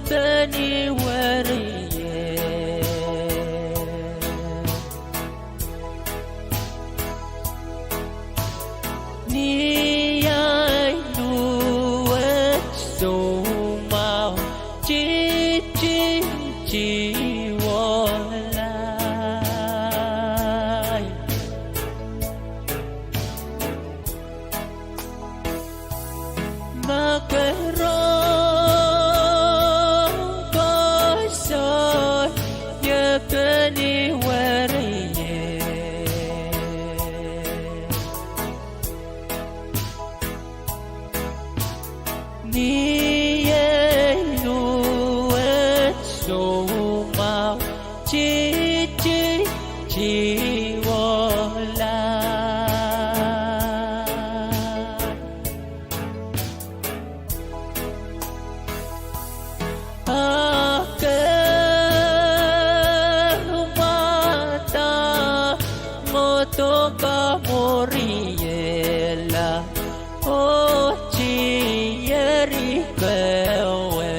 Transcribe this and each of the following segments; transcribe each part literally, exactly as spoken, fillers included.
peni weriei. Ni ahi luwet soumwahu, titi, ti wohlail. Ma ke rong koasoai, ie peni weriei. Ni ahi luwet soumwahu, titi, ti wohlail. A ke mwadang oh doka moriehla, oh tieri kawei.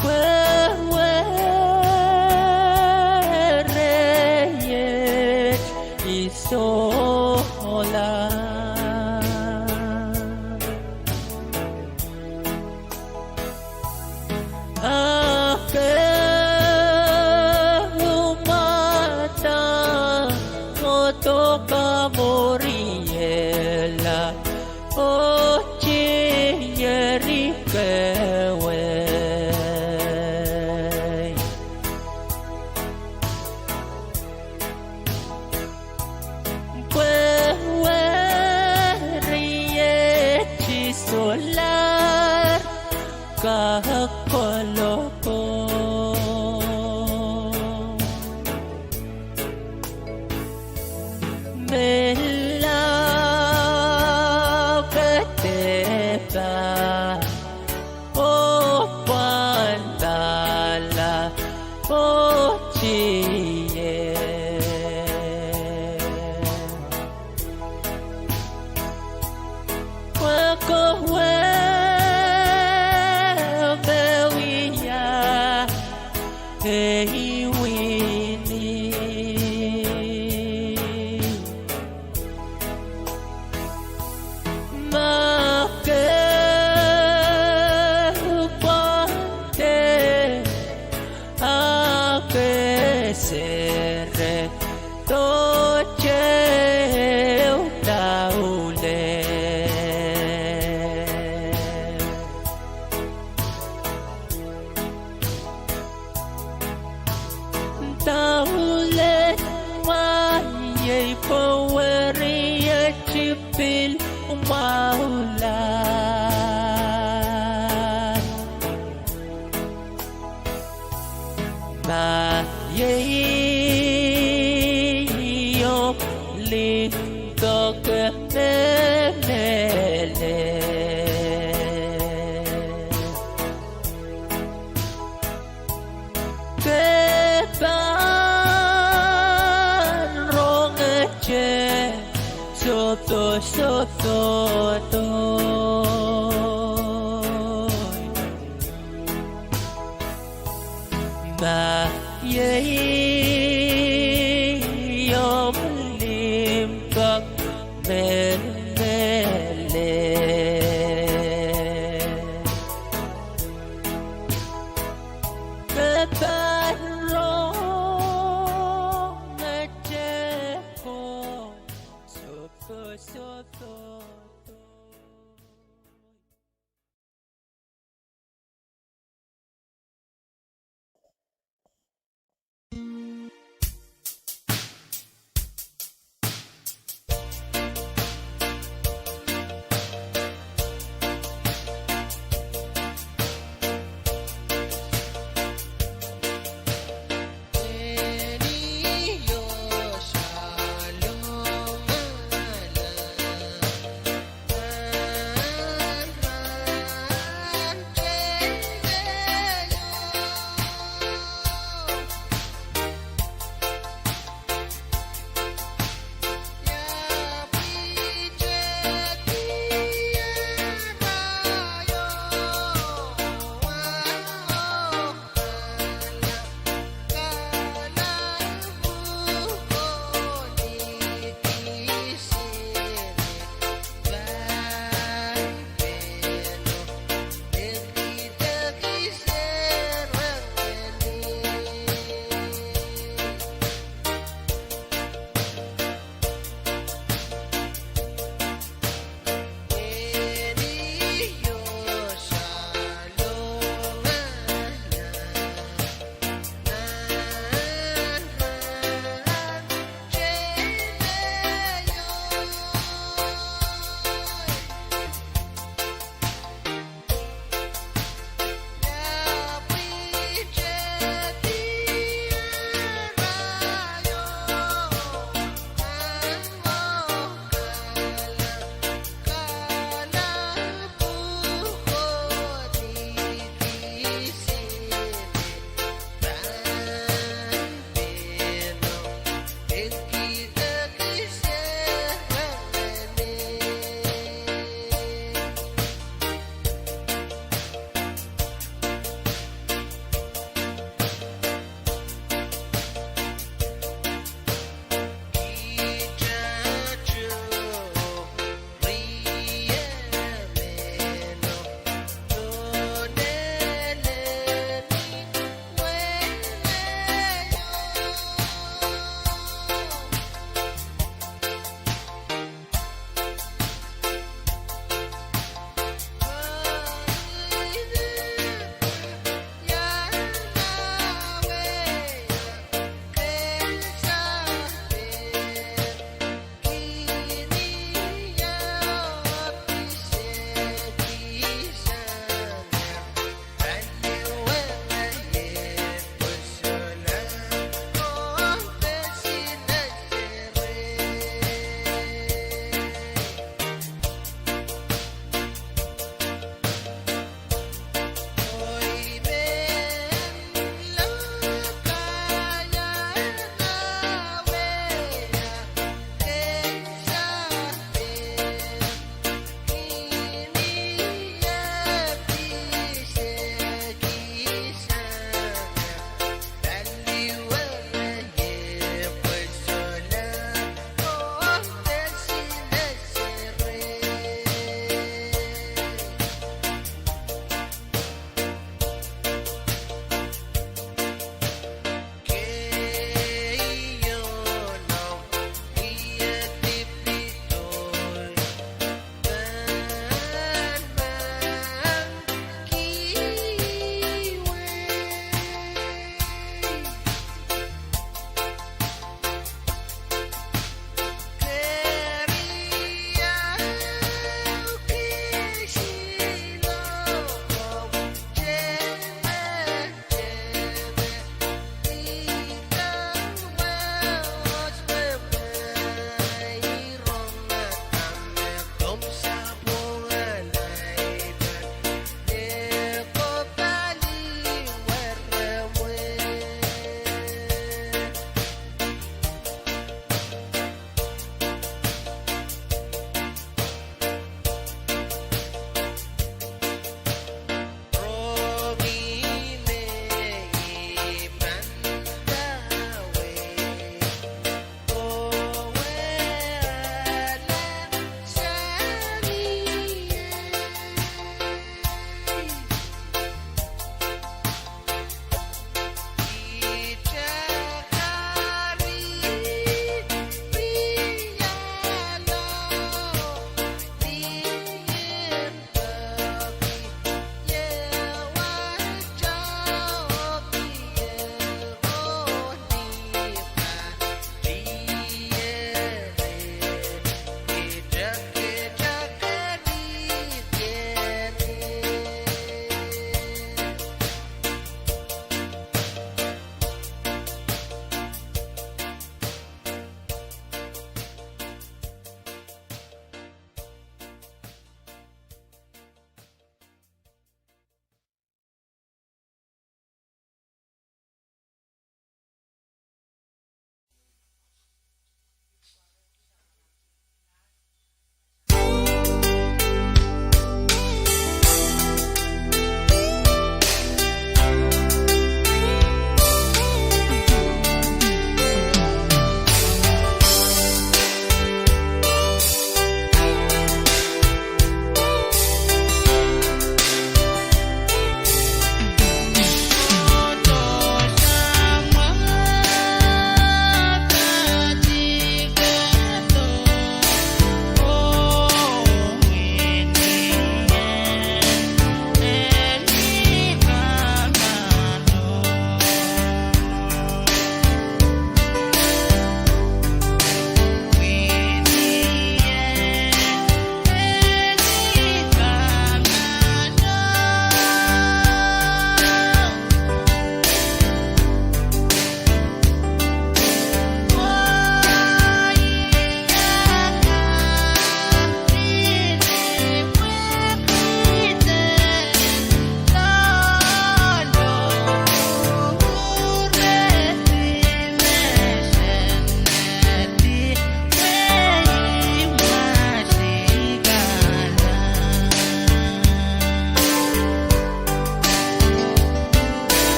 Pwe weriei I sohla. A ke mwadang oh doka moriehla, oh tieri kawei. Pwe weriei I solahr kak kolokol. Melahr ke dehpa oh pwandala oh tier. Pwe kowe me wia ei wini. Ma ke pwandei, a ke sere, dohte ehu daulel. Daulel mwahiei pwe weriei I pil mwahula. Ma iei omw limpoak me mehlel, ke pahn rongete sohte sohte. Ma iei omw limpoak me mehlel, ke pahn rongete sohte sohte.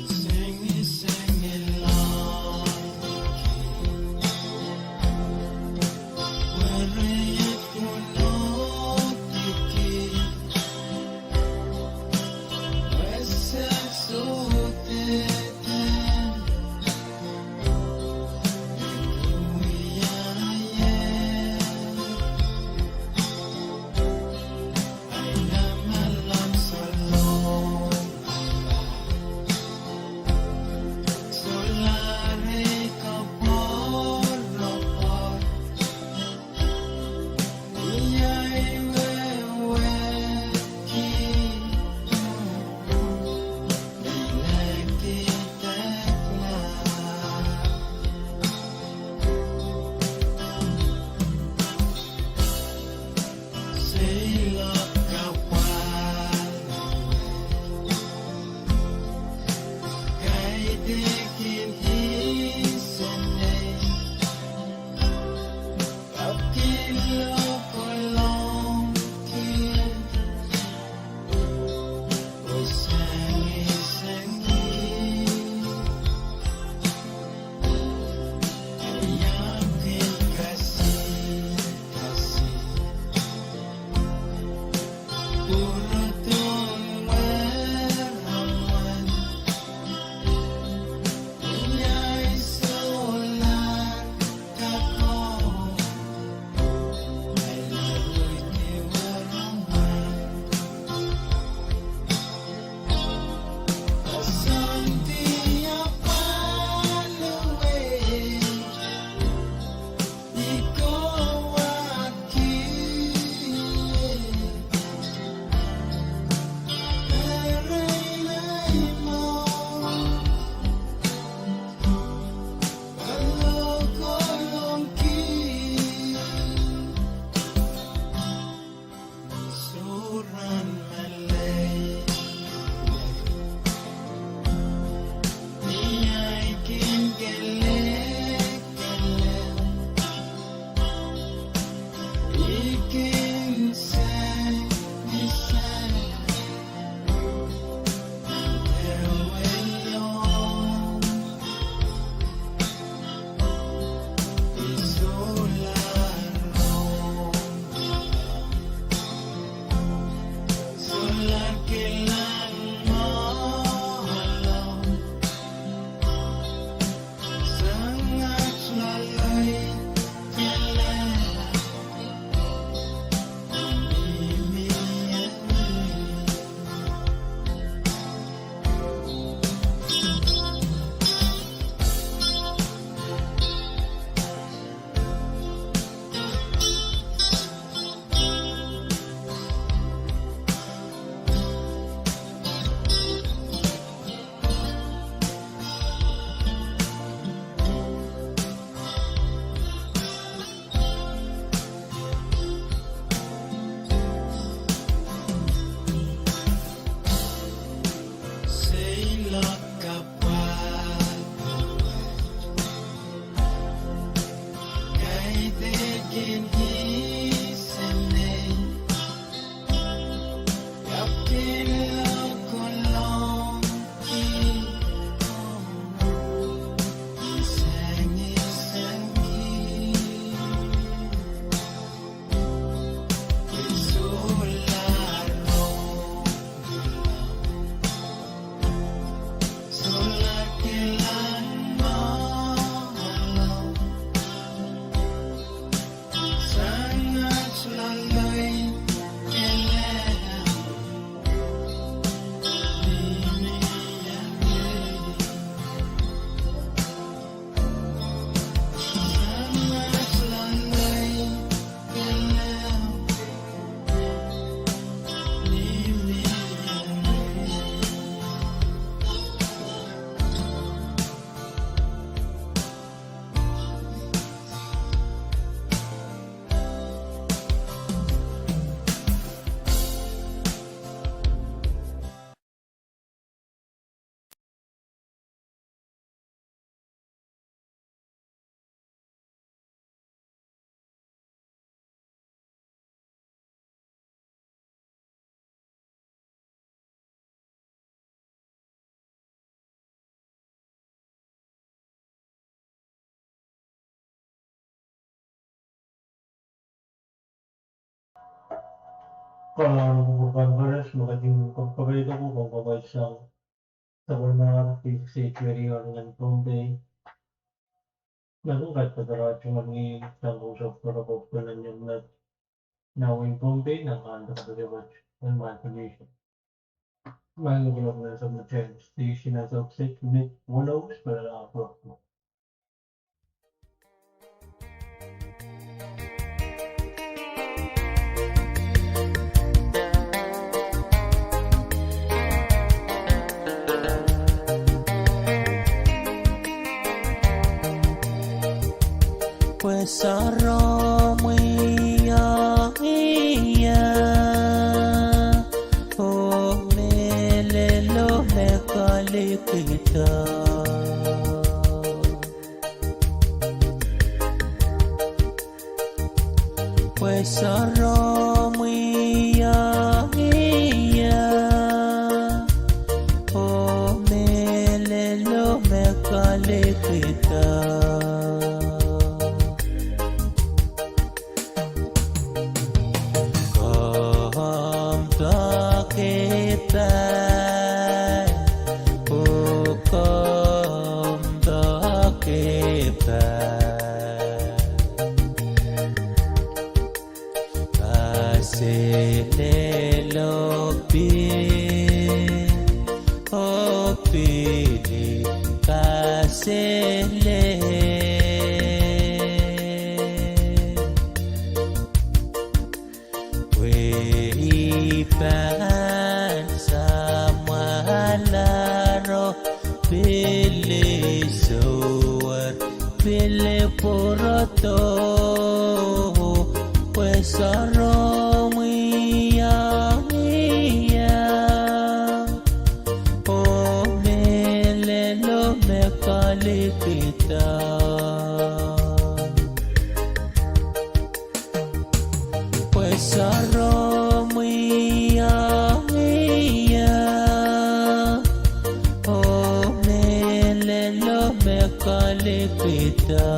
Sing it, sing it loud. Kalahngan en kupwur pahn koaros me ketin kapkapaiada, kupwur pahn koaros sang sapwellimomwi P C T radio nan Pohnpei. Me kin kaidehn tungoal ni sang kosonned koaros nan Newninned, nan wehin Pohnpei, nan kante koaros en Micronesia. Mie kupwur nan sapwellimatail station, a sokset mit wonows pwe a kuloak. Pwe sarawio ie, oh mehlelo me kalikihda. Pwe sarawio ie, oh mehlelo me kalikihda. Komw doake pah, oh komw doake pah. Kaselelo pil, oh pil kaselel. Pwe I pahn samwalahro pil isohwar pil pwurodo. Pwe sarawio ie, oh mehlelo me kalikihda. Pwe sarawio ie, oh mehlelo me kalikihda.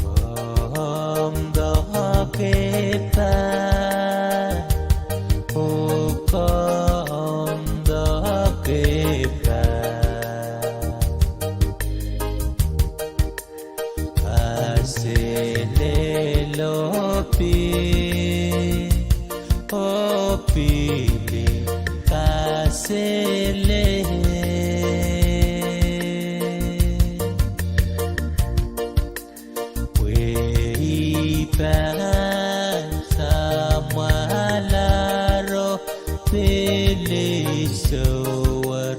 Komw doake pah, oh komw doake pah. Kaselelo pil, oh pil kaselel. Pwe I pahn samwalahro pil isohwar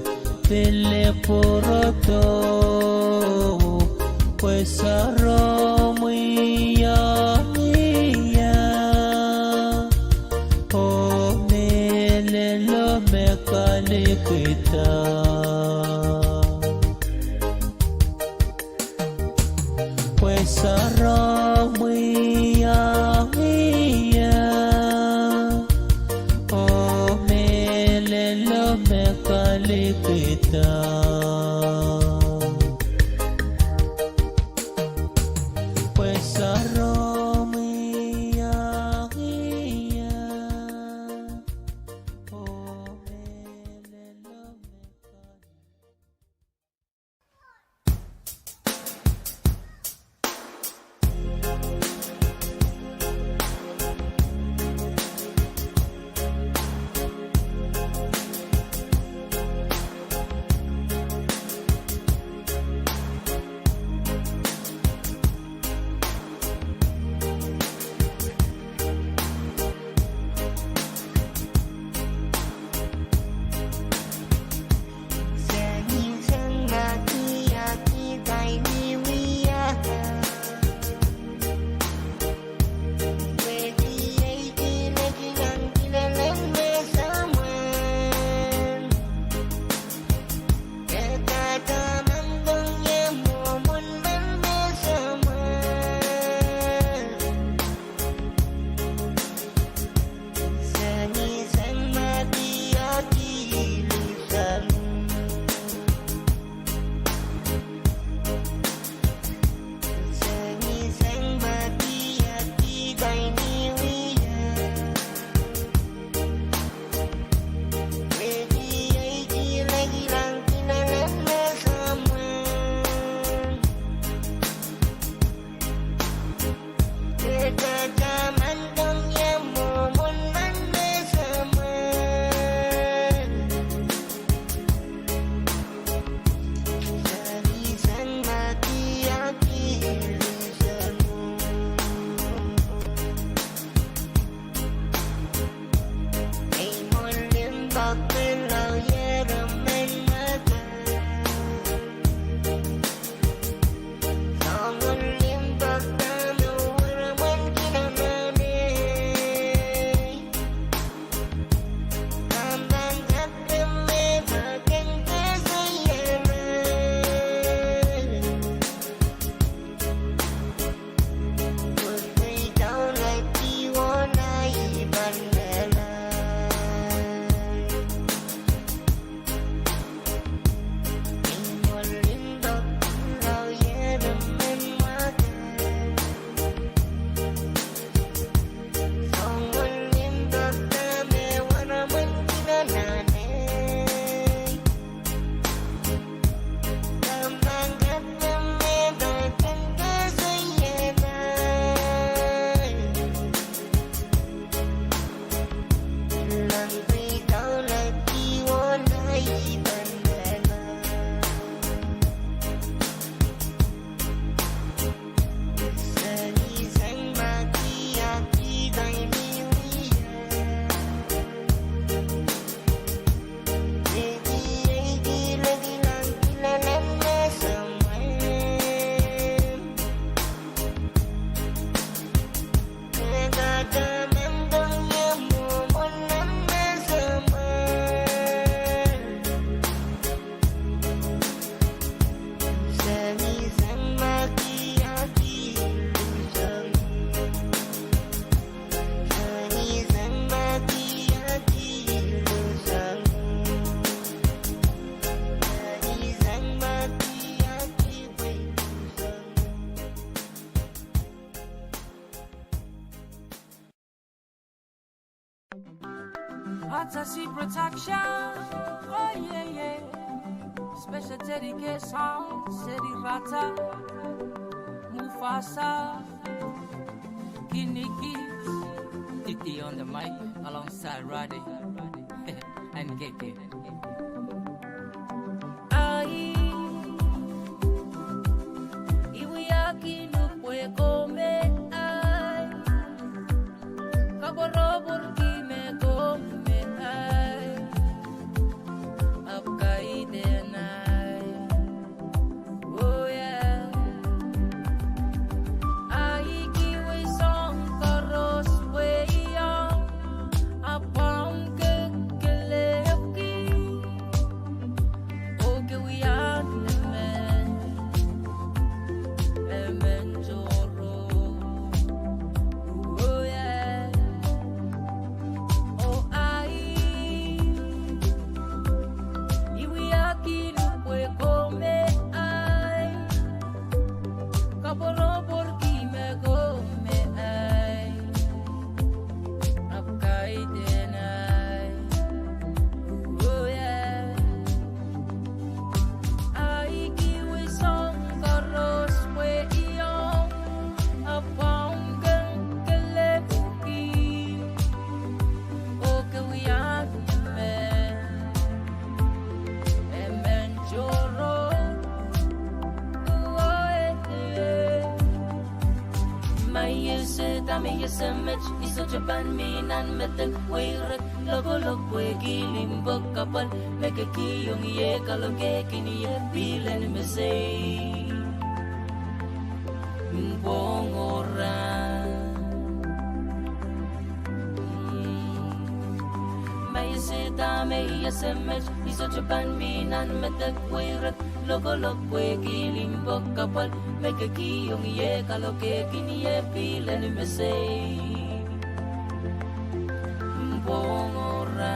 pil pwurodo. Pwe sarawio ie, oh mehlelo me kalikihda. Pwe sarawio ie, oh mehlelo me kalikihda. Pwe sarawi Atasi Production. Oh yeah, yeah. Special dedication, Seri Rata, Mufasa, Kinikis, Titi on the mic alongside Roddy and K K. Ai, I wiahki nupwe ko me ai. Koapworopworki me ko me ai. Ahpw kaidehn ai. Oh yeah. Ai kiwei soang koaros pwe I ong, ahpw ahmw kekelepwki. Oh ke wia emen, emen tohrohr. Oh yeah. Oh ai, I wiahki nupwe ko me ai. Koapworopworki me ko me ai. Ahpw kaidehn ai. Oh yeah. Ai kiwei soang koaros pwe I ong, ahpw ahmw kekelepwki. Oh ke wia emen, emen tohrohr. Oh yeah. Ma I ese dahme I ese met, I sohte pahn mi nan medek weirek. Lokolok pwehki limpoak kapwal me kekihong ie, kalokehkin ie pihl en mesei. Pwongora. Ma I ese dahme I ese met, I sohte pahn mi nan medek weirek. Lokolok pwehki limpoak kapwal me kekihong ie, kalokehkin ie pihl en mesei. Pwongora.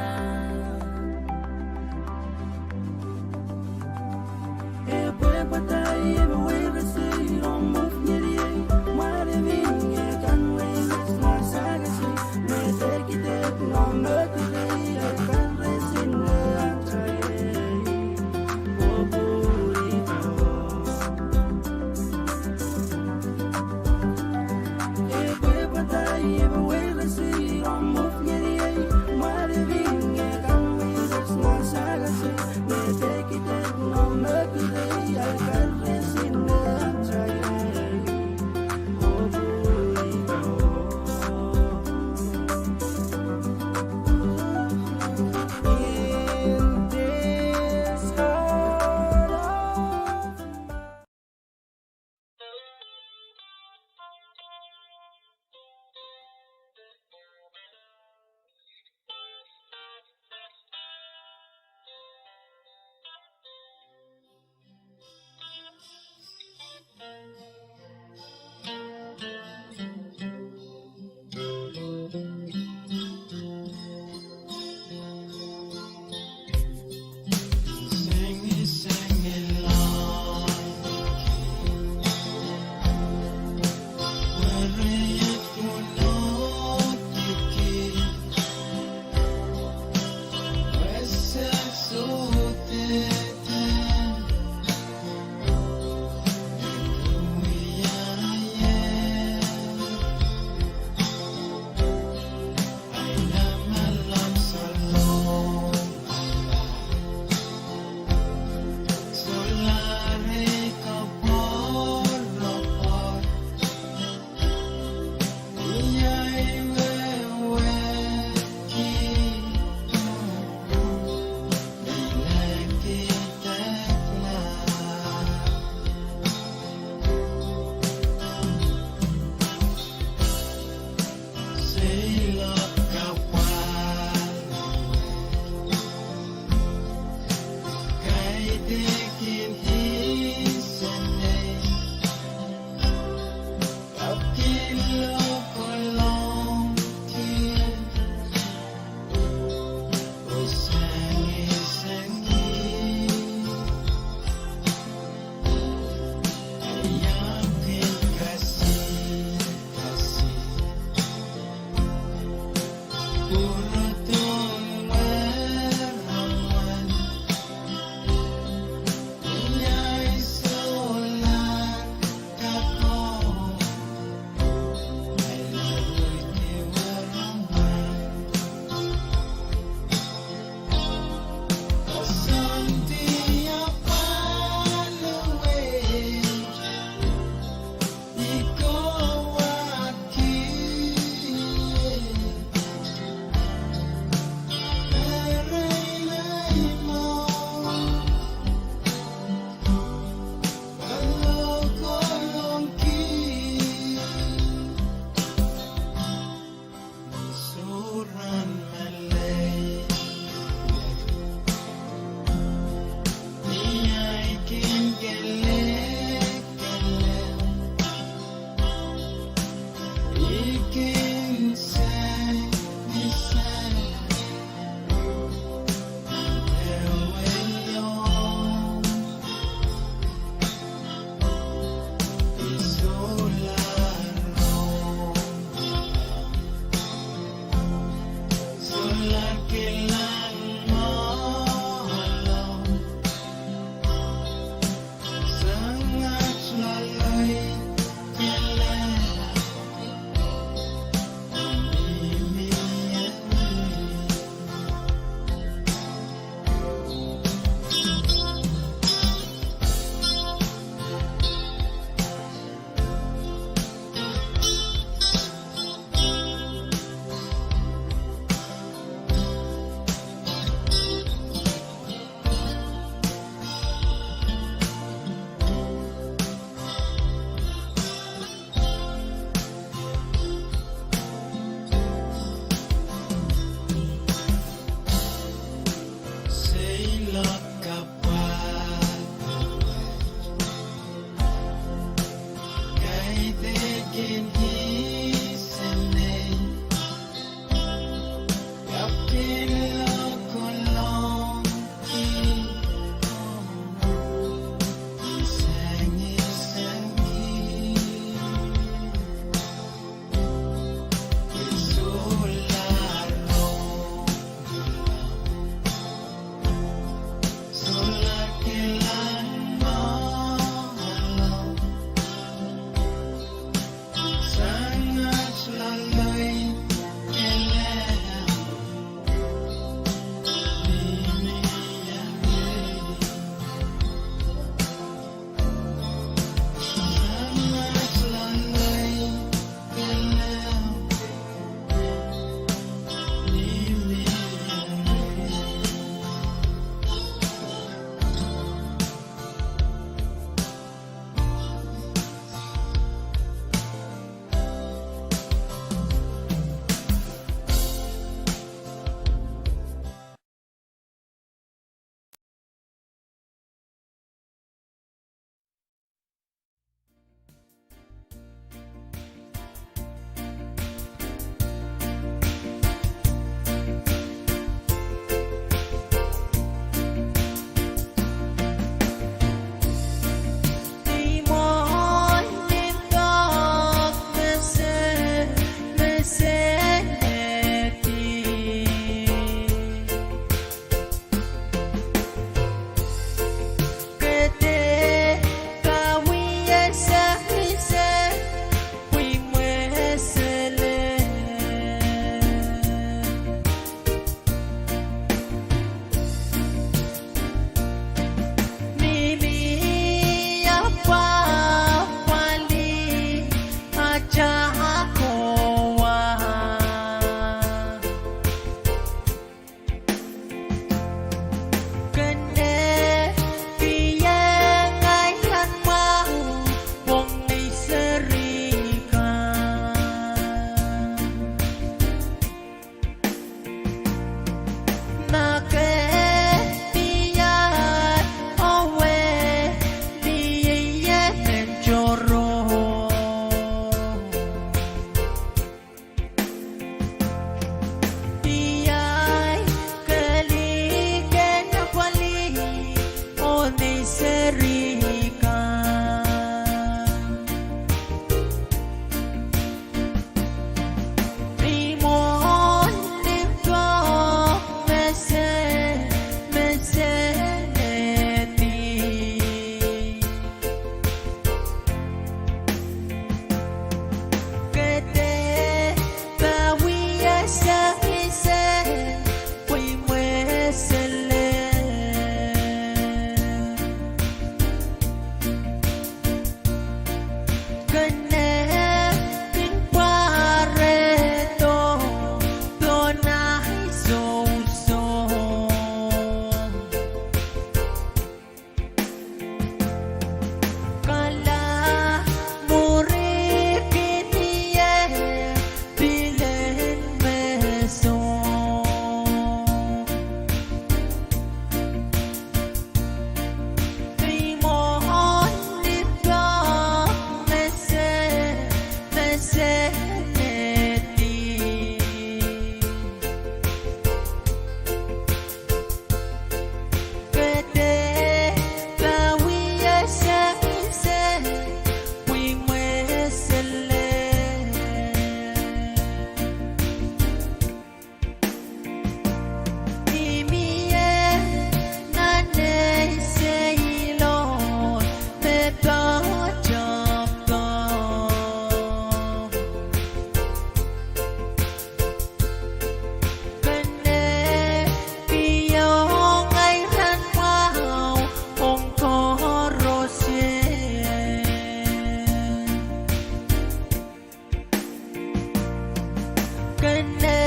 Kene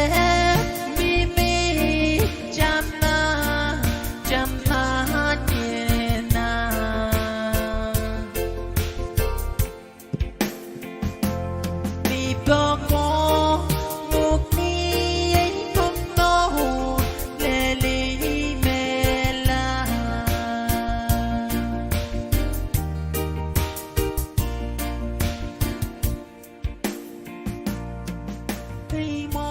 mihmi taman, taman inan. Mi pohngo, mwuhk ni ei pohngo, lel mehla. Ei mwo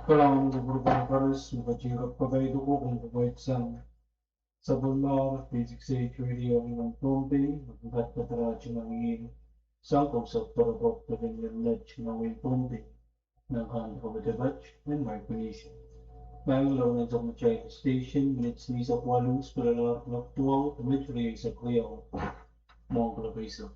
Kalahngan en kupwuren koaros me ketin kapkapaiada ong kupwuren sang sapwellimomwi Three six eight Radio en Pohnpei, me kin kak padarohng tungoal sang kousoan pwurodo pwuken en met nan wehin Pohnpei, nan kanohk en Pohnpei, en Micronesia. Maing, lel nan sokmatail station, minit ni sapwalu spelala, lak duwau, minit riesek riau. Mwohn kolokaisa.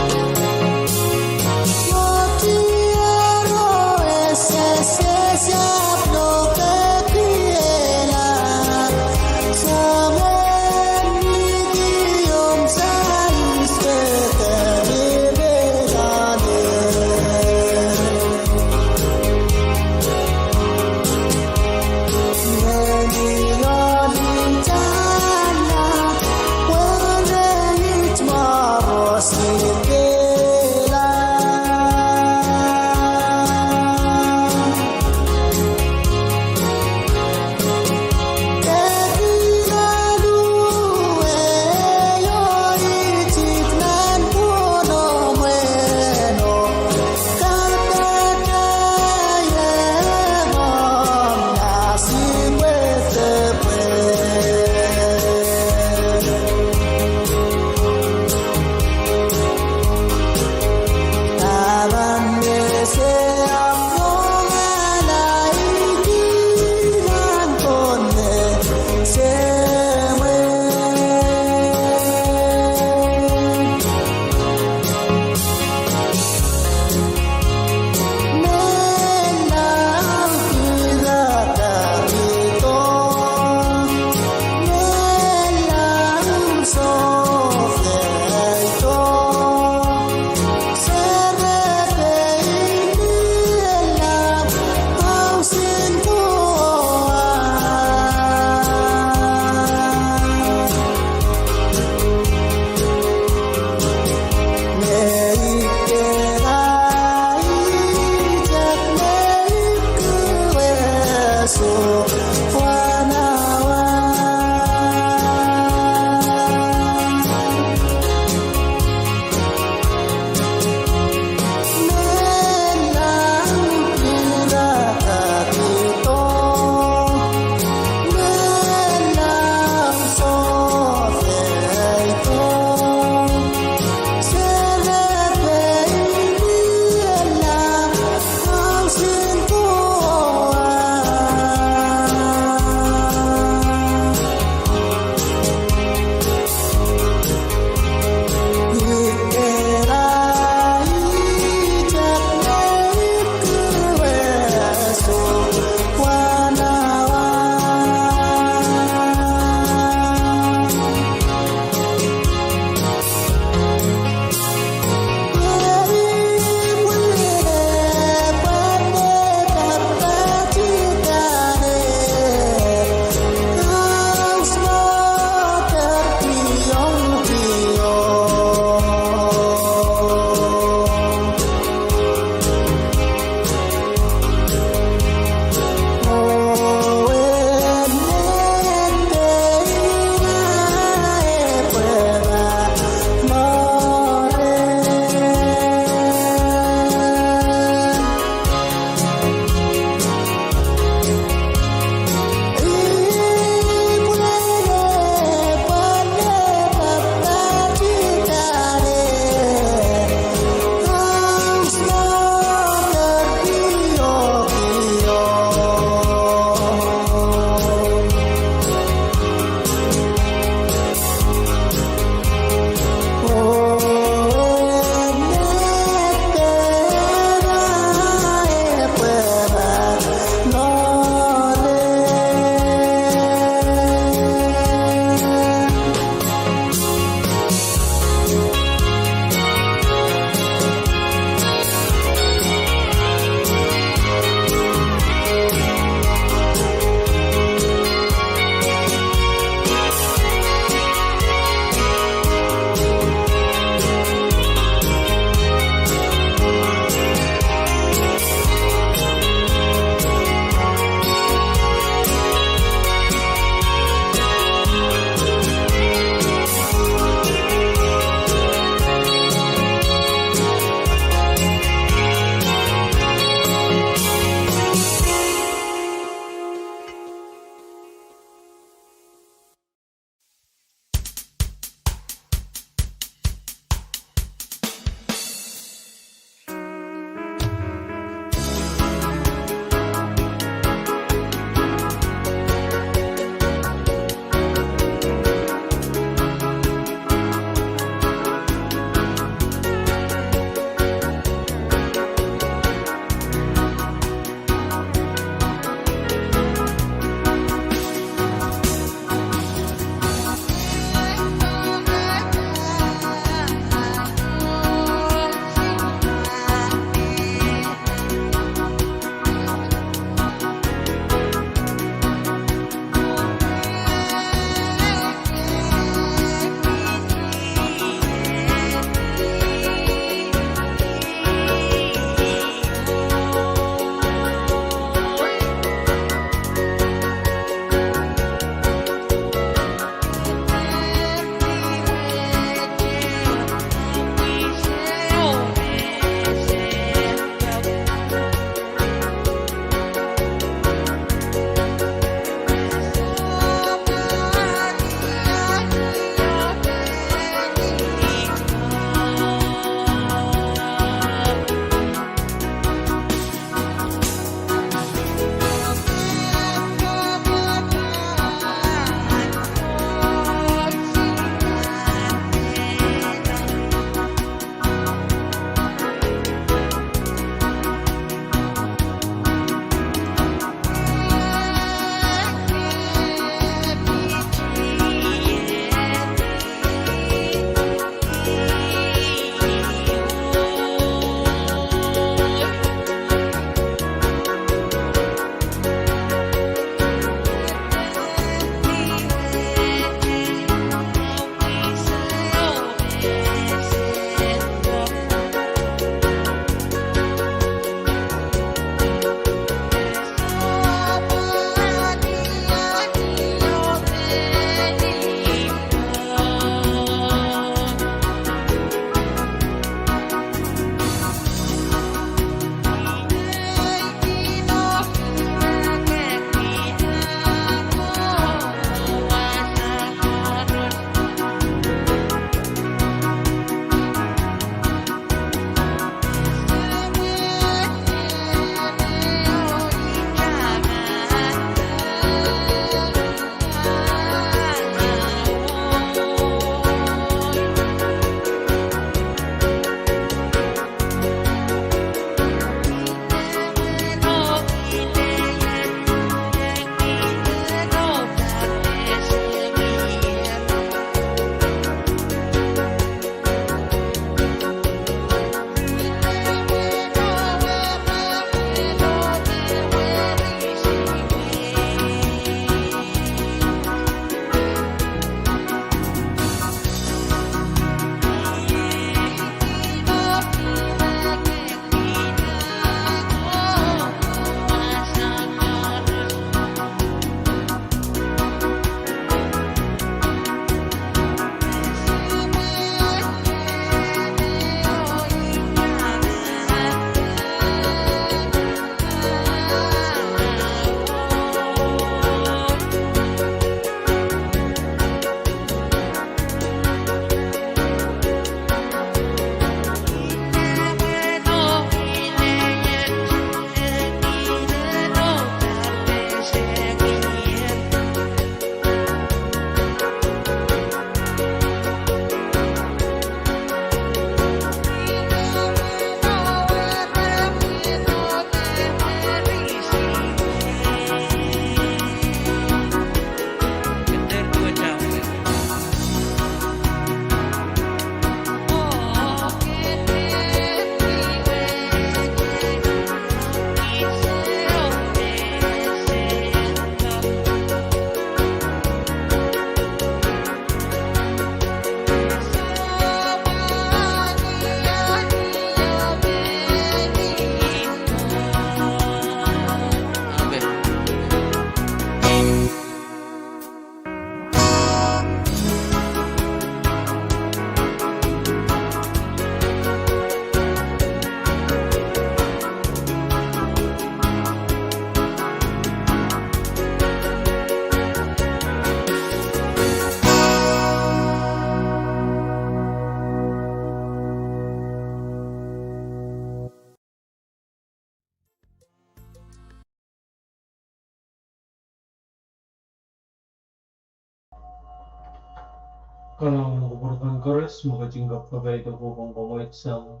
Kalahngan en kupwur kan koaros me ketin kak kapaiada kohkohng komwid sang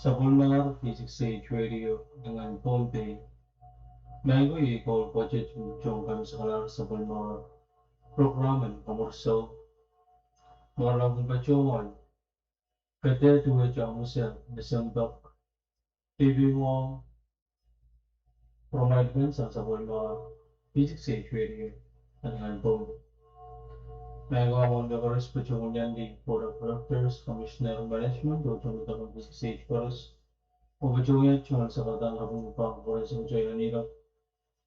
sapwellimomwi P six H Radio en Pohnpei. Maing ko, iei koul pwoatet me patohwan kaimwisekala sapwellimomwi program en Komwursou. Mwarlahng patohwan kadehde duwehte omw wasa me sempwal, pwehki mwo pwuromwail kan sang sapwellimomwi P six H Radio en Pohnpei. Maing ko, ahmw koaros patohwan iang di Board of Directors, Commissioner, Management, oh tohndoadoahk en P six H koaros, oh patohwan iang tungoal sakaradahn kaping pahn koaros en toianira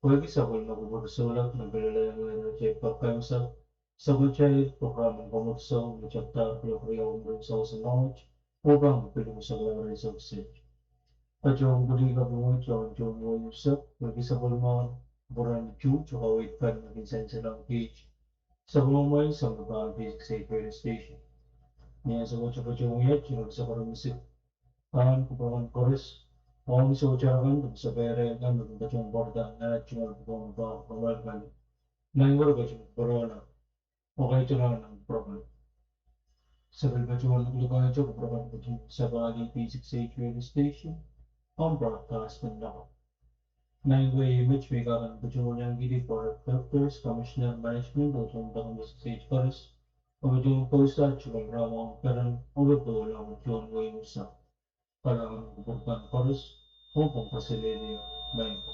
pwehki sapwellime kupwur souleng me pil lelehng ire wet pahn kaimwisekala sapwellimomwi program en Komwursou me tapdahr pil keriau en sawas en Mawet, oh pahn pil kusaklahr resources. Patohwan pwilihda kaping wet ong tohn wehi unsek pwehki sapwellimomwi kupwuren tuh tohn kaweid kan me kin sansalohng kiht sapwellimomwi sang pahn P six H Radio Station. Ni ansou wet patohwan iang tungoal sakaradahn misik kan kupwuren koaros, ong sohte akan, dipwisou pere kan me kin patohwan pwarada nan tungoal pwukoahn pahn pwuromwail kan. Maing ko, re ketin pwurala, oh kaidehn nan pwuromwail. Se pil patohwan likilikaito kupwur kan ketin sapahl P six H Radio Station, ong broadcast en laka. Maing ko, iei met me I kak patohwan iang kihdi Board of Directors, Commissioner, Management, oh tohndoadoahk en P six H koaros, oh patohwan kousoan tungoal rahn ong peren, oh patohwan ong tohn wehi unsek. Kalahngan en kupwur kan koaros, oh pwong kaselehlie, maing ko.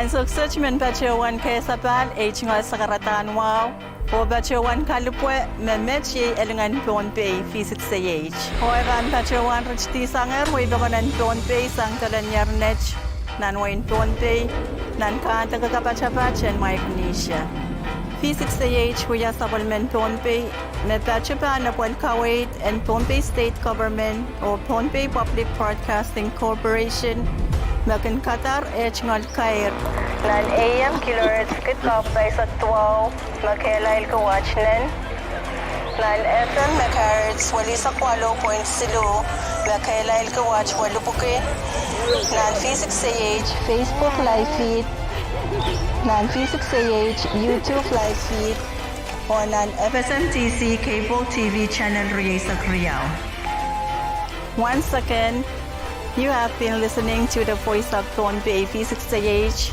Sohksohte men patohwan kehlail, eh, tungoal sakaradahn wahu, oh patohwan kalipwe me met iei elingan Pohnpei V six A H. Oh e pahn patohwan ritidi sangehr wehi pokon en Pohnpei sang doadoahk en ierned nan wehin Pohnpei, nan kahndek kapatapat en Micronesia. V six A H wia sapwellimen Pohnpei me patohwan pahn epwel kaweid en Pohnpei State Government oh Pohnpei Public Broadcasting Corporation me kin kadar eh tungoal kair nan A M kilohertz kid kak pahisek duwau me kehlail kiwet nen, nan F M megahertz welisek waluh point siluh me kehlail kiwet welipwiki, nan V six A H Facebook live feed, nan V six A H YouTube live feed, oh nan F S M T C cable T V channel rieisek riau. Once again, you have been listening to the Voice of Pohnpei V six A H,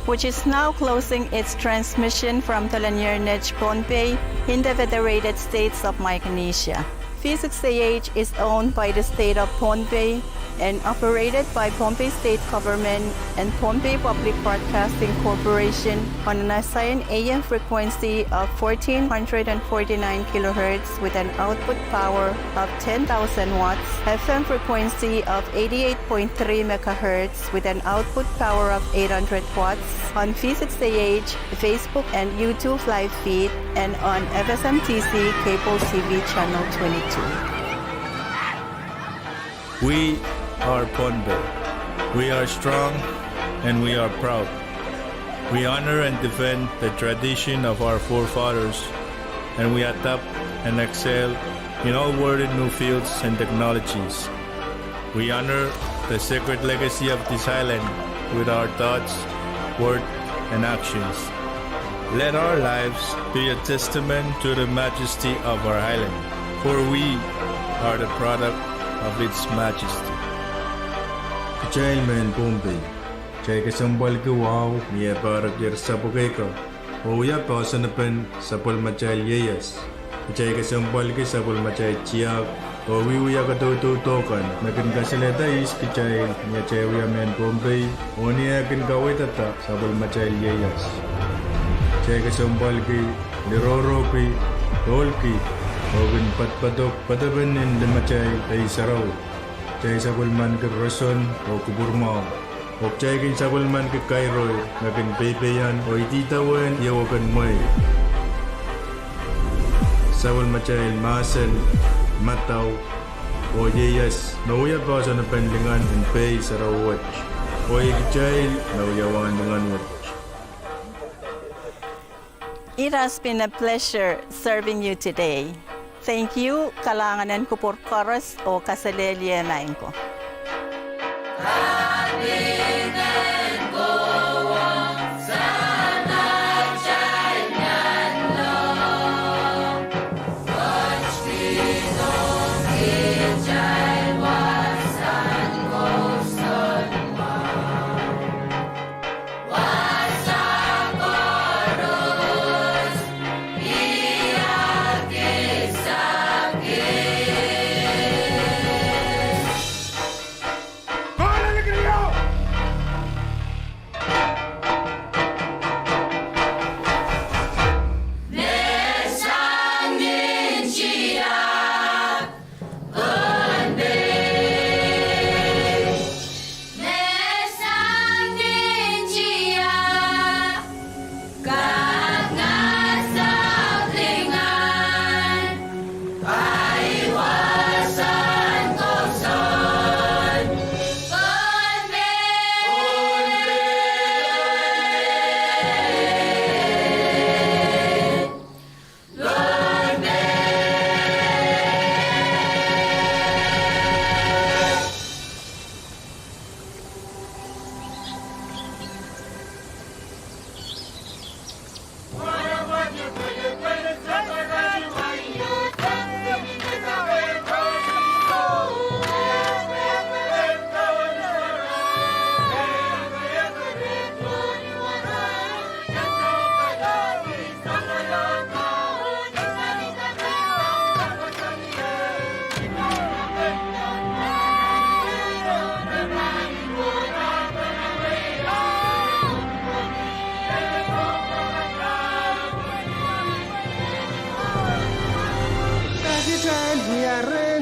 which is now closing its transmission from Dolenyiernech, Pohnpei, in the Federated States of Micronesia. V six A H is owned by the State of Pohnpei and operated by Pohnpei State Government and Pohnpei Public Broadcasting Corporation on an assigned A M frequency of fourteen hundred and forty-nine kilohertz with an output power of ten thousand watts, F M frequency of eighty-eight point three megahertz with an output power of eight hundred watts, on V six A H Facebook and YouTube live feed, and on F S M T C cable T V channel twenty-two. We are Pohnpei. We are strong and we are proud. We honor and defend the tradition of our forefathers, and we adapt and excel in all worthy new fields and technologies. We honor the sacred legacy of this island with our thoughts, word, and actions. Let our lives be a testament to the majesty of our island, for we are the product of its majesty. Kitail mehn Pohnpei, kitail kesempwalki wahu ni eh pahrek ier sapwekei ko, oh wia poahsoanpen sapwellimatail ieias. Kitail kesempwalki sapwellimatail tiahk oh wiewia kadaudohdo kan me kin kasalehda ihs kitail ni atail wia mehn Pohnpei oh ni eh kin kaweidada sapwellimatail ieias. Kitail kesempwalki, lirohrohki, ohlki, oh kin poadopoadok poadopen en limatail Pei Sarawi. Kitail sapwellimanki roson oh kupwurmwahu, oh kitail kin sapwellimanki kairo me kin peipeian oh ididawehn iouoken mwehi. Sapwellimatail mahsen, madau, oh ieias me wia poahsoanpen lingan en Pei Sarawi wet, oh iei kitail me wia wahn lingan wet. It has been a pleasure serving you today. Thank you, kalahngan en kupwur koaros oh kaselehlie maing ko.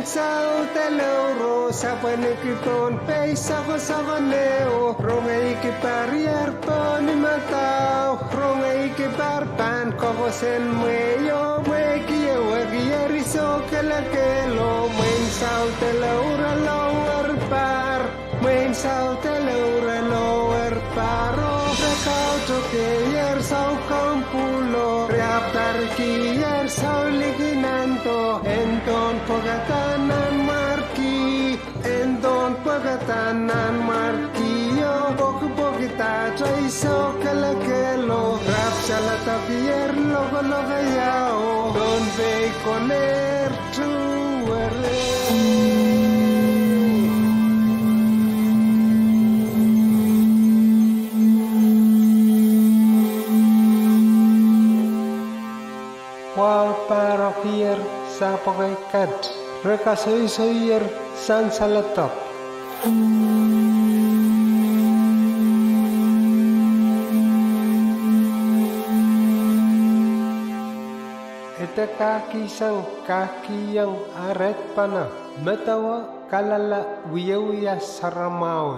Saut elouo, sapweniki pohn pei sokosoko neho, rongeiki parier pohn imadahu, rongeiki par pahn kokosen mweio, mweiki ewekier iso kelekelo, mwein saut elouo lower par, mwein saut elouo lower par, oh re kautokehier soukohn pwulo, re apwtarikier souliki nando, en pohn pwekada nanmwarki, en pohn pwekada nanmwarki, oh pwekipwekidahte iso kelekelo, re apwsaladahkier lokolokaiaho, pohn pei konehr tuwere. Wahu pahrokier sapwekei kat, re kasoisoier sansaladek. Ede kahkihsang kahkihong ahr edpene, medewe kalala wiewia saramwahu.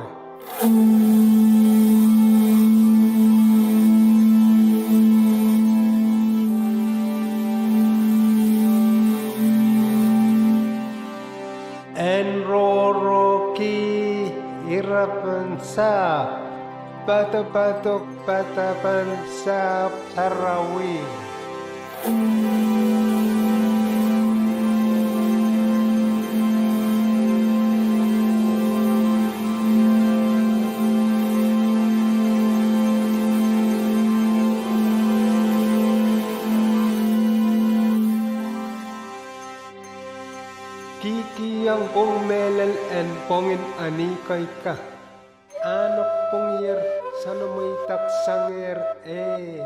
En rohrohki irepen sahpw, padapadok padapan sahpw sarawi. Kihkihong pwung mehlel en pwongin Anihkoi ka. Ahneki pwungier soanamweidek sangehr, eh.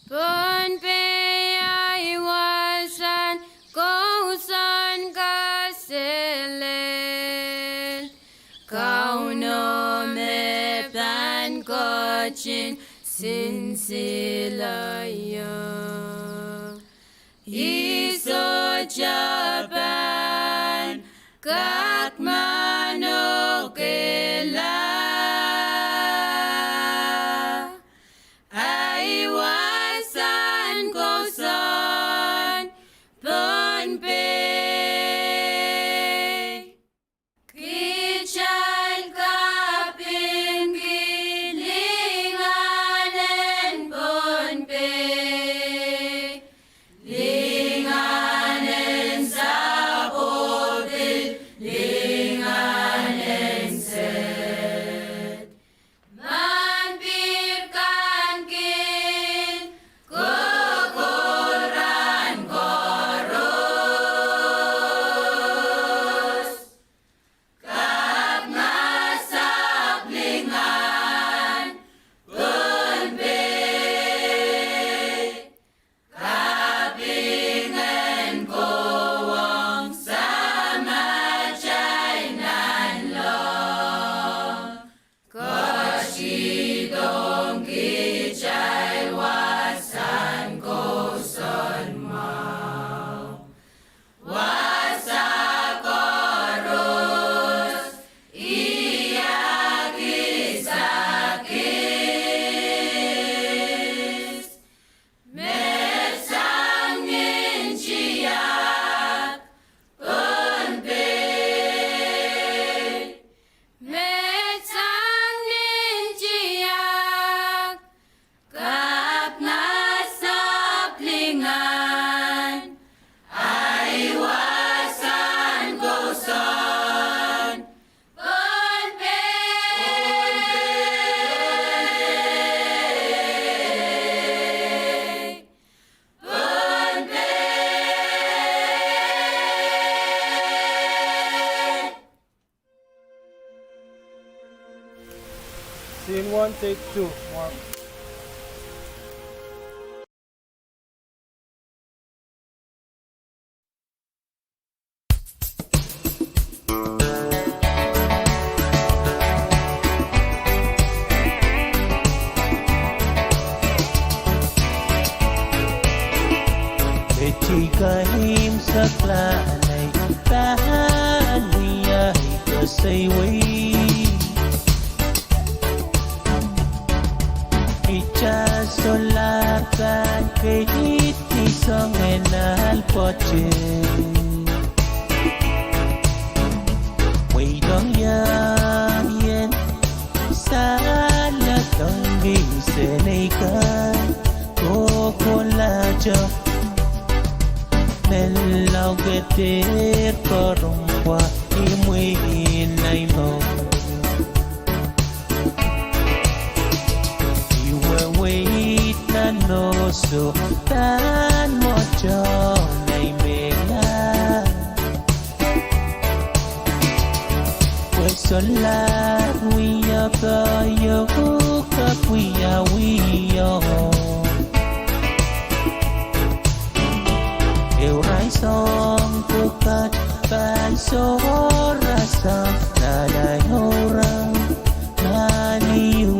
Pohnpei ahi wahsahn kousoan kaselel, Kauno me pahn ketin sinsile ie. Ih sohte pahn kak manokehla. Ahi wahsahn kousoan Pohnpei. Kitail kapingki lingan en Pohnpei, lingan en sapwopwil, One, take two, one. Peki kaimwisekla nei pahn wia koasoai. Ita solahr pahn keidi soangen ahl pwoatet. Mweidohng ia ien saledekihsang nei kan kohkohlahte. Menlau ke dehr koarompwa imwin ahi mour. I weweid nan oso pahn mwohtail nei mehla. Pwe solahr wia pahn ieu kapwia wio. Ehu rahn soang pwukat pahn sohrasang nan ahi mour. Nan ieu,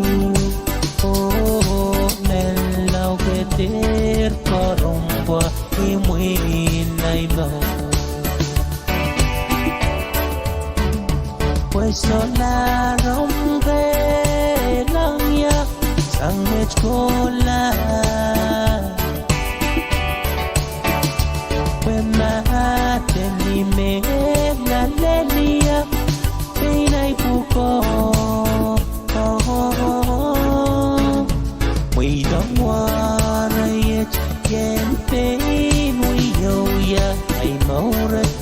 oh, menlau ke dehr koarompwa imwin ahi mour. Pwe solahr omw kehlahngie sang met kohla. Pwe mahsen ni me lalelia pein ahi pwukoa. Mweidohng wahn iet ien pein wiewia ahi mour et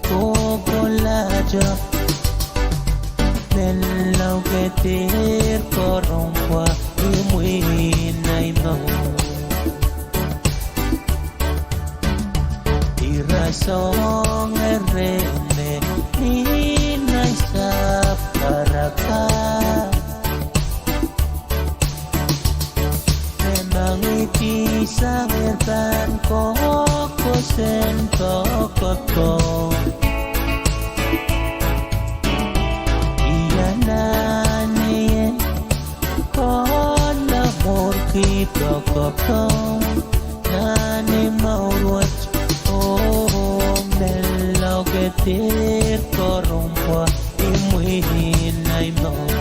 kohkohlahte. Menlau ke dehr koarompwa imwin ahi mour. Ira soangen rehn me ni nai sahpw karaka. Me mengihdi sang er pahn kokohsang koakoakoa. Ia nan ien kohla mour ki koakoakoa. Nan ahi mour wet, oh, menlau ke dehr koarompwa imwin ahi mour.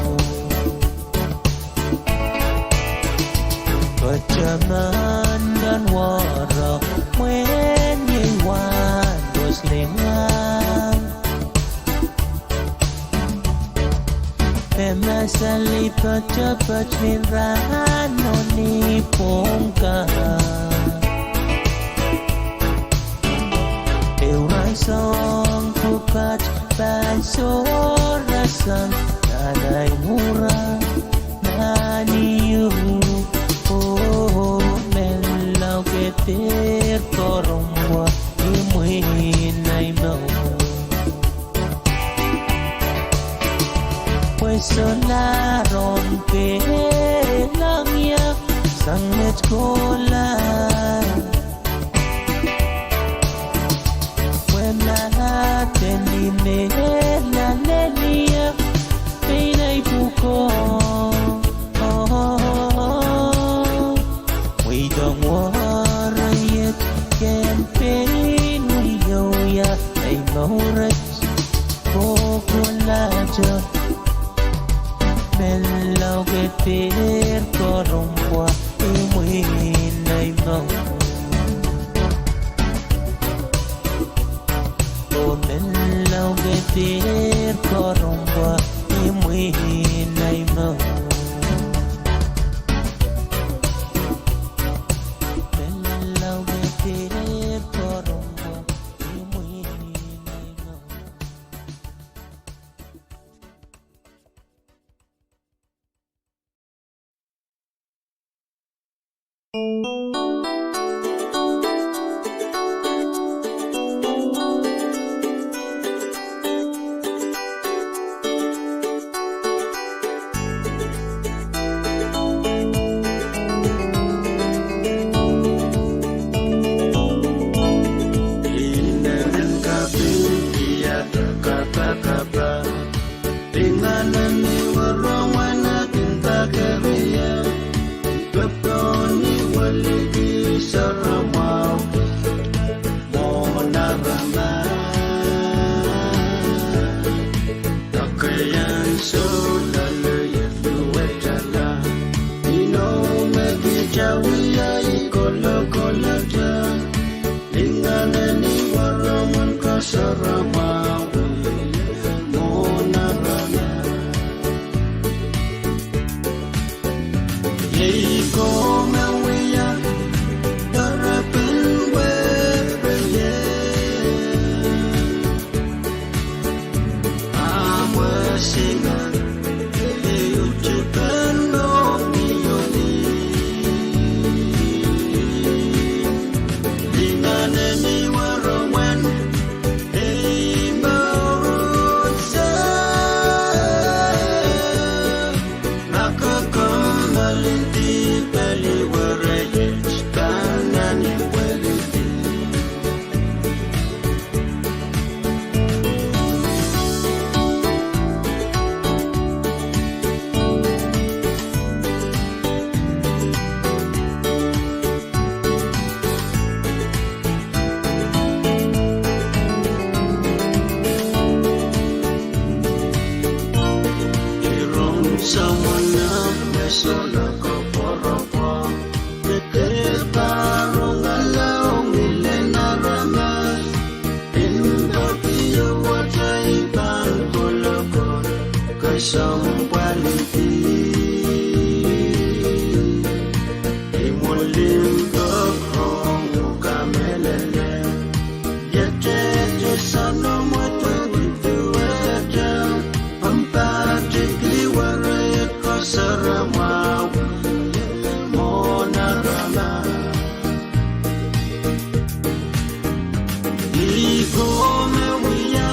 Patohman kan wahro mwein iei wahn koslingan. Me masali patopato ni rahno ni pwung kan. Ehu rahn soang pwukat pahn sohrasang nan ahi mour. Nan ieu, oh, menlau ke dehr koarompwa imwin ahi mour. Pwe solahr omw kehlahngie sang met kohla. Pwe mahsen ni me lalelia pein ahi pwukoa. Mweidohng wahro iet ien pein wiewia ahi mour et kohkohlahte. Menlau ke dehr koarompwa imwin ahi mour. Oh, menlau ke dehr koarompwa imwin ahi mour. Menlau ke dehr koarompwa imwin ahi mour. Tawia I kolokolete, lingan en ih weremwen kasaramwahu mwohn aramas. Iei ko me wia doarepen wehwe ieu. Amwail singa, iei uhtipen mohngiong ih. Lingan en ih weremwen, ei mour se. Ma ke kommoal ih, pil ih werei, pahn nan ih pweledi. Irong soangen me solahr koapworopwo, de ke pahn rong ale ong ngilen aramas. Nin poakieu wet I pahn kolokol, kesempwalki. Imwin limpoak ong uhk kamehlele, ietete soangen mwetuwet duwehte, omw pahn tikli werei kasaramwahu mwohn aramas. Ih ko me wia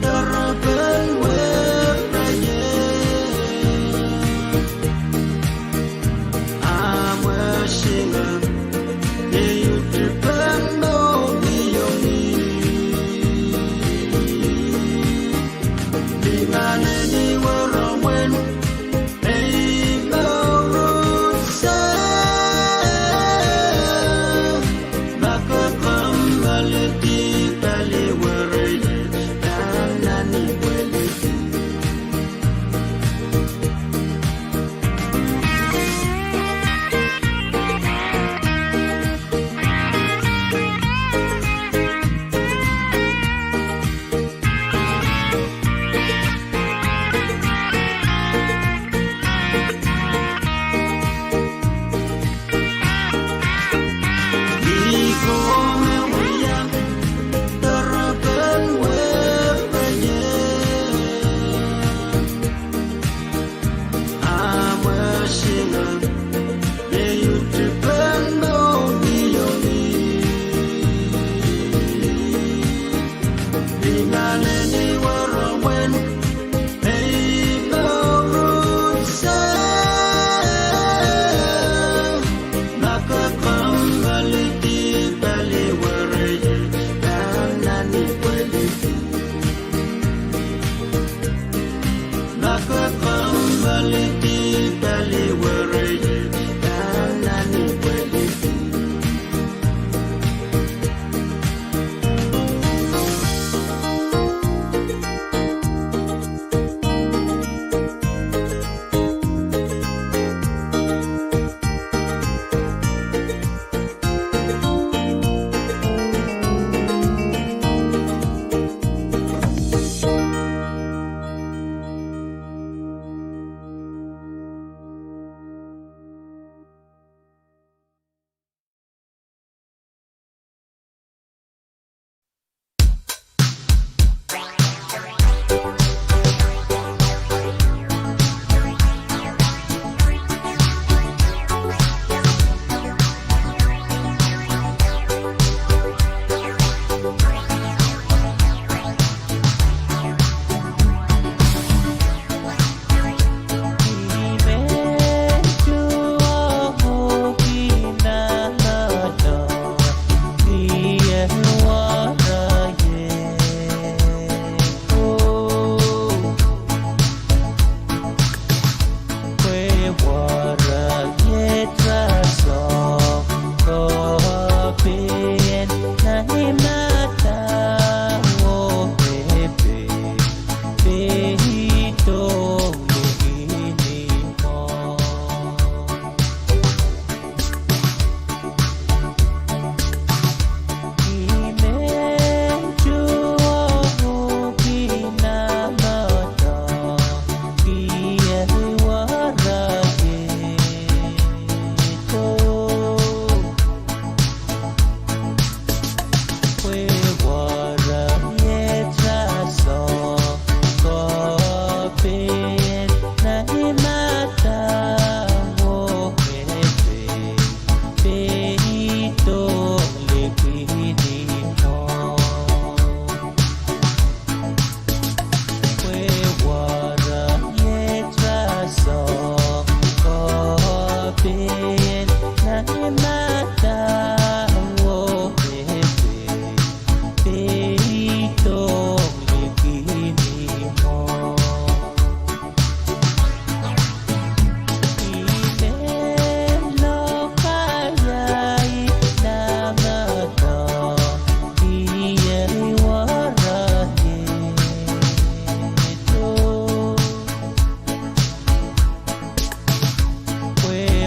doarepen wehwe ieu. Amwail singa, iei uhtipen mohngiong ih. Lingan en ih weremwen, ei mour se. Ma ke kommoal ih, pil ih werei, pahn nan ih pweledi.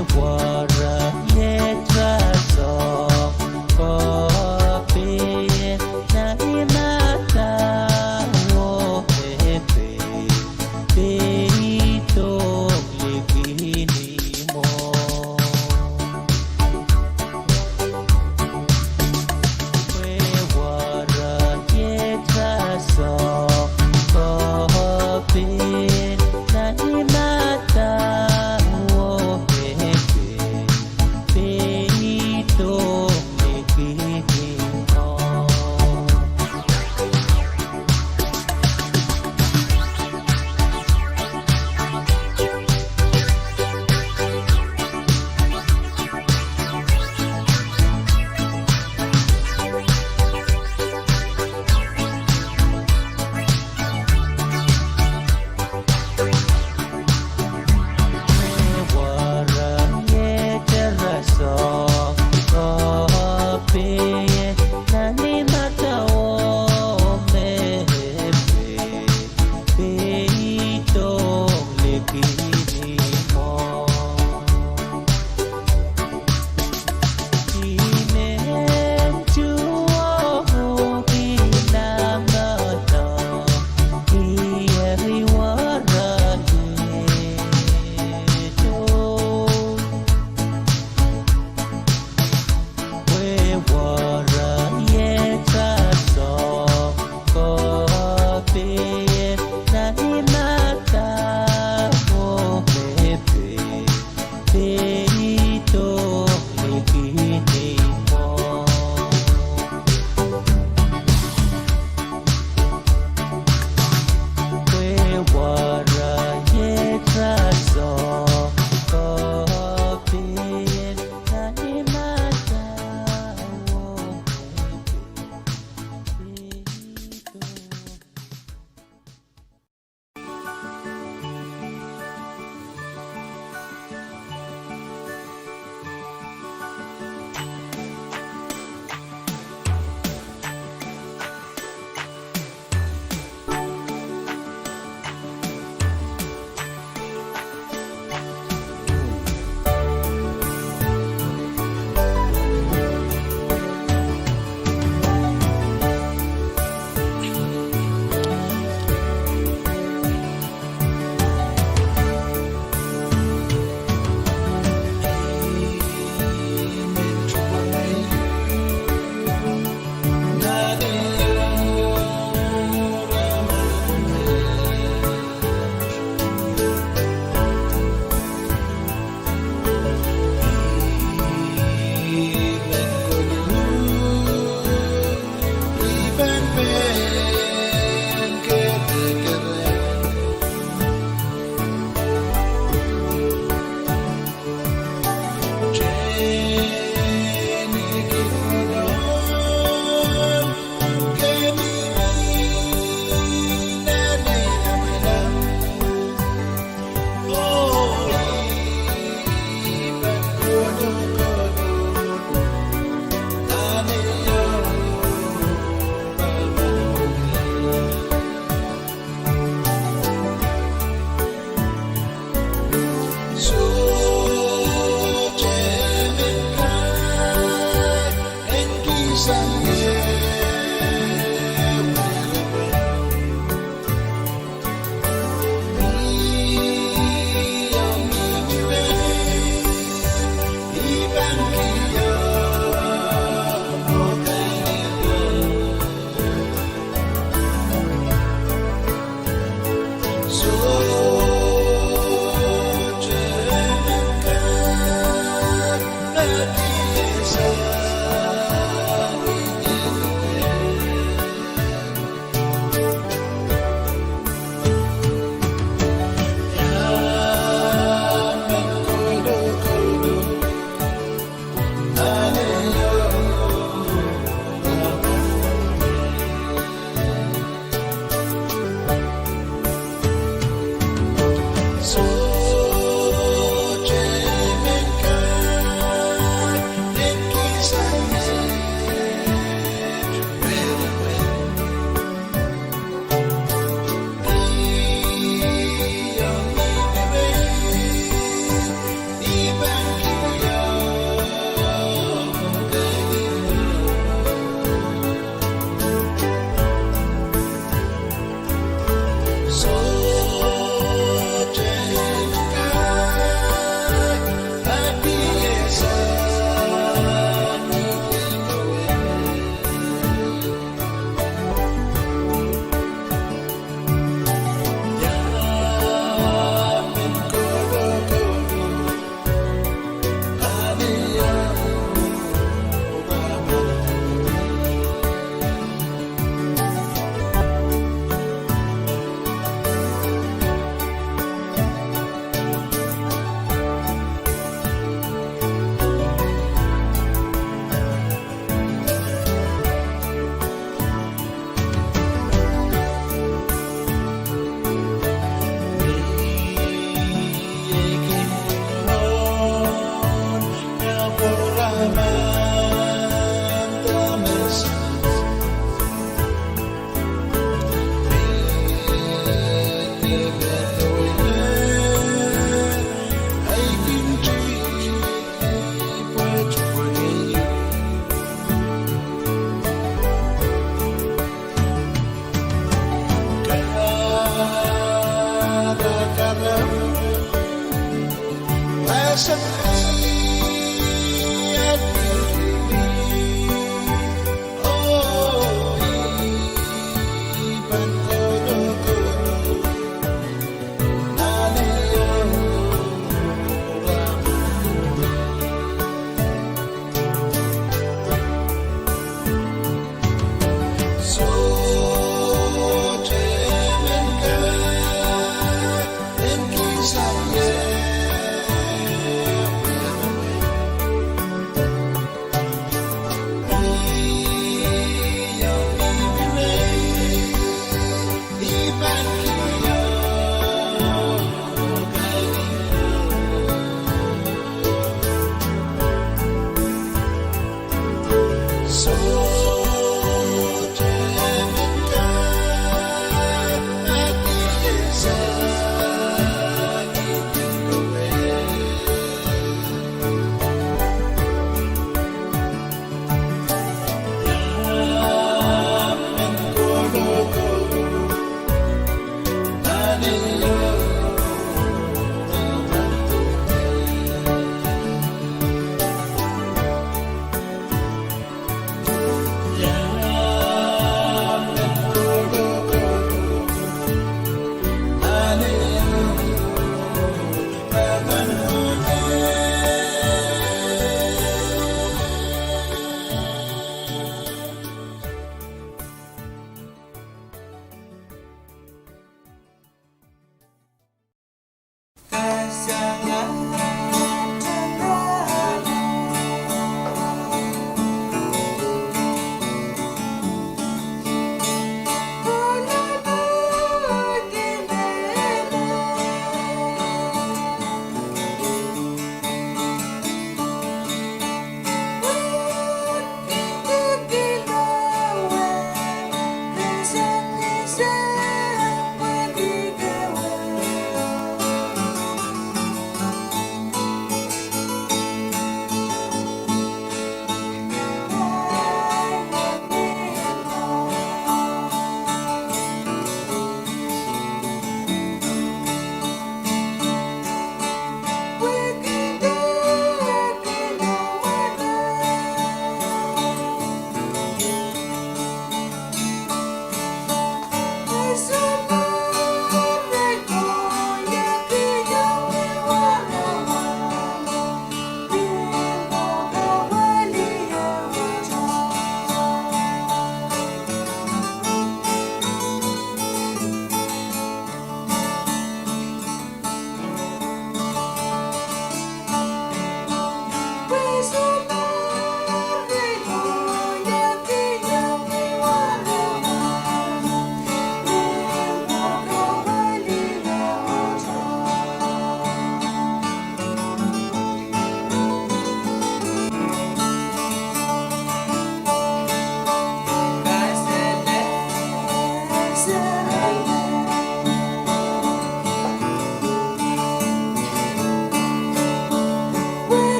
Wara iet rasehng kopie nan I madau oh e pei, peidohng likin imwo. Pwe wara iet rasehng kopie nan I madau oh e pei,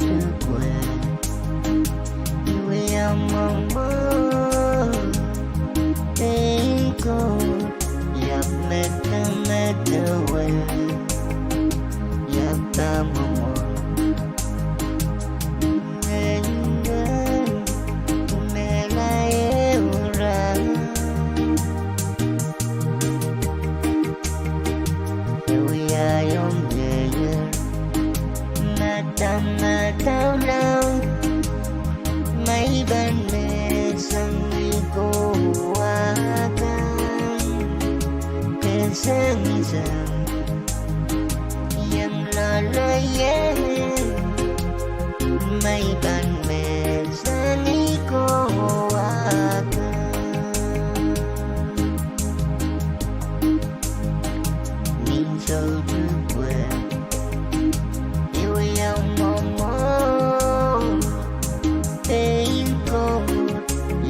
Sohte pwe, I wia mwomwohd, pein Koht, iang medemedewe, iang pahn mwomwohd. Ngehi, ngehi, kumehla ehu rahn. E wiahiong ngehi madamadau laud, ma I pahn mehsang ni kowa kan, kesengseng, iang loalloie, ma I pahn mehsang ni kowa kan. Ni sohte pwe, I wia mwomwohd, pein Koht,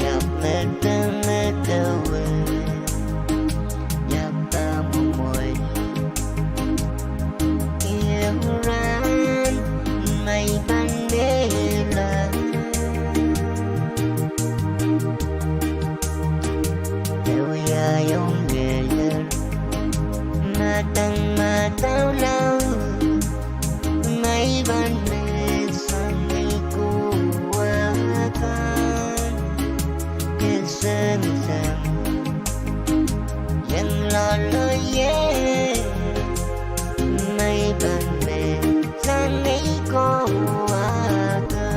iang medemedewe, iang pahn mwomwohd. Ehu rahn, ma I pahn mehla, e wiahiong ngehi madamadau laud, ma I pahn mehsang ni kowa kan, kesengseng, iang loalloie, ma I pahn mehsang ni kowa kan.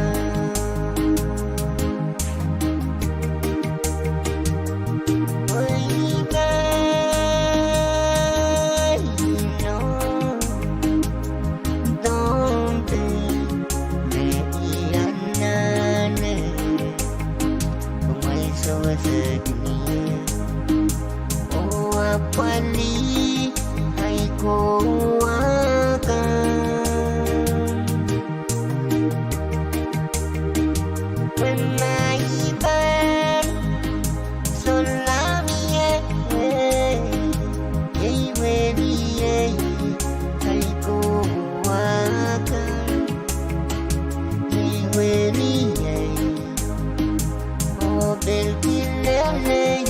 Pwe I pahn inou Pohnpei me I anahne, kumwail sewese kiniei oh apwalih ahi kowa kan. Pwe ma I pahn solahr mie, iei weliei ahi kowa kan, iei weliei, oh pil kilelei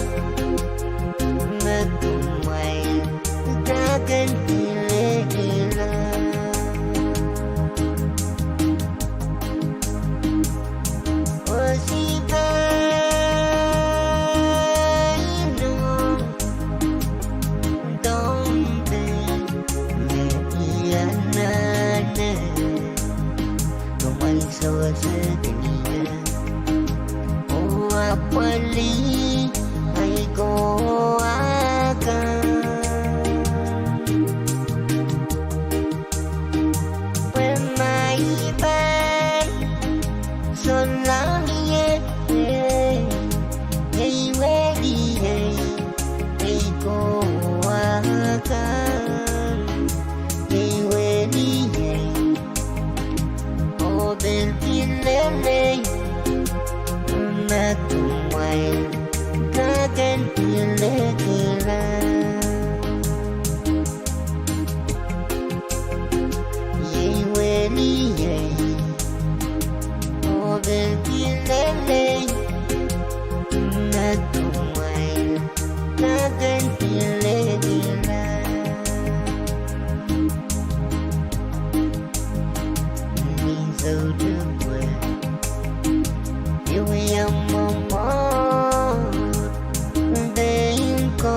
me kumwail kak en kilelehla. Oh I pahn inou Pohnpei me I anahne, kumwail sewese kiniei oh apwalih ahi kowa kan. Pwe ma I pahn solahr mie, iei weliei ahi kowa kan, iei weliei, oh pil kilelei me kumwail kak en kilelehla. Iei weliei, oh pil kilelei me kumwail kak en kilelehla. Ni sohte pwe, I wia mwomwohd, pein Koht,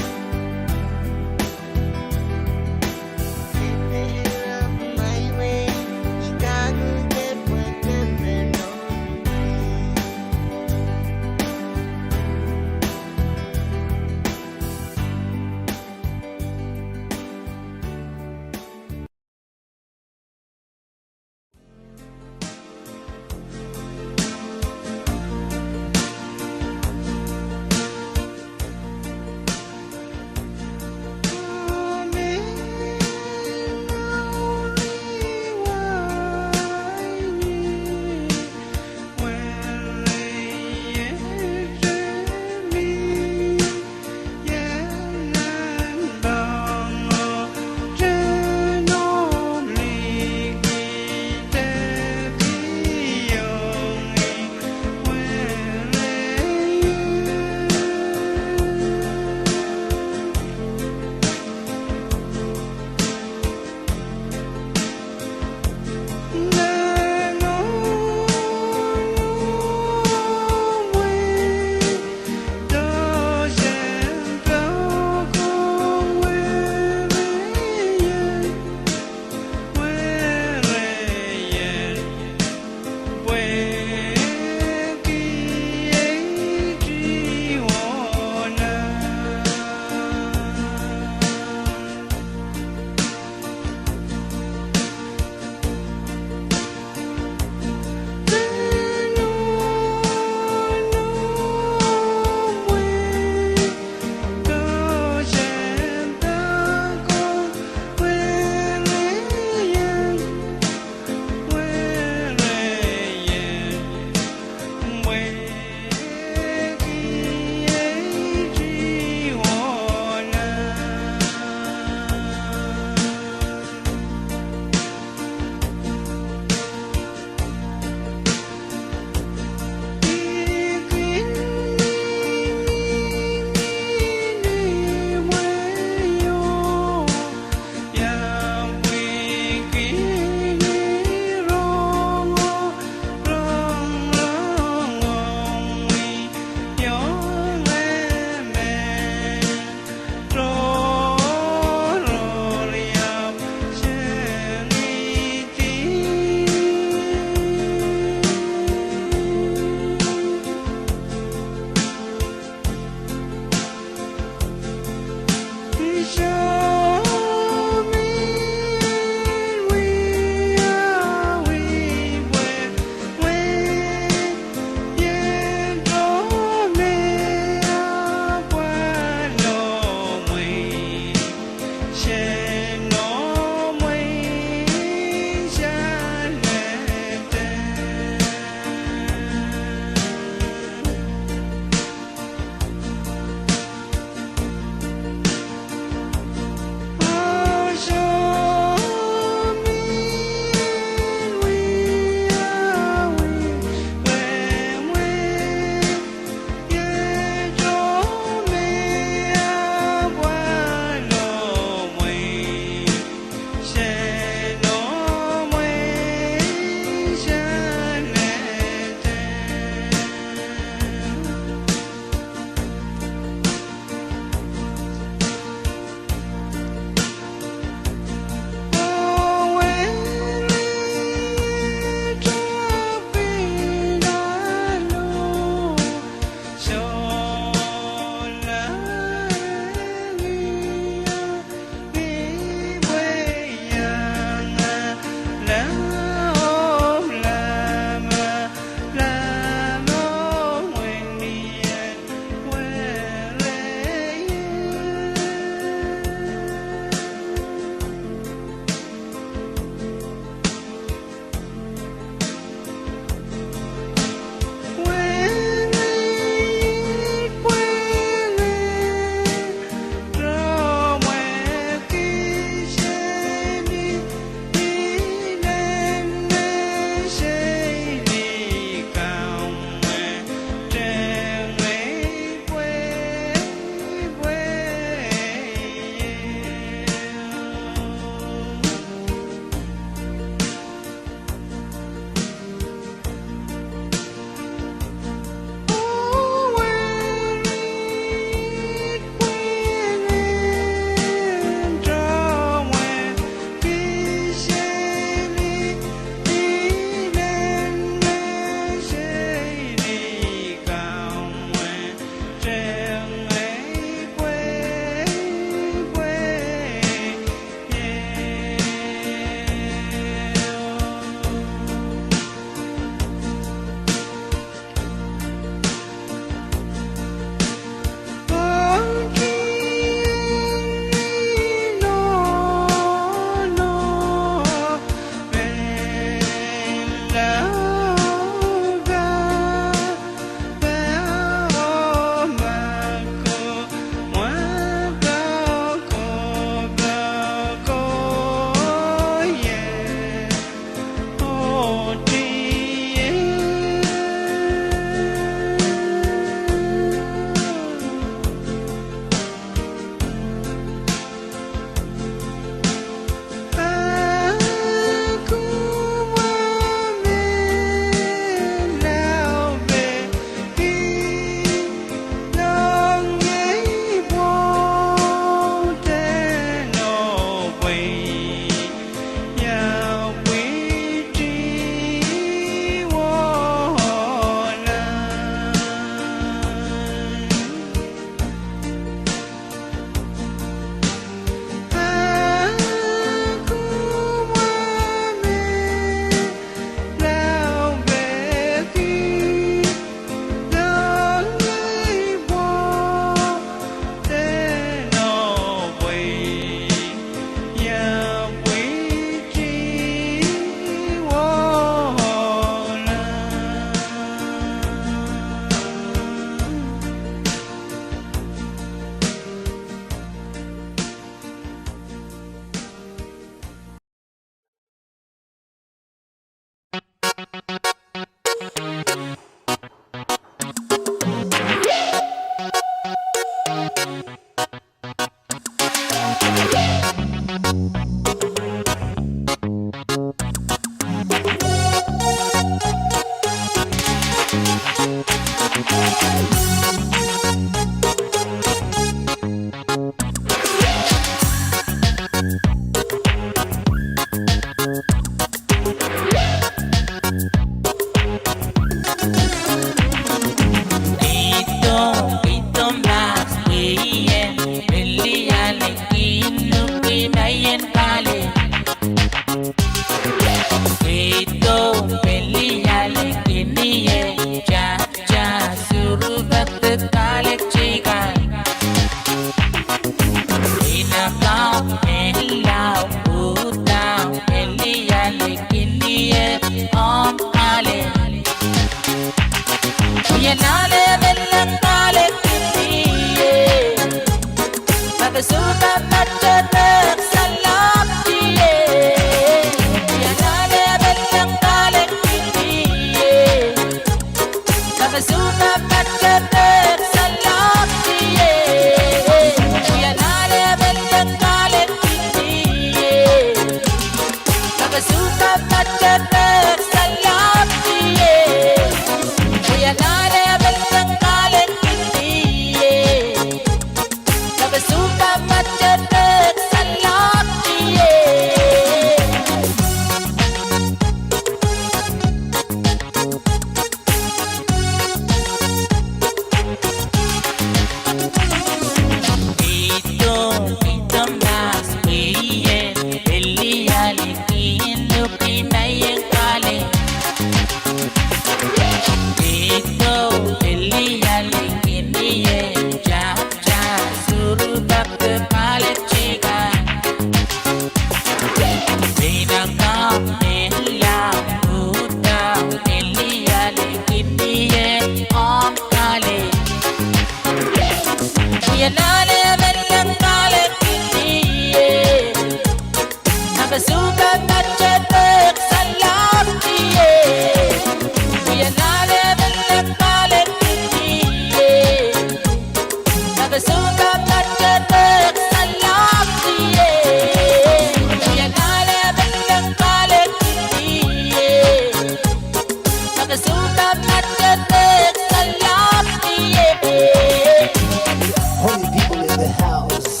All the people in the house,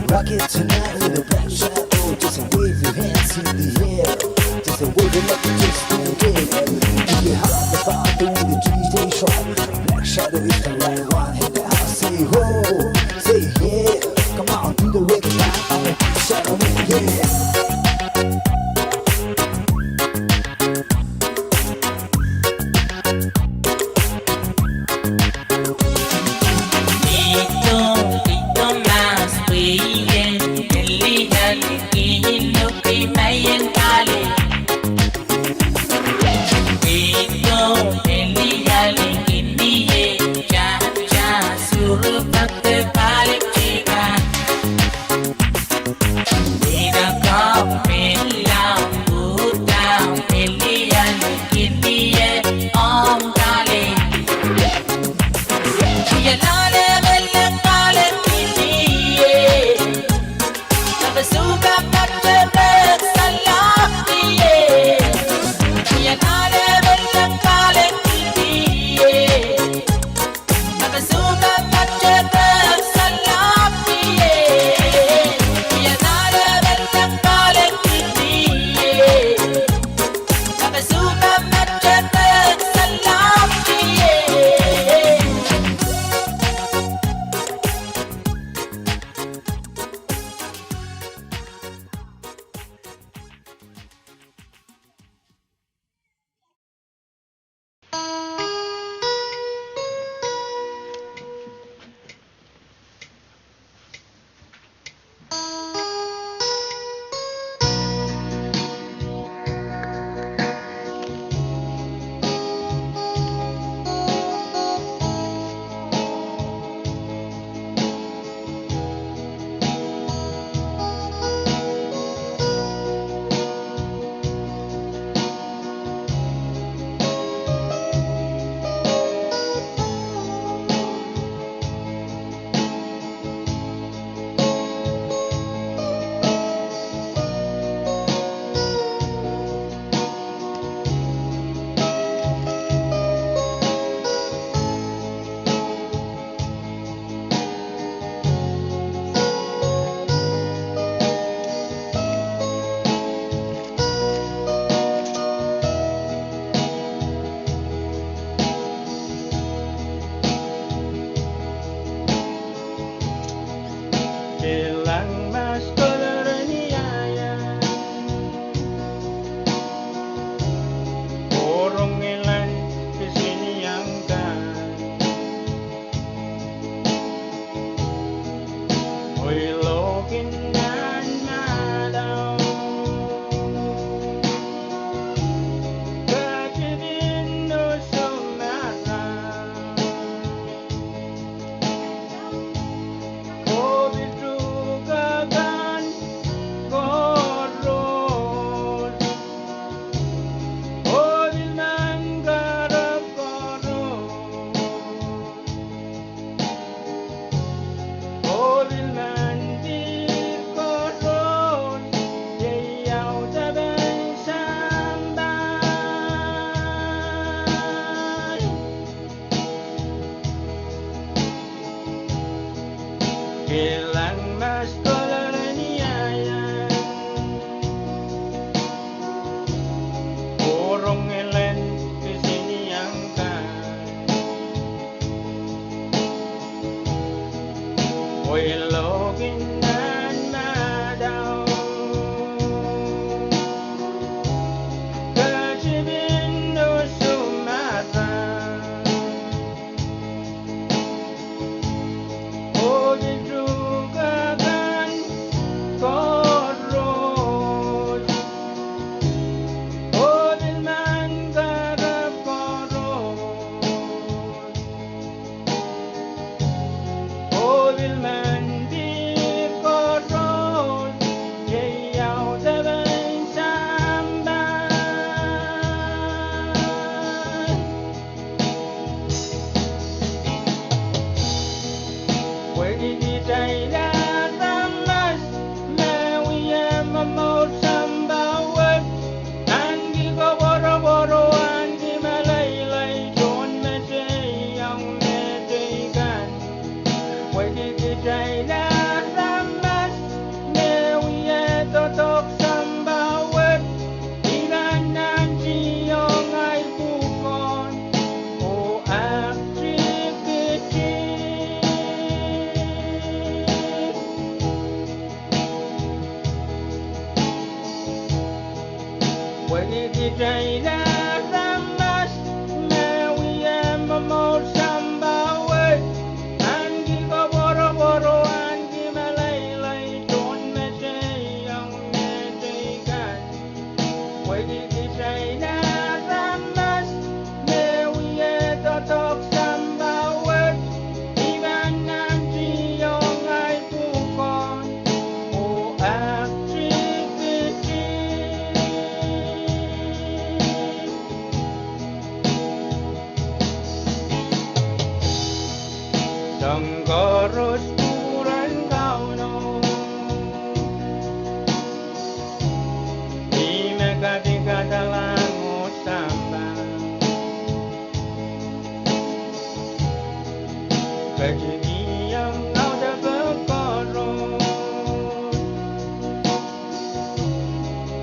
rock it tonight with a black shadow. Just wave your hands in the air. Just wave it like you just don't care. If you have the fire, do the D J shot. Black shadow is the right one in the house. Say ho, say yeah. Come on, do the reggae now. Shadow, yeah. Pwehki kitail aramas me wia momour sampah wet, ahneki koapworopwor oh ahneki meleilei tohn mehteiong mehteikan. Pwehki kitail aramas me wia doadoahk sampah wet, I pahn nantihong ahi pwukoa oh aktikitik. Soahng koaros kupwuren Kauno, ih me kadikadalahng oh sampah. Ketikihong audepe koaros,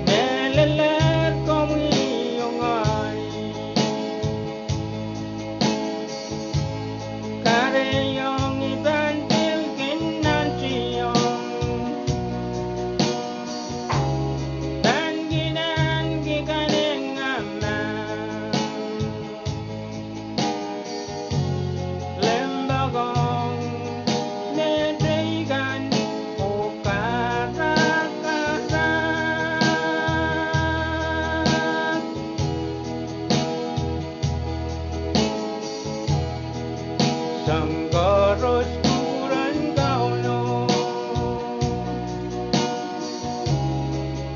mehleler komwi oh ngehi. Kahrehiong I pahn pil kin nantihong, pahn kin ahneki kanengamah, limpoak ong mehteikan oh karakarahk. Soahng koaros kupwuren Kauno,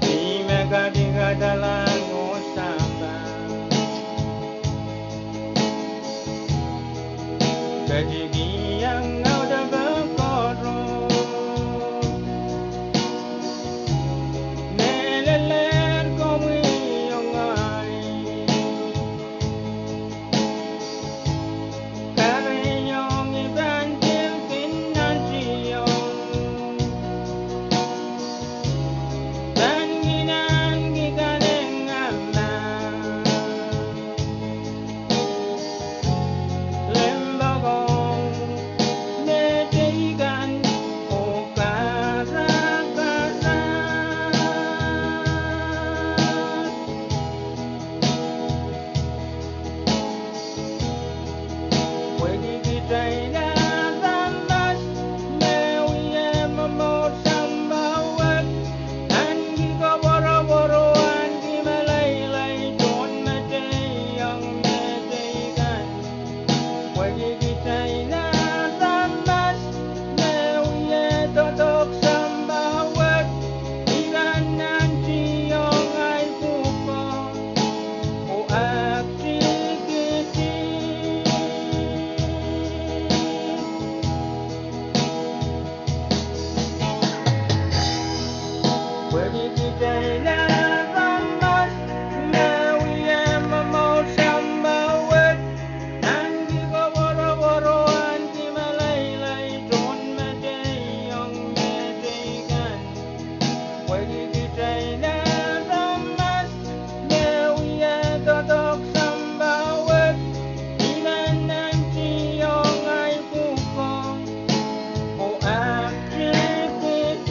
ih me kadikadalahng oh sampah. Ketikihong audepe koaros, mehleler komwi oh ngehi. Kahrehiong I pahn pil kin nantihong, pahn kin ahneki kanengamah, limpoak ong mehteikan oh karakarahk. Pwehki kitail aramas me wia momour sampah wet, ahneki koapworopwor oh ahneki meleilei tohn mehteiong mehteikan. Pwehki kitail aramas me wia doadoahk sampah wet, I pahn nantihong ahi pwukoa oh aktikitik. Pwehki kitail aramas me wia momour sampah wet, ahneki koapworopwor oh ahneki meleilei tohn mehteiong mehteikan. Pwehki kitail aramas me wia doadoahk sampah wet, I pahn nantihong ahi pwukoa oh aktikitik.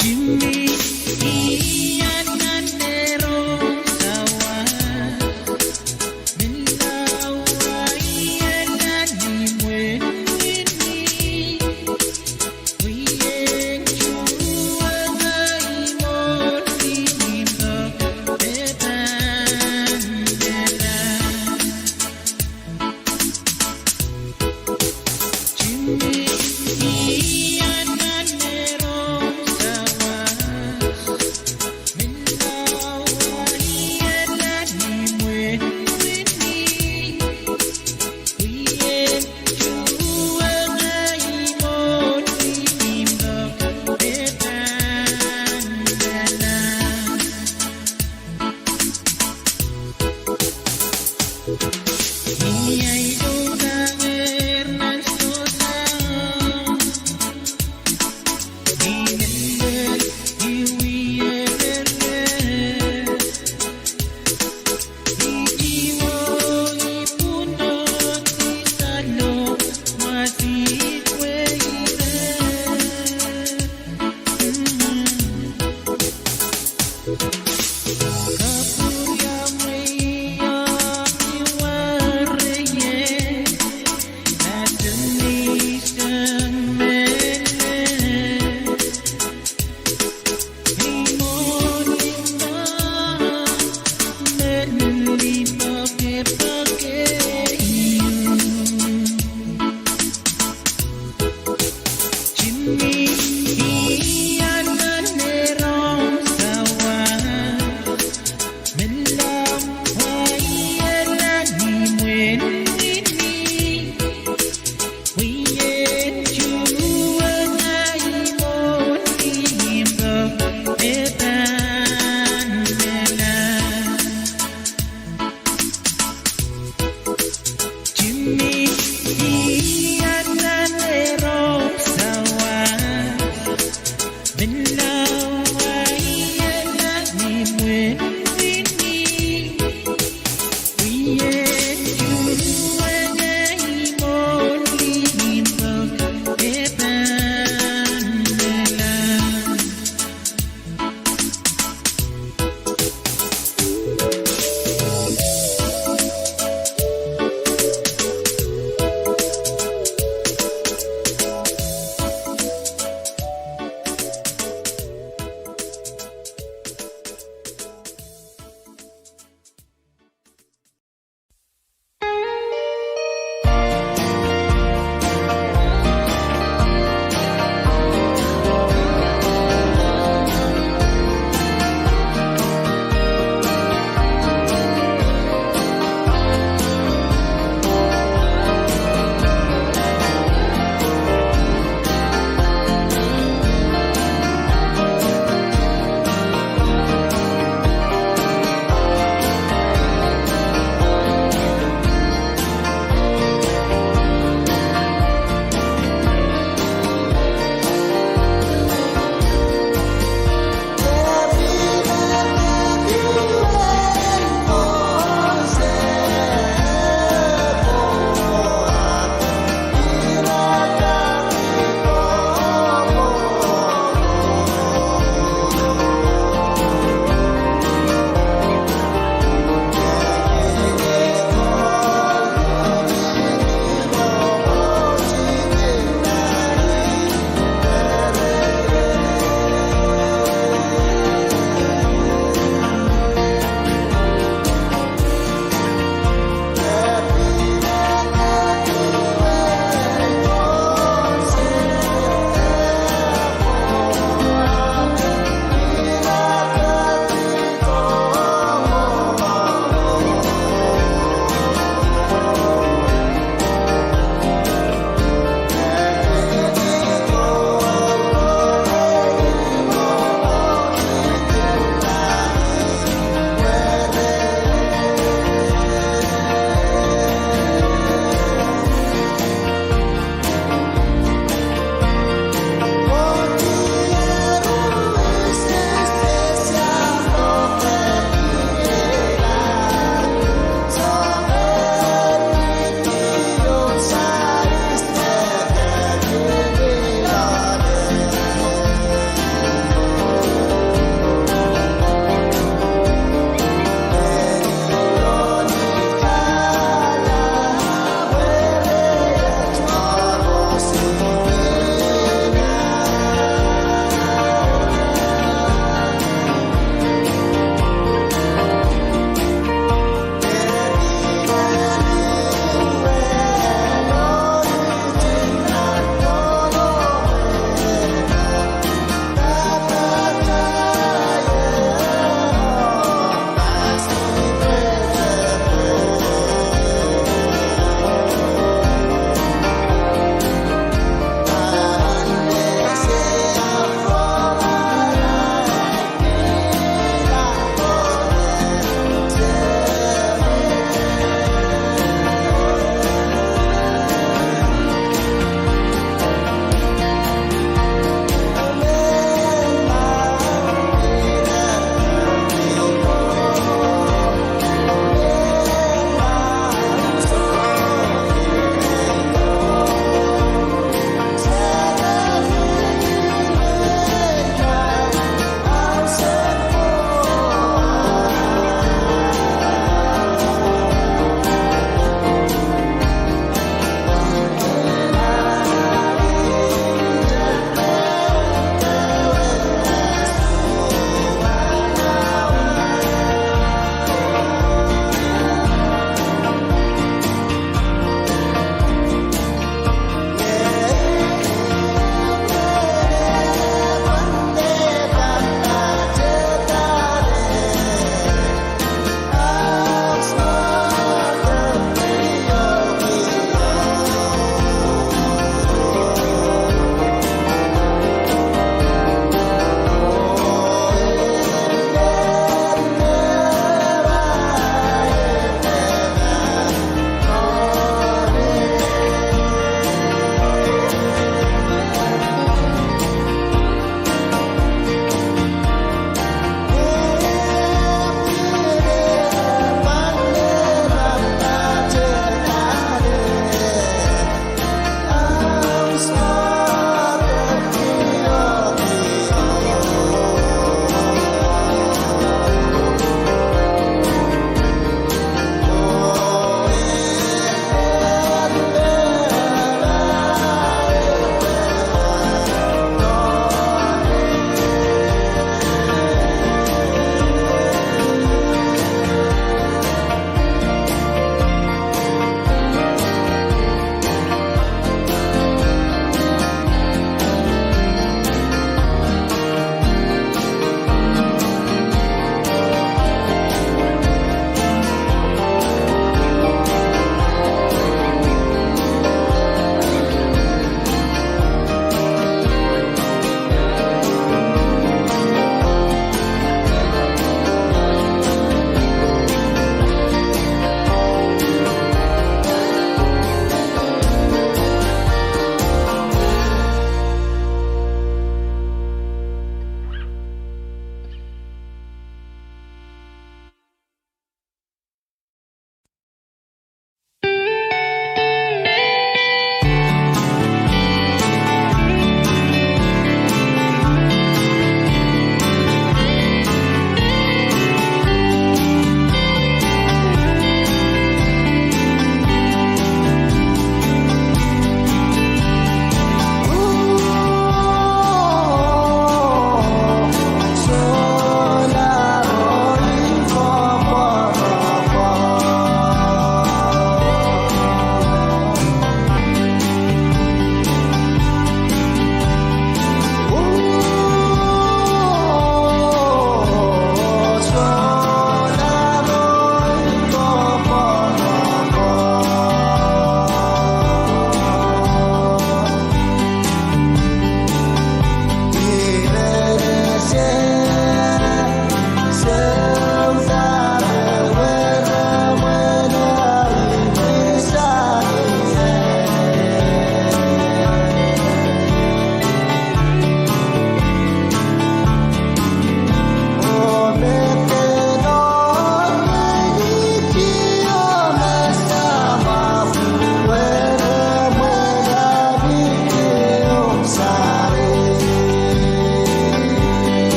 Jimmy, ia nan dehr ong sawas?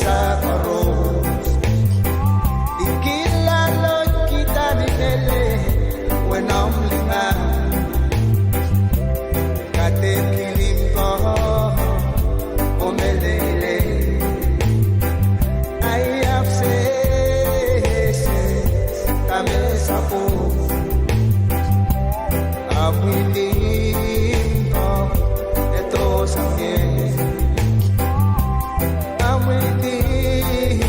Sakoaros, I kilangki lohkihda ni lele, wenomlinga, kadeik kilimko, oh meleilei. Ahi ahpw sehse, dahme sapwung, amwi limko, e doh sang ie, amwi limko.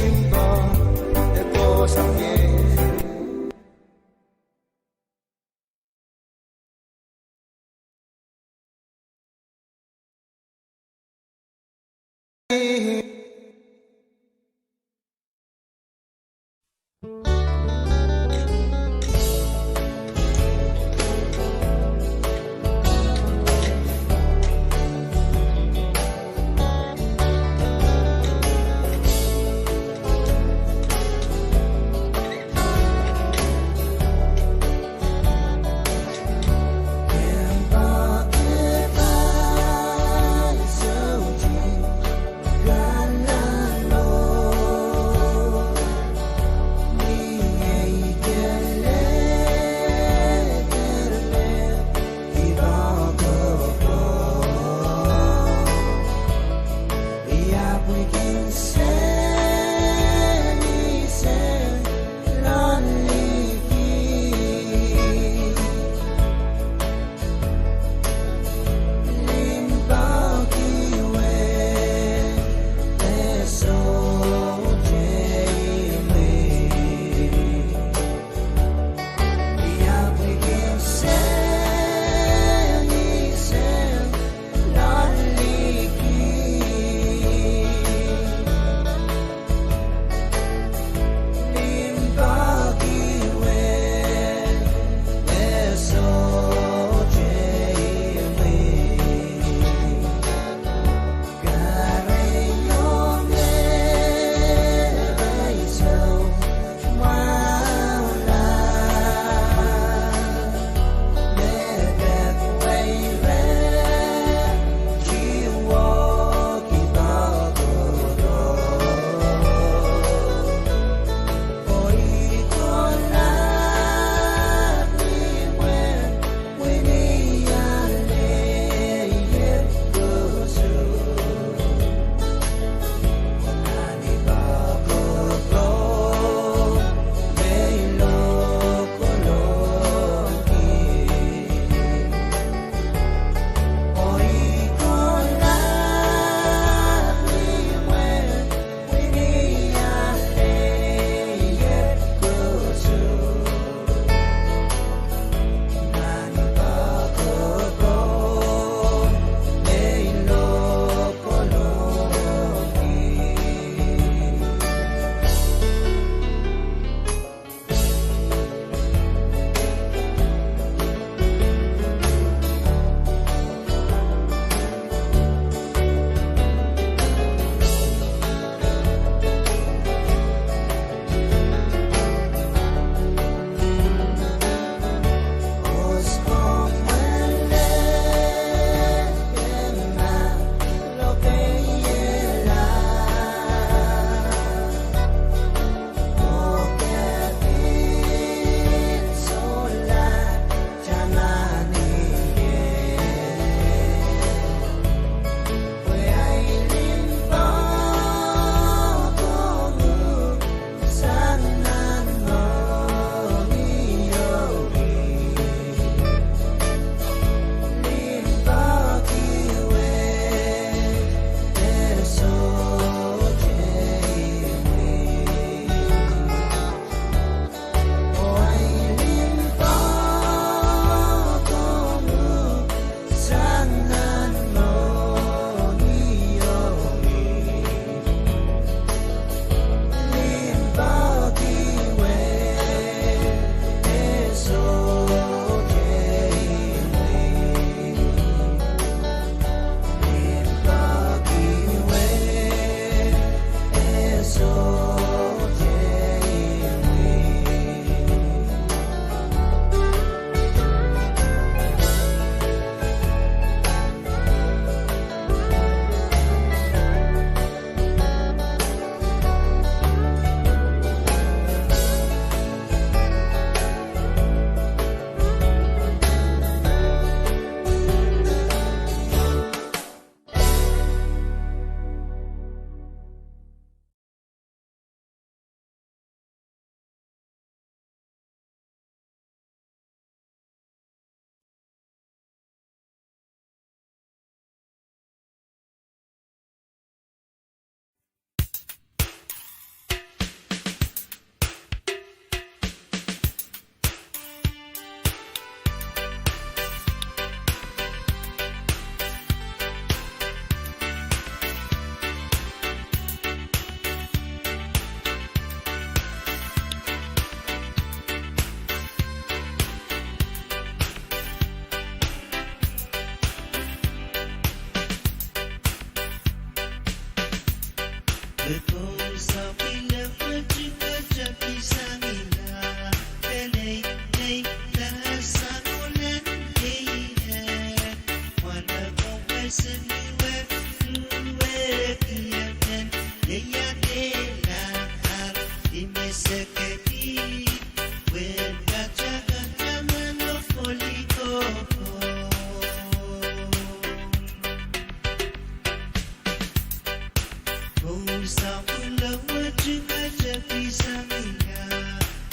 Sapwulo wet ih me tepihsang ia,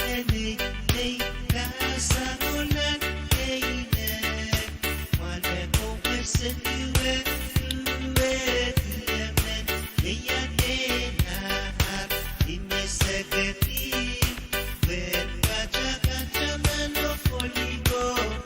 e nei, nei, lasang olan keine. Mwahneko wet seli wet, wet, emen, ia dena ar, ih me sekedi, wet katakata meno folikohng.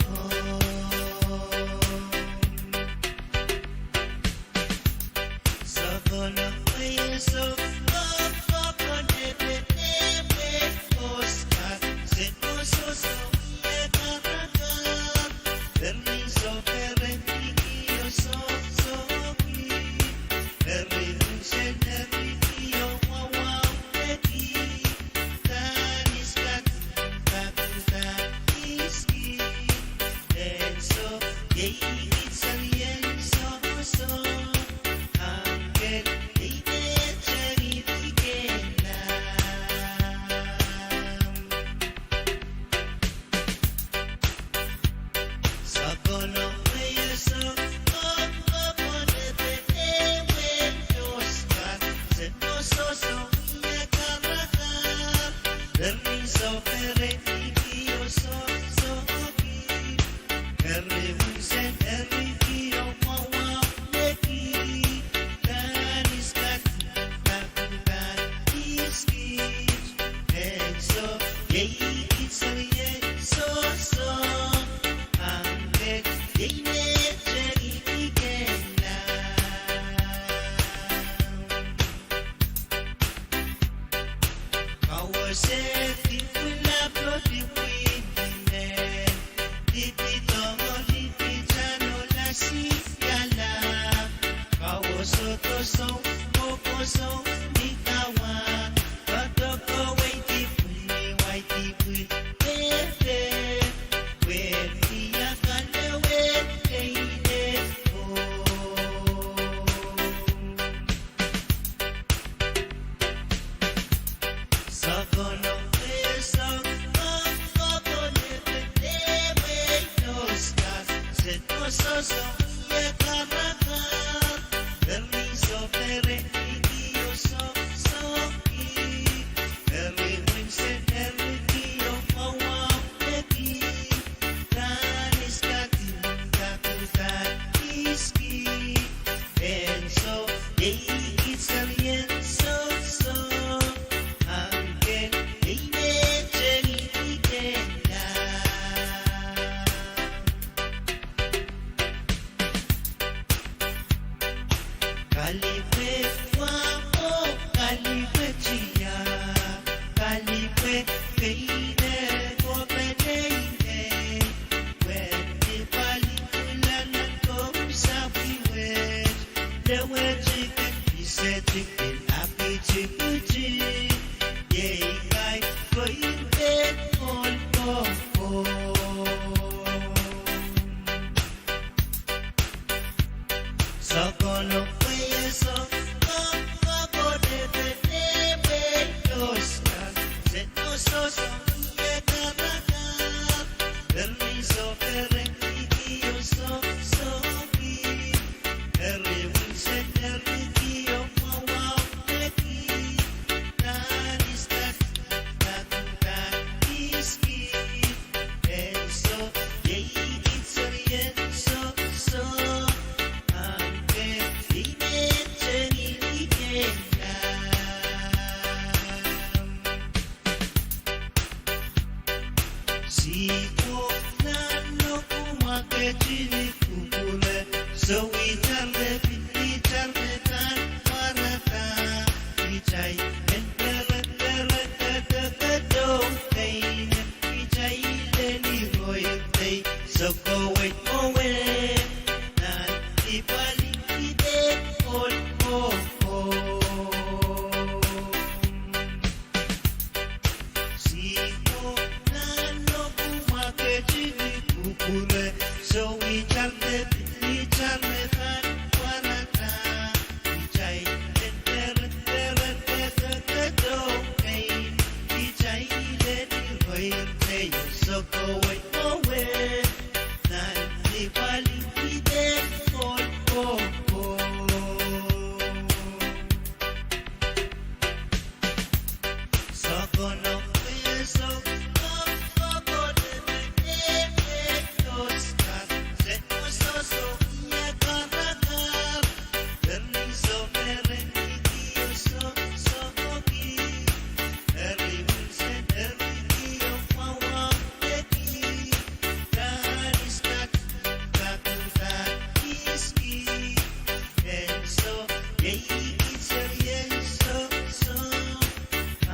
Ei, ih serien sohso,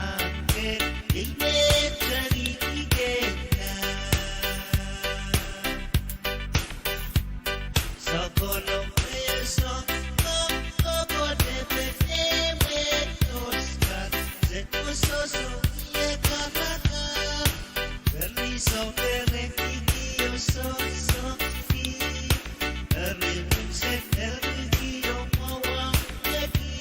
ahpw e, ei, me tani kihkehla. Sokolok me sohso, kokohte pene me toska, se tohsohso ie karakar. Eri sohte rehn kihkihdo sohso, ih, eri unsek, eri kihdo mwowe, ih,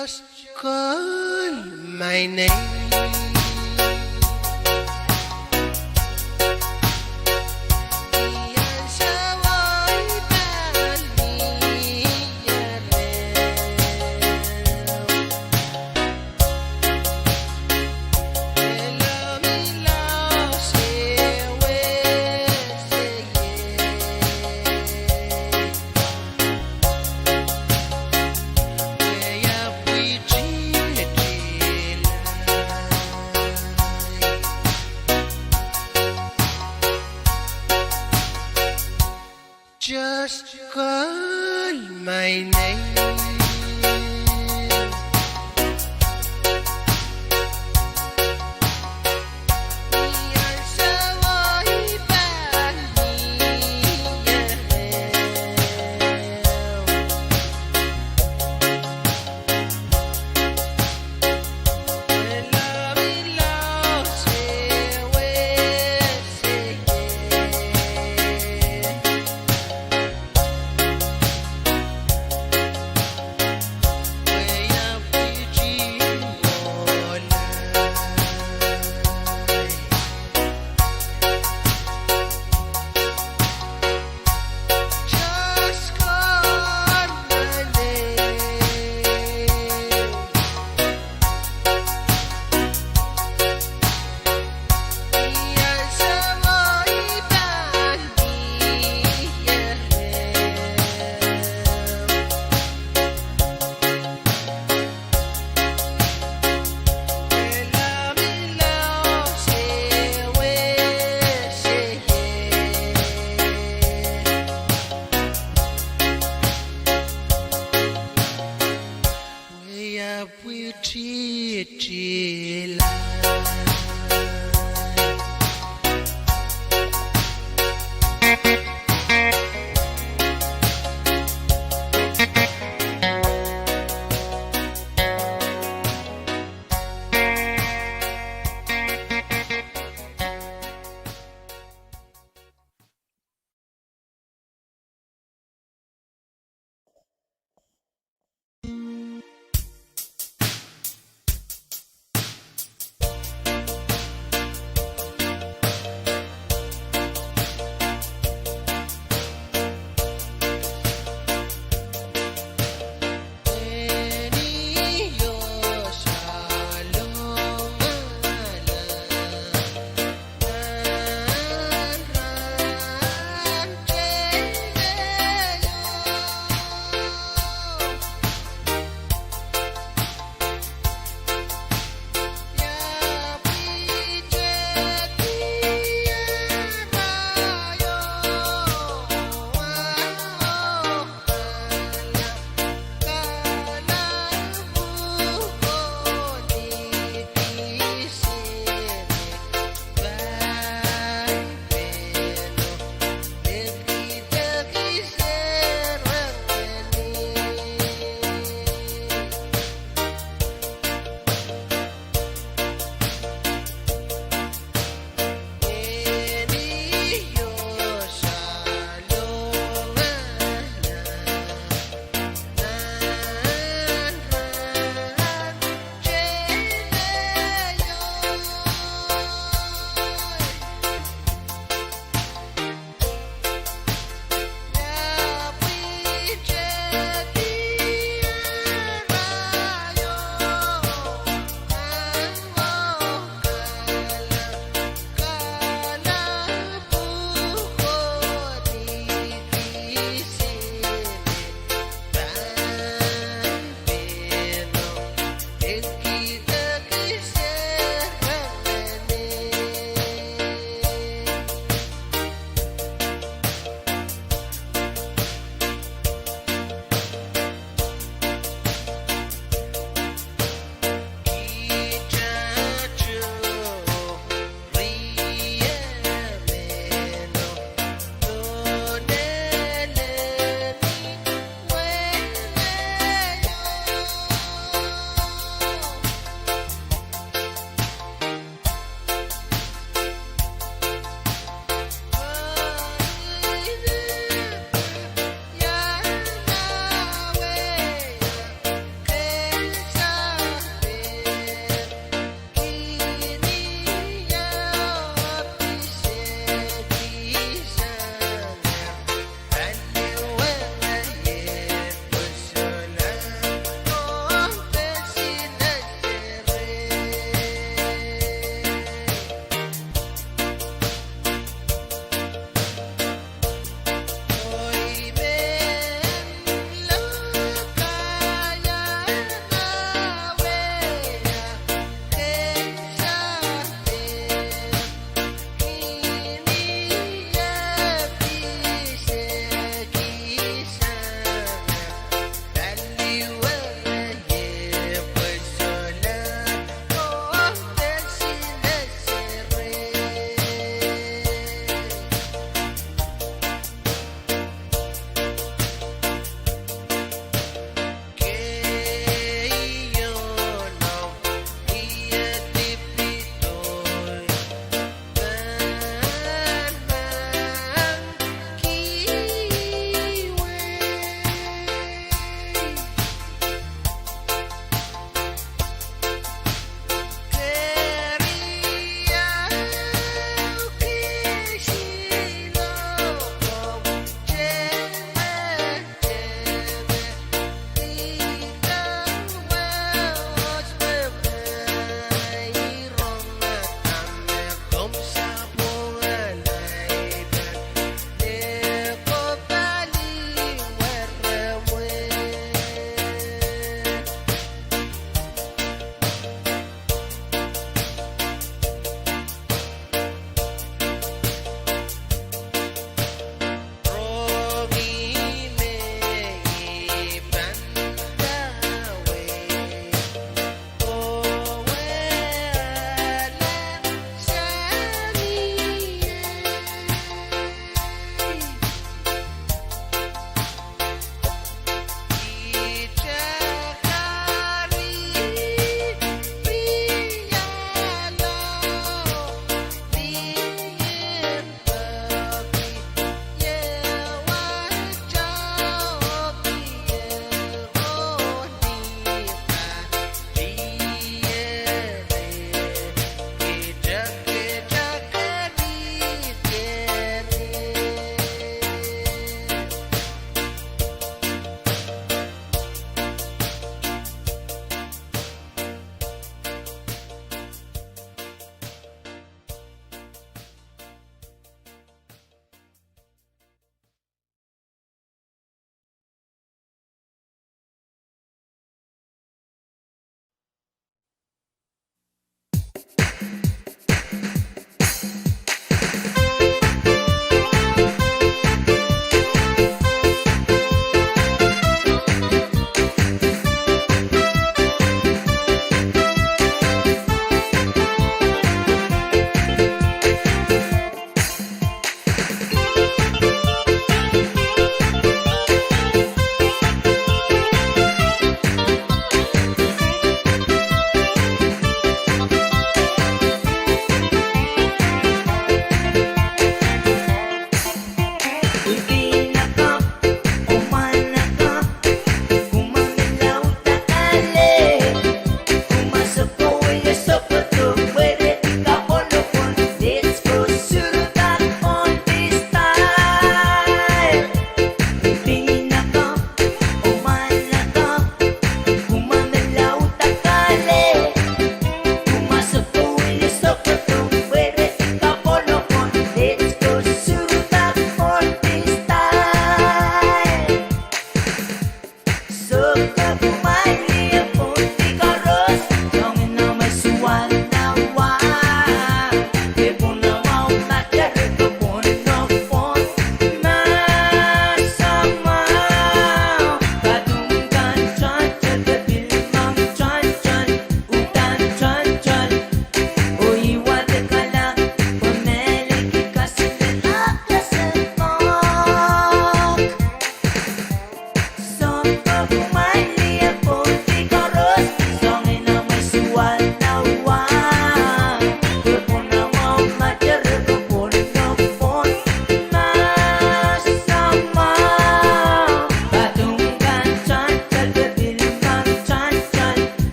Just call my name. Just call my name.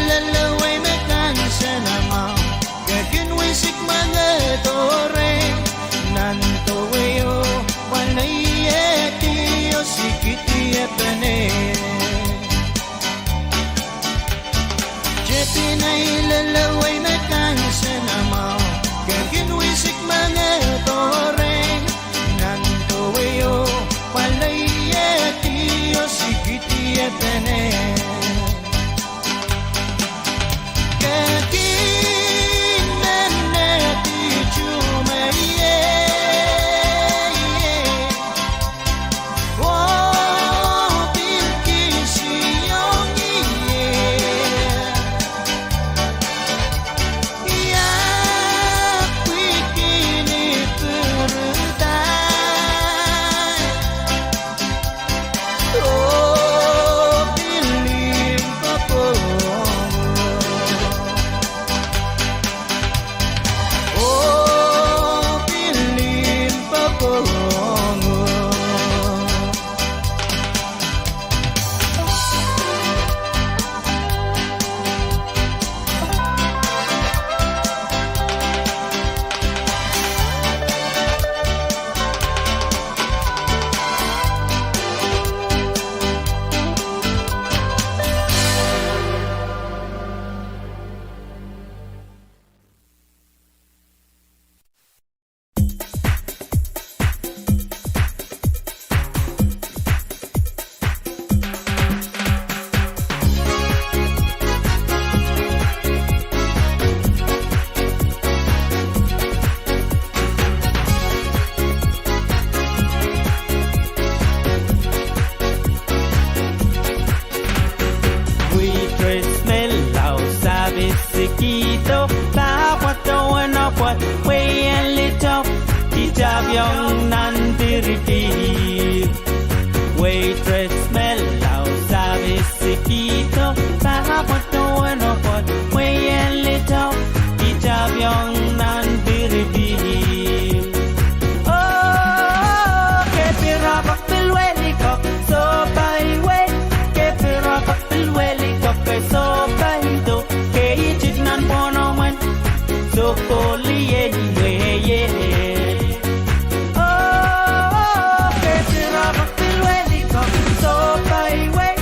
Lelewei me kansenamwahu, ke kin wisik mengehdo reh. Nan dowei o, pwalei e diosikidi epene. Tepin ei lelewei me kansenamwahu, ke kin wisik mengehdo reh. Nan dowei o, pwalei e diosikidi epene. Ke kin mehmehdi tuhmw ie, oh pil kihsihong ie. Ia pwihkini pirida. Oh pil limpoak ong. Oh pil limpoak ong. Waitress me lao service kihdo, pahpwa duwen pwoat, wehi en litok, kitapiong nan piripir. Waitress me lao service kihdo, pahpwa duwen pwoat, wehi en litok, kitapiong nan piripir. Oh, ke pil roapok pil welikok, sohpai wei. Ke pil roapok pil welikok, ke sohpeido. Ke itik nan pwohnomwen, sohkohlie ni mwehie. Oh, ke pil roapok pil welikok, sohpai wei.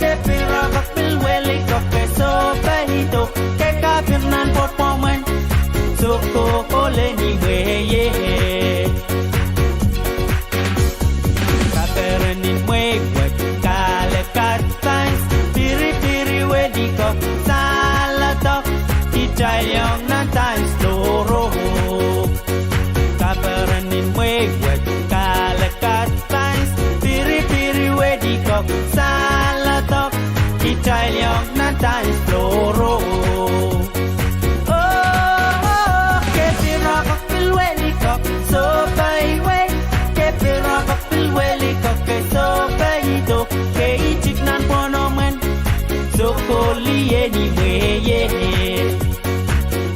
Ke pil roapok pil welikok, ke sohpeido. Ke kapir nan pwohnomwen, sohkohlie ni mwehie. Kaperen en mwehi wet, kahlek, advance, piripiri welikok, saledek, kitail iang nan dance floor o. Kaperen en mwehi wet, kahlek, advance, piripiri welikok, saledek, kitail iang nan dance floor o. Oh, ke pil roapok pil welikok, sohpai wei. Ke pil roapok pil welikok, ke sohpeido. Ke itik nan pwohnomwen, sohkohlie ni mwehie.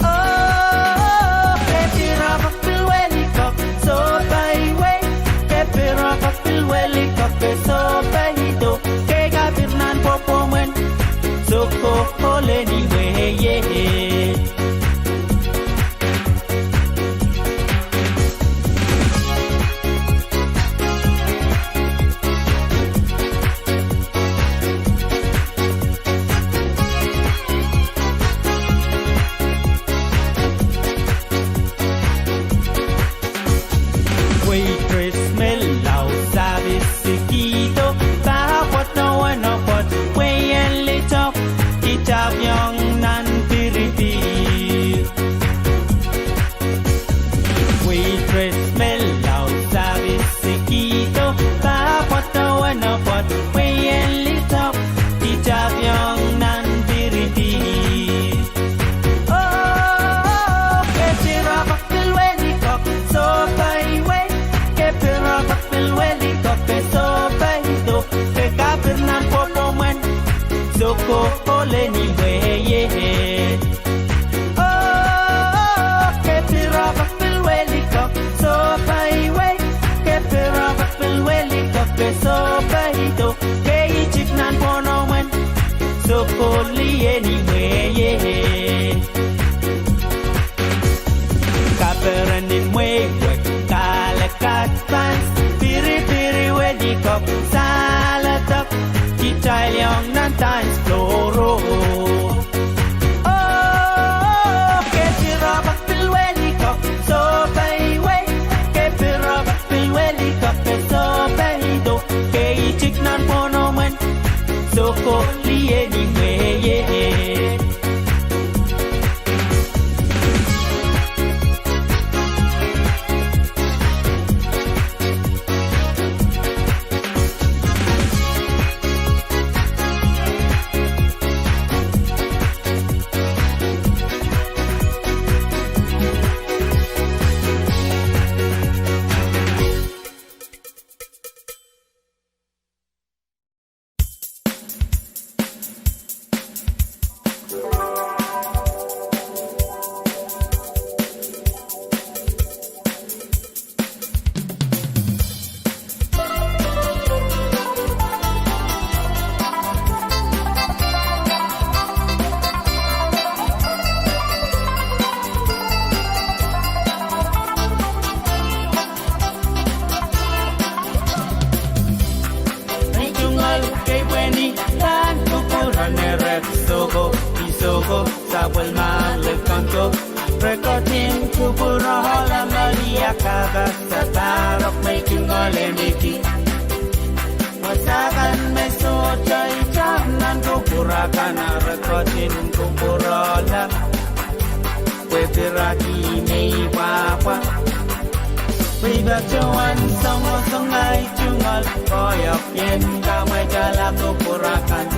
Oh, ke pil roapok pil welikok, sohpai wei. Ke pil roapok pil welikok, ke sohpeido. Ke kapir nan pwohnomwen, sohkohlie ni mwehie. Waitress me lao service kihdo, pahpwa duwen pwoat, wehi en litok, kitapiong nan piripir. Waitress me lao service kihdo, pahpwa duwen pwoat, wehi en litok, kitapiong nan piripir. Oh, ke pil roapok pil welikok, sohpai wei. Ke pil roapok pil welikok, ke sohpeido. Ke kapir nan pwohnomwen, sohkohlie ni mwehie. Oh, ke pil roapok pil welikok, sohpai wei. Ke pil roapok pil welikok, ke sohpeido. Ke itik nan pwohnomwen, Sokoli eni mweie. Kaperen en mwehi wet, kahlek, kat, pans, piripiri, welikop, saledek, kitail iang nan dance floor o. Oh, ke pirap pil welikop, sohpeiwei, ke pirap pil welikop, sohpeido, ke itik nan pwonomwen. Sokoli eni mweie. Mei tungoal kei pweni, pahn kupwuren erek soko, ih soko, sapwellime lel koundo. Rekotin kupwur ohl, amaliakaka, sapahrok mei tungoal e mihdi. Wasa kan me sohte itar nan kupwur akan, rekotin kupwur ohl. Pwe piraki mei pwapwa. Pwe patohwan songosong ahi tungoal koahiek, ien kamwaitala kupwur akan.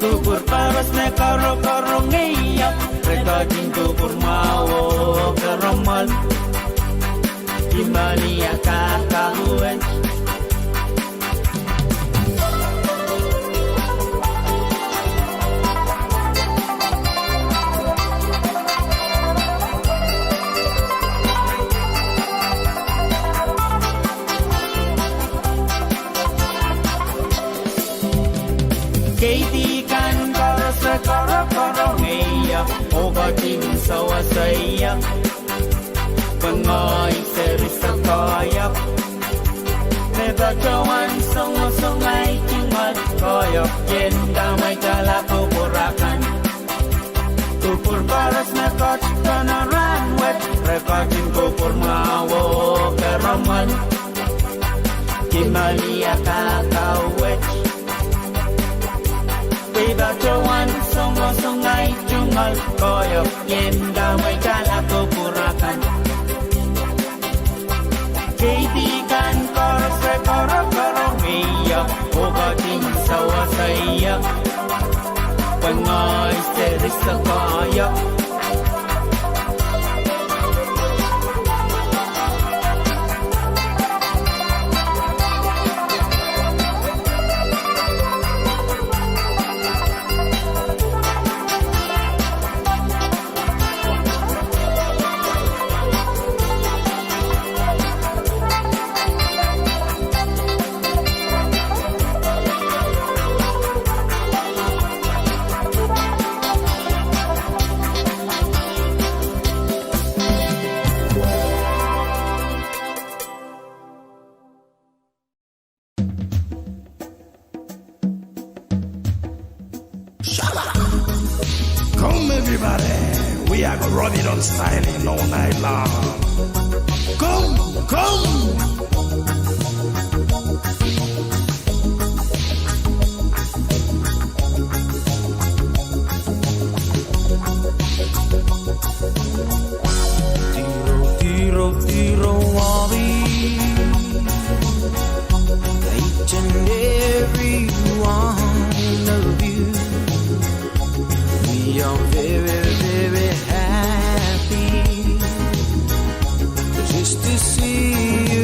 Kupwur koaros me korokorong ie, rekotin kupwur mwahu oh keramwal. Kimaliakaka wet. Keidi kan koaros re korokorong ie, oh ketin sewese ie. Pwe ngehi seri sakaia. Me patohwan songosong ahi tungoal koahiek, ien kamwaitala kupwur akan. Kupwur koaros me ketido nan rahn wet, rekotin kupwur mwahu oh keramwal. Kimaliakaka wet. Pwe patohwan songosong ahi tungoal koahiek, ien kamwaitala kupwur akan. Keidi kan koaros re korokorong ie, oh ketin sewese ie. Pwe ngehi seri sakaia. Come everybody, we are gonna rub it on styling all night long. Come, come. Tiro, tiro, tiro, Wally. Each and every one of you. We are very, very happy just to see you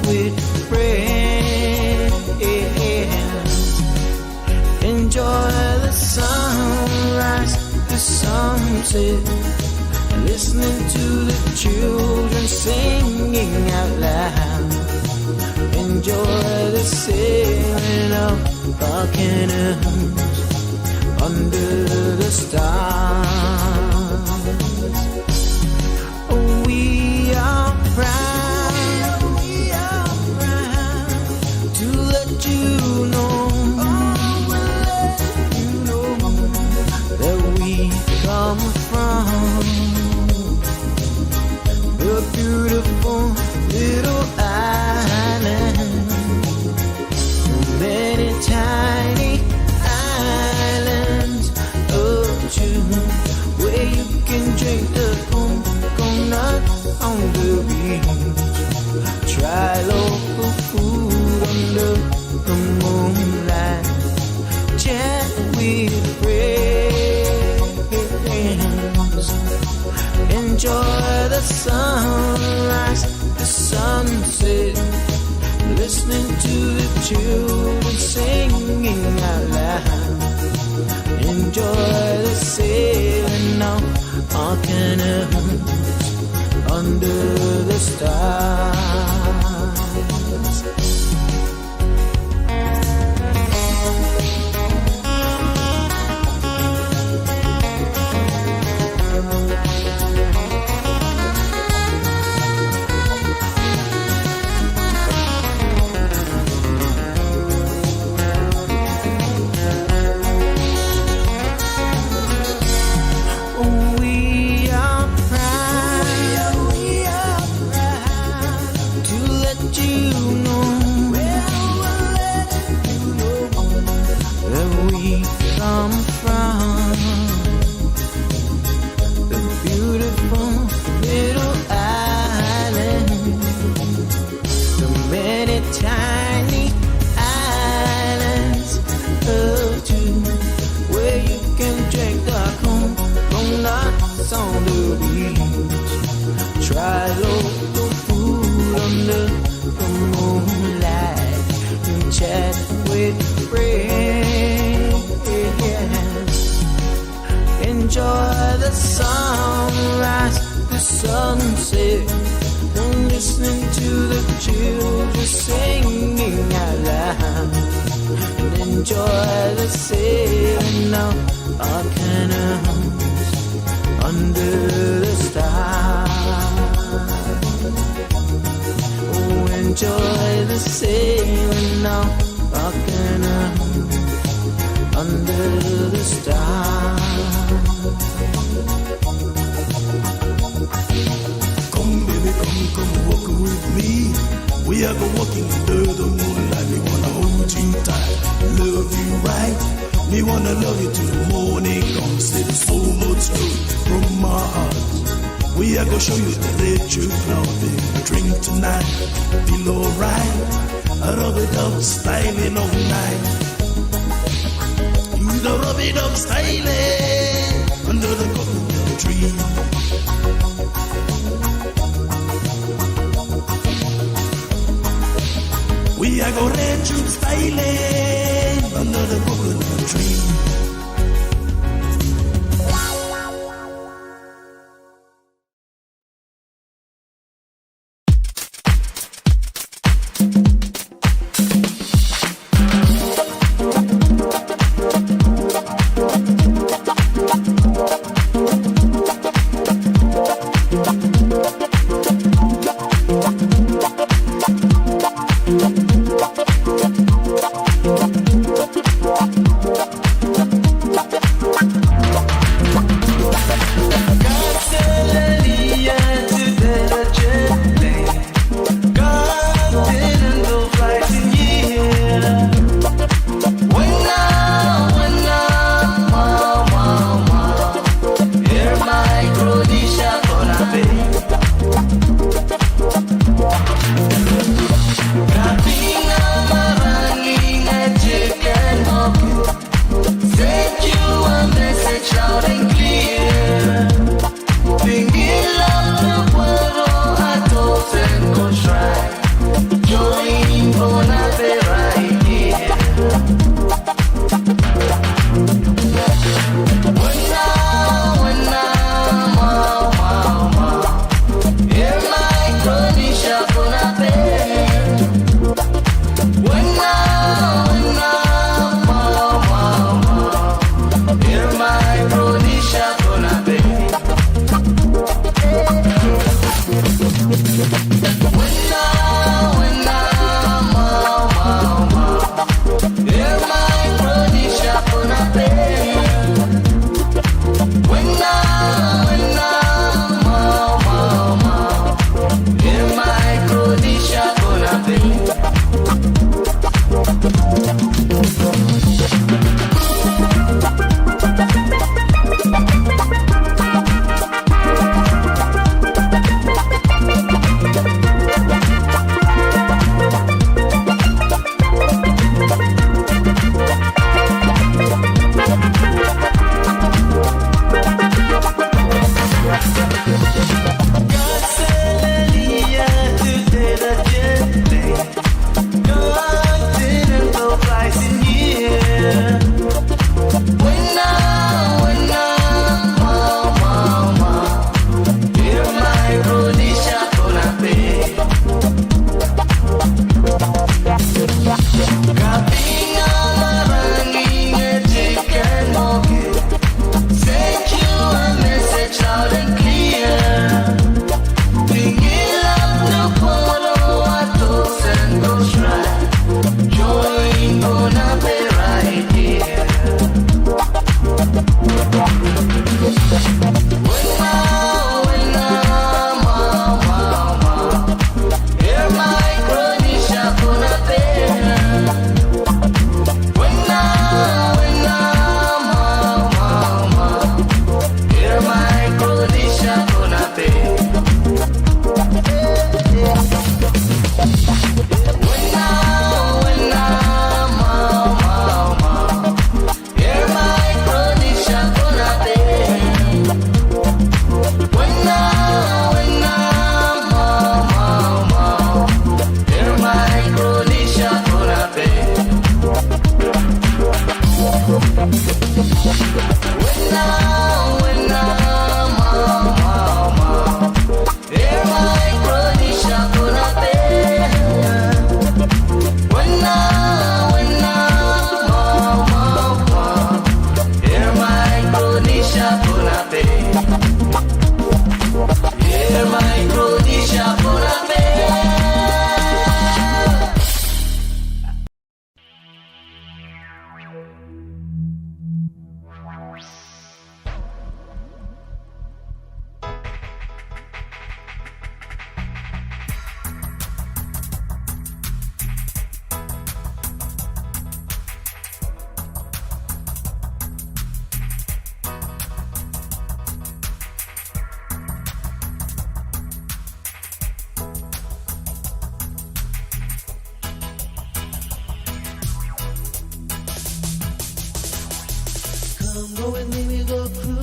with friends. Enjoy the sunrise, the sunset, listening to the children singing out loud. Enjoy the sailing of the canoes under the stars. We are proud, we are proud to let you know, let you know that we come from a beautiful little island. Many tiny islands of June, where you can drink the coconut on the beach. Try local food under the moonlight. Chat with friends. Enjoy the sunrise, the sunset, listening to the children singing out loud. Enjoy the sailing of our canoes under the stars. We are proud, we are proud to let you know, let you know that we come from a beautiful little island. So many tiny islands of June, where you can drink the coconuts on the beach. Try local food under the moonlight and chat with friends. Enjoy the sunrise, the sunset, and listening to the children singing out loud. And enjoy the sailing of our canoes under the stars. Oh, enjoy the sailing of Rockin' around under the stars. Come, baby, come, come walk with me. We are go walking under the moonlight. We wanna hold you tight, love you right. Me wanna love you till the morning comes. It is so much good from my heart. We are go show you the red truth now, baby. Drink tonight, feel alright. A rub-a-dub styling all night. Do the rub-a-dub styling under the coconut tree. We are go red truth styling under the coconut tree.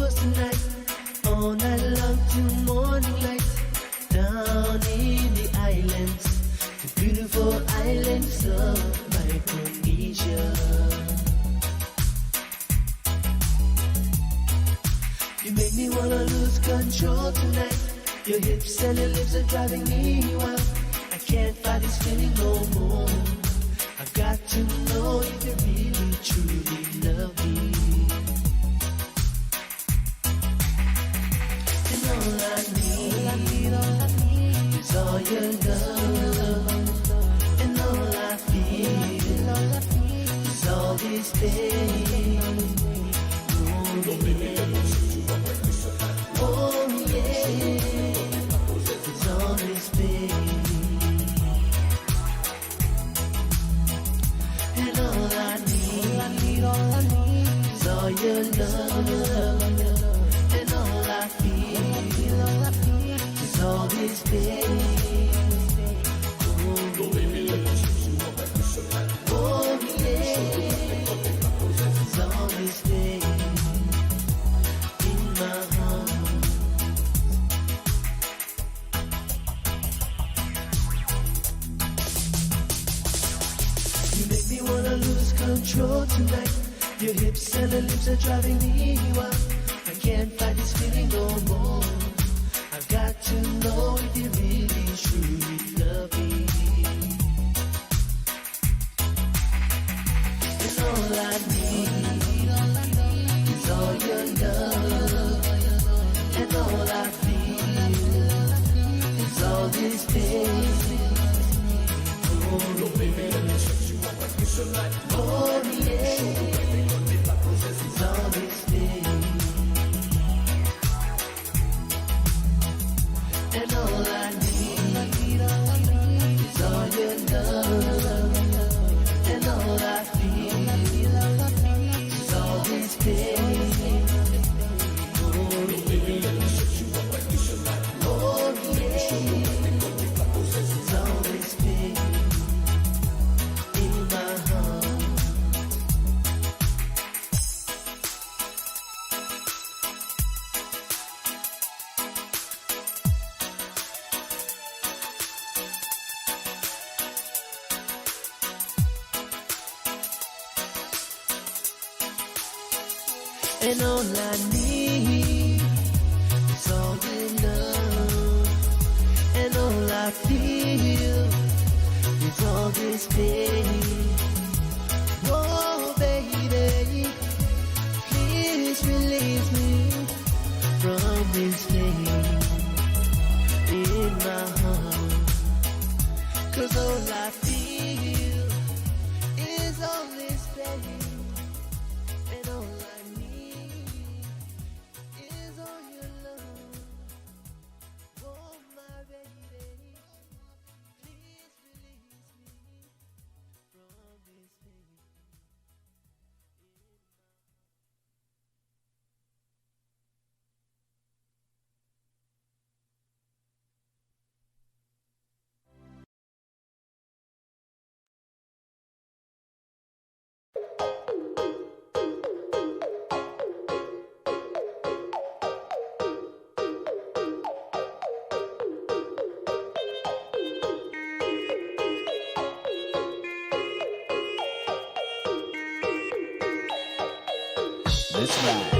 Tonight, on a long to morning light, down in the islands, the beautiful islands of Micronesia. You make me wanna lose control tonight. Your hips and your lips are driving me wild. I can't fight this feeling no more. I've got to know if you really, truly love me. And all I need, all I need, all I need is all your love. And all I feel is all this pain. Oh, baby, let me shoot you up like this. Oh, yeah. It's all this pain. And all I need, all I need, all I need is all your love. And all I feel, all I feel is all this pain. Oh, baby, let me shoot you up like this. Oh, yeah. It's all this pain in my heart. You make me wanna lose control tonight. Your hips and your lips are driving me wild. I can't fight this feeling no more. I've got to know if you really, truly love me. And all I need is all your love. And all I feel is all this pain. Oh, baby, let me shoot you up like this. Oh, yeah. It's all this pain and all I need is all your love. And all I feel is all this pain. Oh, baby, let me shoot you up like this. Oh, yeah. It's all this pain in my heart. And all I need is all your love. And all I feel is all this pain. Oh, baby, please release me from this pain in my heart. 'Cause all I feel is all this pain. And all I need is all your love. Oh, my baby, please release me from this pain. Let's ride.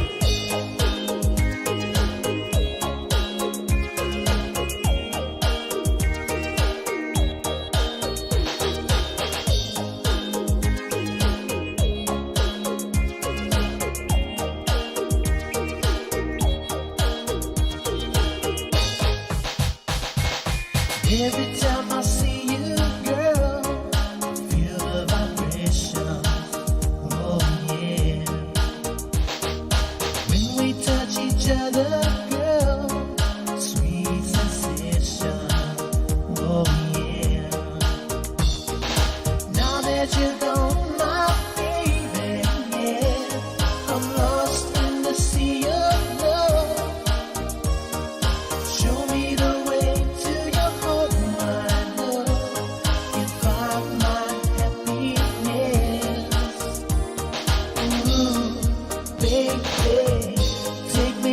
Every time I see you, girl, I feel the vibration. Oh, yeah. When we touch each other, girl, sweet sensation. Oh, yeah. Now that you're gone, my baby, yeah, I'm lost in the sea of love. Show me the way to your heart, my love, and find my happiness. Ooh, baby, take me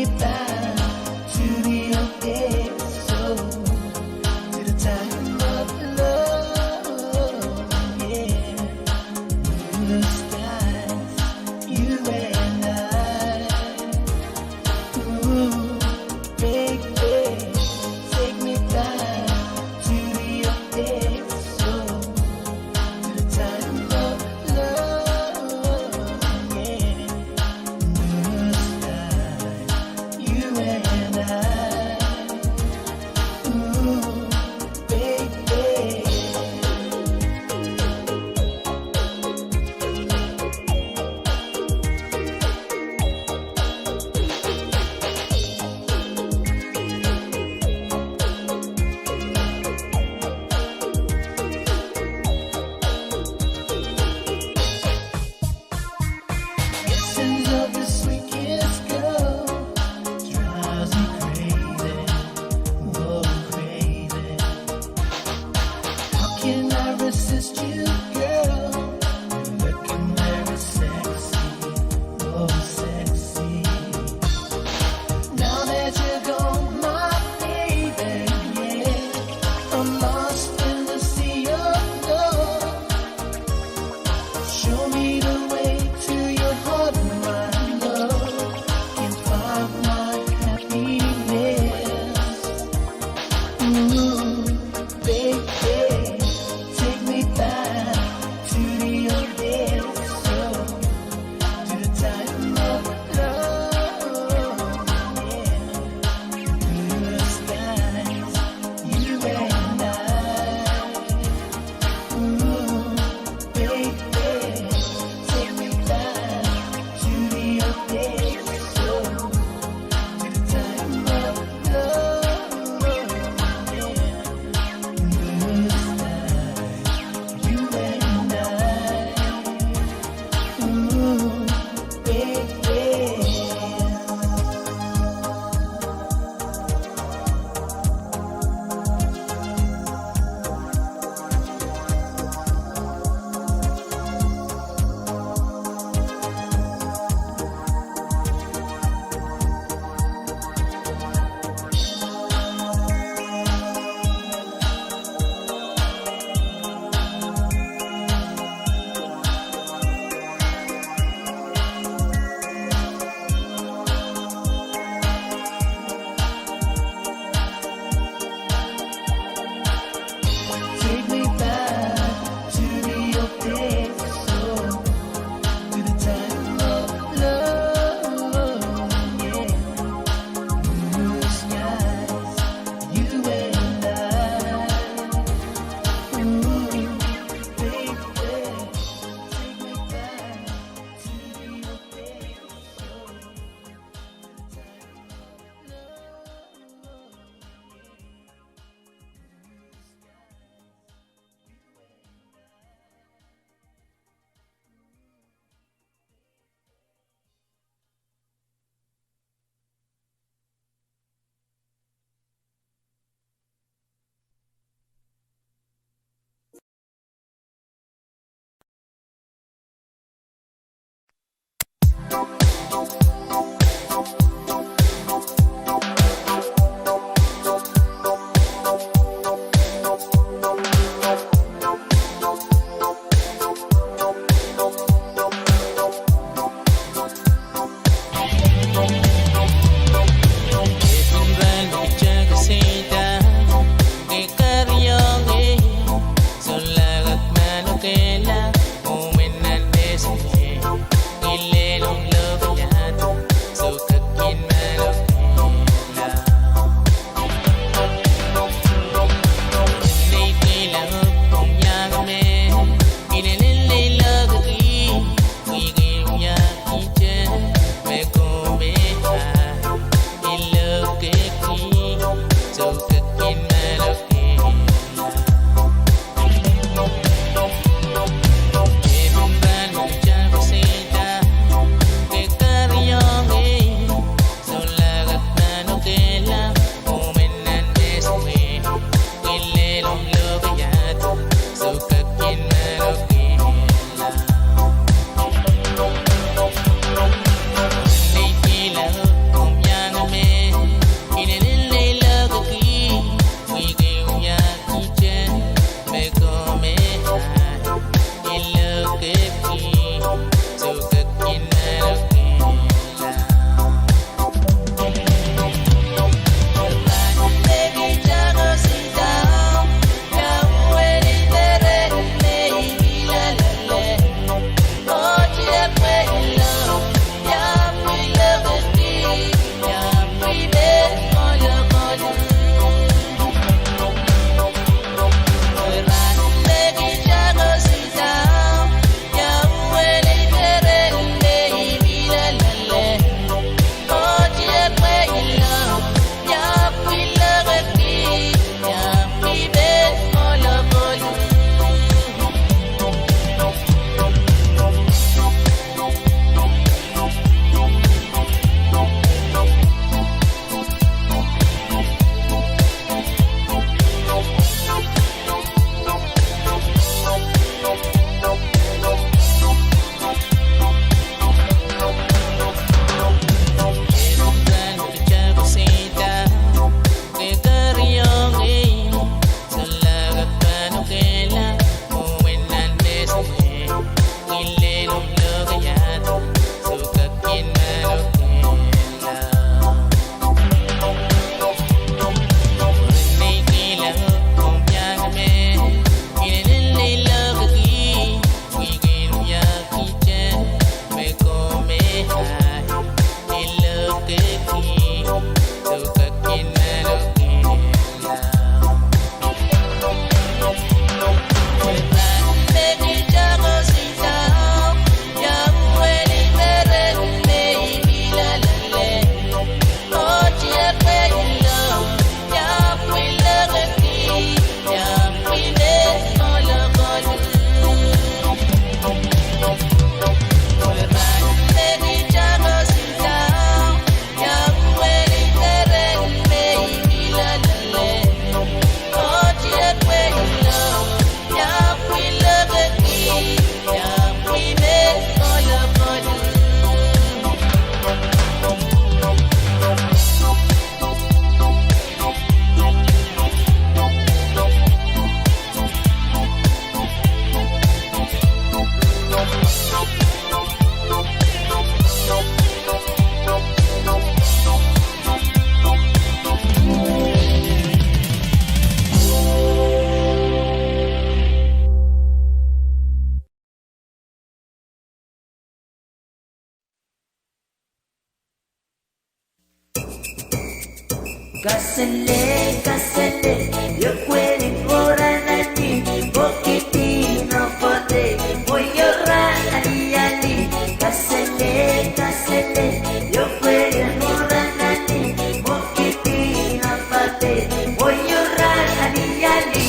Kasele, kasele, io kwelin wora nani, pokiti no pate, moiora aliali. Kasele, kasele, io kwelin wora nani, pokiti no pate, moiora aliali.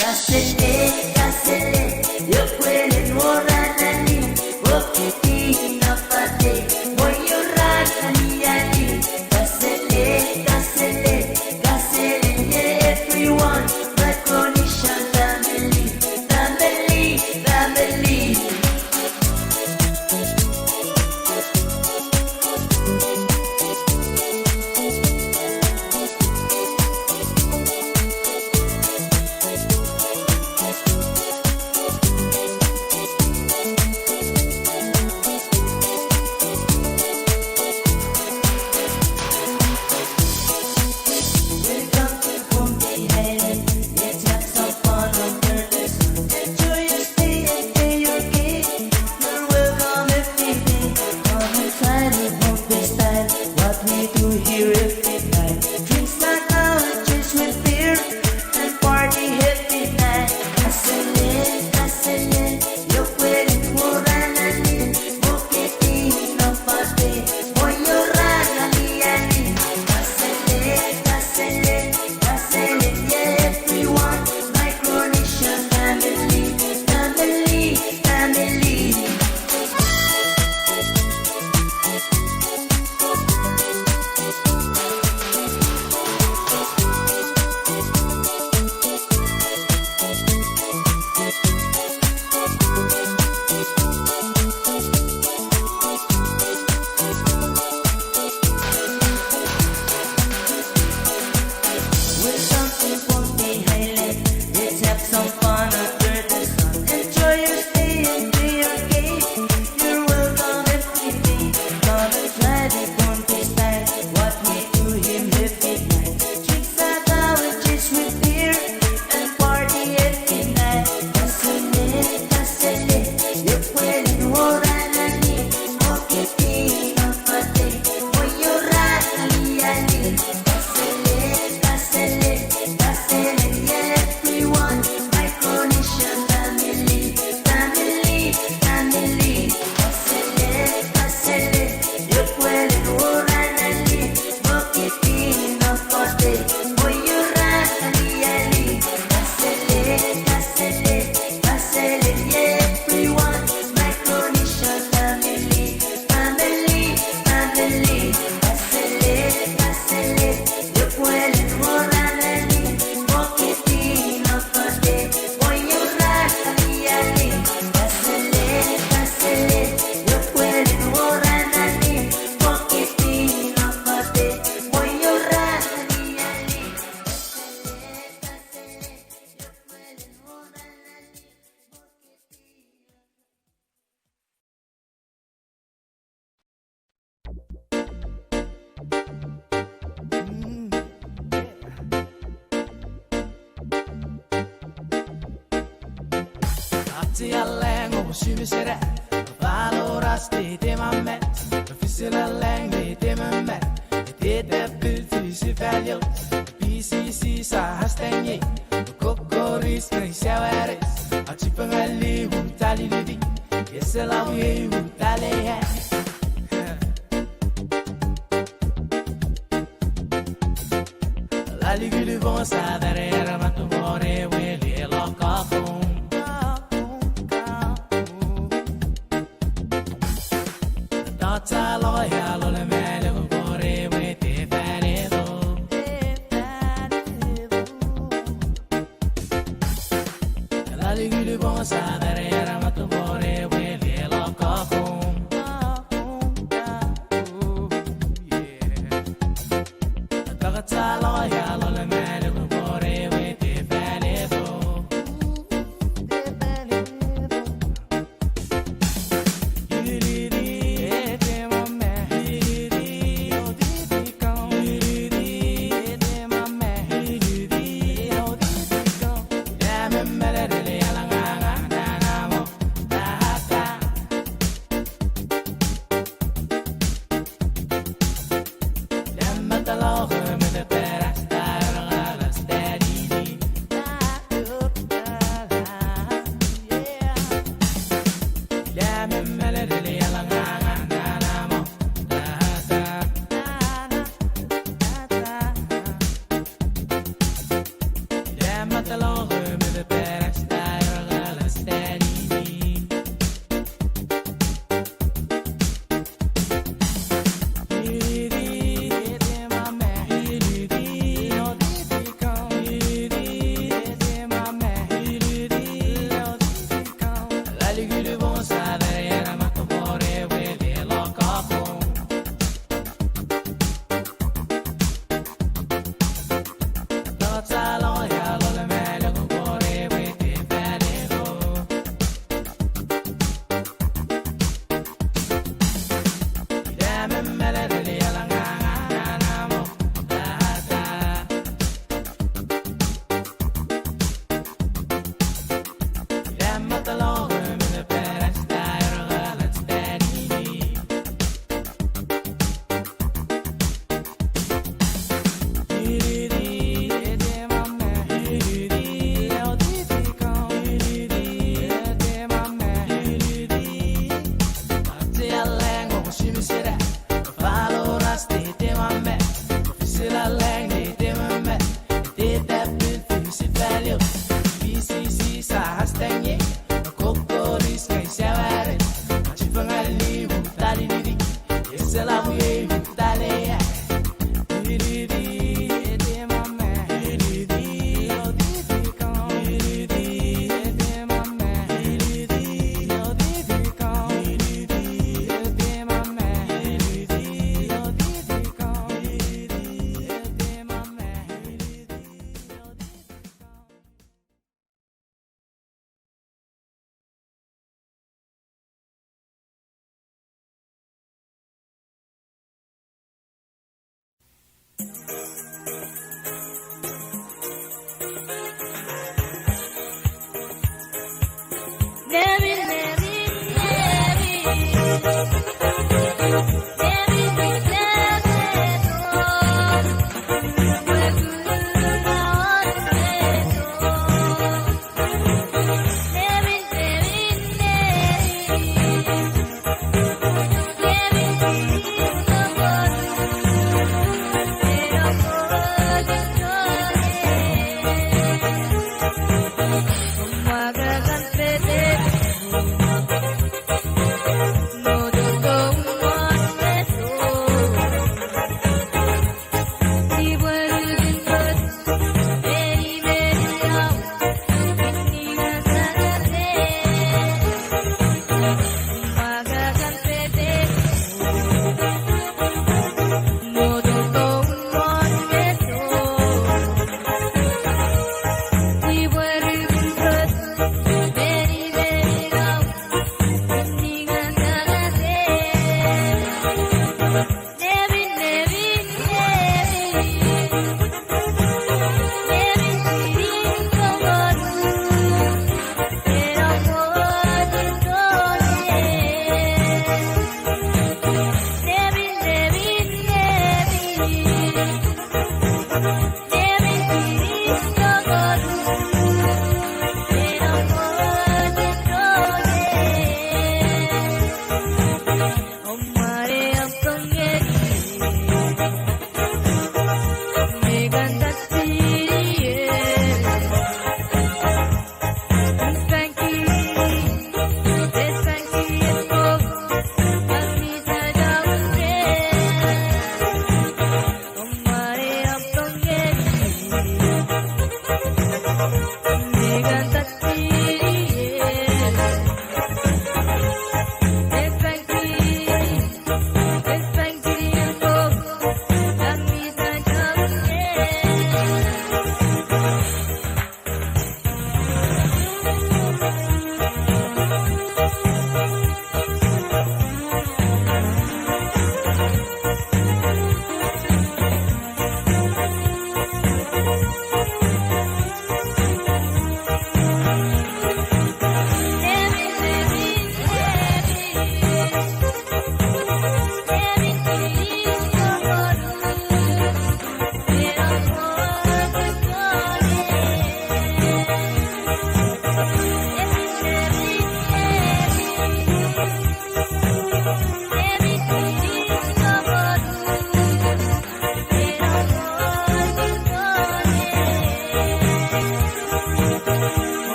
Kasele, kasele, io kwelin wora nani, pokiti no pate, moiora aliali. Kasele, kasele, kasele, yeah, everyone, Micronesian family, family, family. Welcome to Pohnpei Island. Let's have some fun under the sun. Enjoy your stay and pay your gate. You're welcome every day. Come and try the Pohnpei style. What we do here every night. Drinks are now and chase with beer. And party every night. Kasele, kasele, io kwelin wora nani, pokiti no pate, moiora aliali. Kasele, kasele, kasele, yeah, everyone, Micronesian family, family, family. Welcome to Pohnpei Island. Let's have some fun under the sun. Enjoy your stay and pay your gate. You're welcome every day. Come and try the Pohnpei style. What we do here every night. Drinks are now and chase with beer. And party every night. Kasele, kasele, io kwelin wora nani, pokiti no pate, moiora aliali. Kasele, kasele, kasele, yeah, everyone, Micronesian family, family, family. Kasele, kasele, io kwelin wora nani, pokiti no pate, moiora aliali. Kasele, kasele, kasele, yeah, everyone, Micronesian family, family, family. Kasele, kasele, io kwelin wora nani, pokiti no pate, moiora aliali. Kasele, kasele, io kwelin wora nani, pokiti no pate, moiora aliali. Atialeng oh simisera, palo rasti te mamet, fisilaleng me te mamet, te te pil fisi valio, P C C sa hastenge, kokoris me sawaris, atipengali utali lidi, esela wie utali he. Lalikili bon sa dare ara matungore wele lokakon. Tata loya lole mele kore we te fane do. Lalikili bon sa dare ara matungore wele lokakon.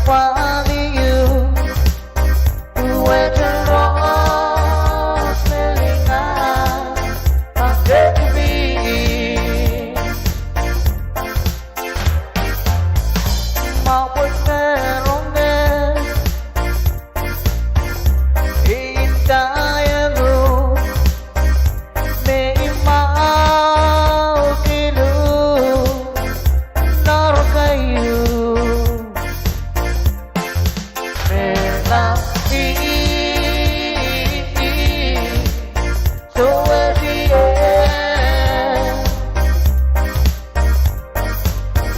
Waliu, duwehte Rosemary, ngehi, a ketin wia. Mwahu pwe me rong ngehi, I nda ieu me I mwahukiluhla, Rosemary. Melauni, sohte wia.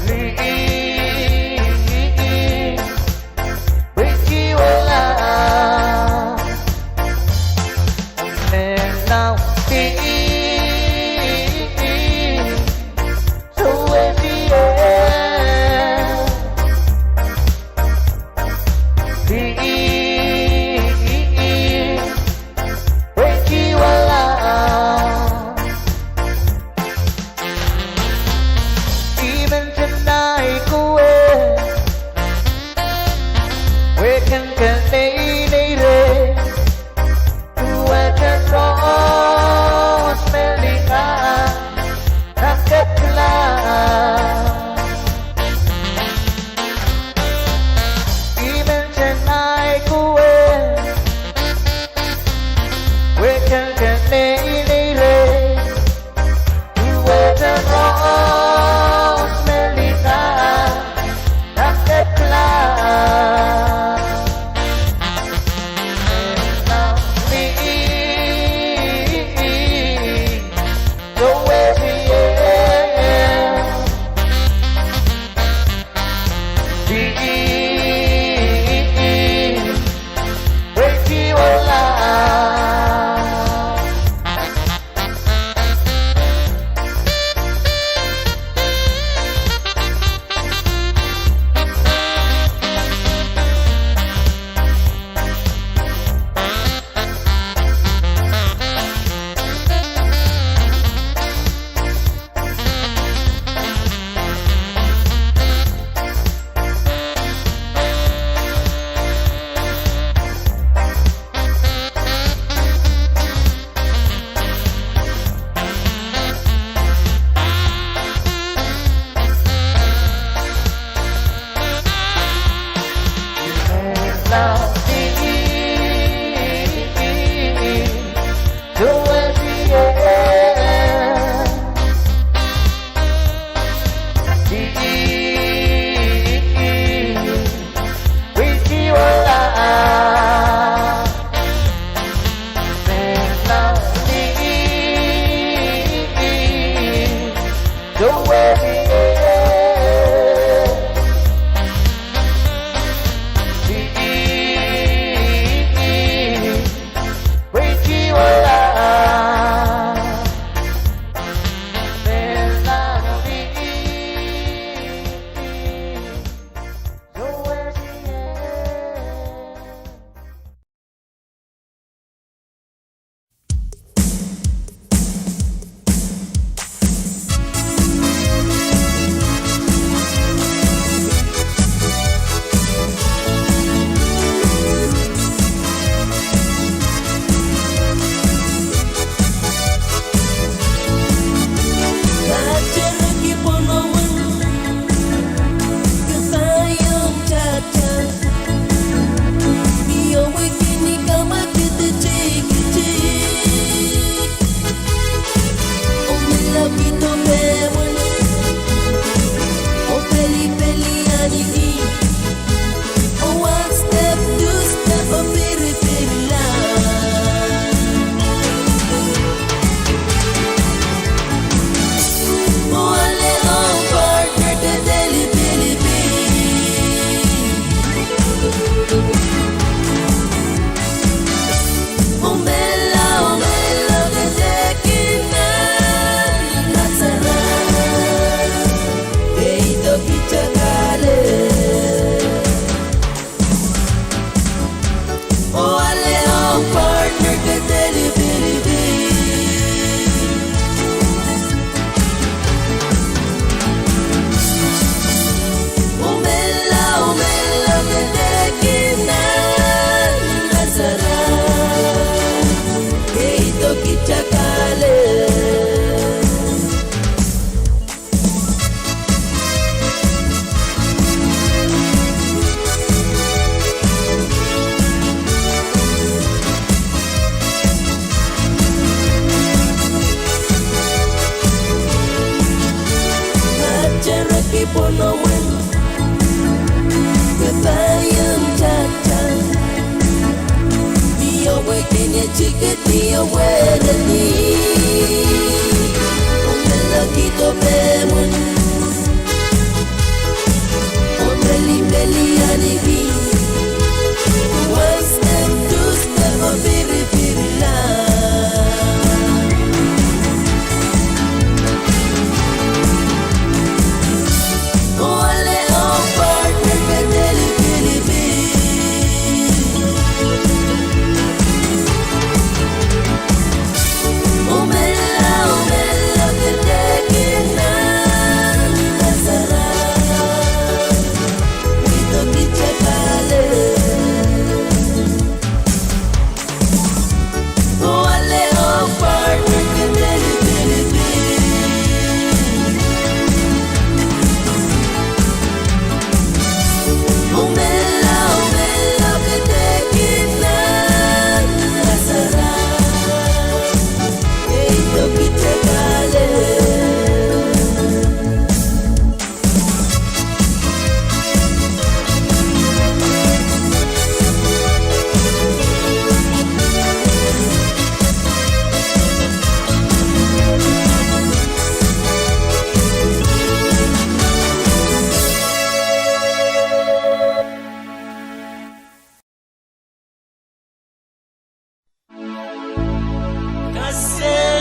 Ri, wehwehla. Melauni, sohte wia. Ri, wehwehla. I men tenaik wet, wehwehki keneinei reh, duwehte Rosemary, ngehi, a ketin wia. I men tenaik wet, wehwehki keneinei reh, duwehte Rosemary, ngehi, a ketin wia. Melauni, sohte wia. Ri, wehwehla.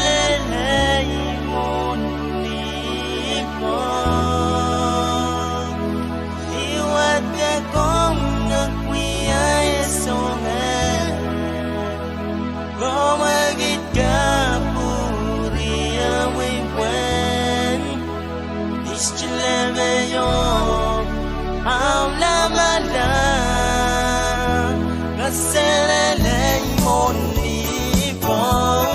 Kaselehlie mwohn ipwong, I wadek ong ngehi wia e soangen, komw ekis kapwuriamwei pwehn I sehse lemeio ahmw lamalam. Kaselehlie mwohn ipwong,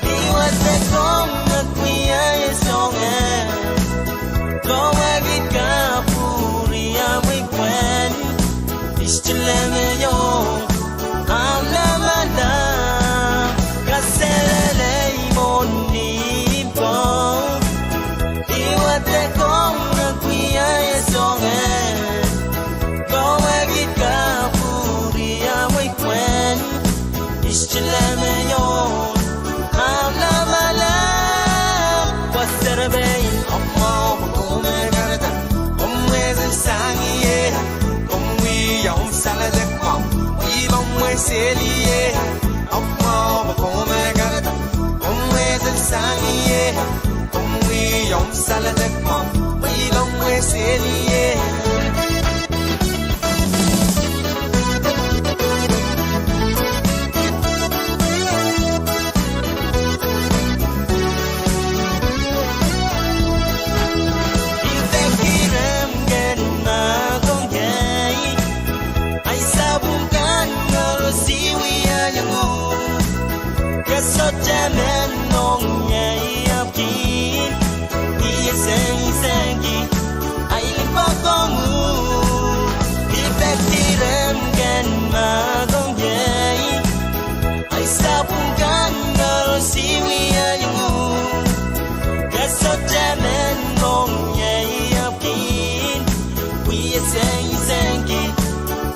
I wadek ong ngehi wia e soangen, komw ekis kapwuriamwei pwehn I sehse lemeio ahmw lamalam. Kaselehlie mwohn ipwong, I wadek ong ngehi wia e soangen, komw ekis kapwuriamwei pwehn I sehse lemeio ahmw lamalam. Waserepein, omw mwahu pwe komw mehkot, komw mwesel sang ie, komw wia omw saledek mwahu, pwe I pahn mwesel ie. Omw mwahu pwe komw mehkot, komw mwesel sang ie, komw wia omw saledek mwahu, pwe I pahn mwesel ie. I peki rehmw ken mahkohng ie, ahi sapwung kan koaros I wia ieng uhk. Ke sohte men ong ie, I ahpw kin wia sengisengki ahi limpoak ong uhk. I peki rehmw ken mahkohng ie, ahi sapwung kan koaros I wia ieng uhk. Ke sohte men ong ie, I ahpw kin wia sengisengki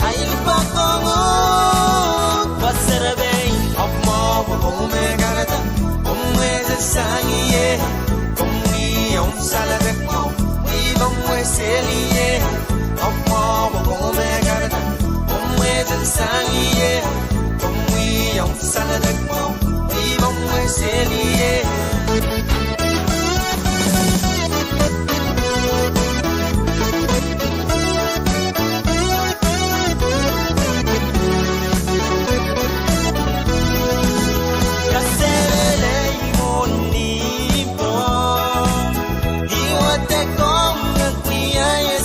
ahi limpoak ong uhk. Waserepein, omw mwahu pwe komw mehkot, komw mwesel sang ie, komw wia omw saledek mwahu, pwe I pahn mwesel ie. Omw mwahu pwe komw mehkot, komw mwesel sang ie, komw wia omw saledek mwahu, pwe I pahn mwesel ie. Kaselehlie mwohn ipwong, I wadek ong ngehi wia e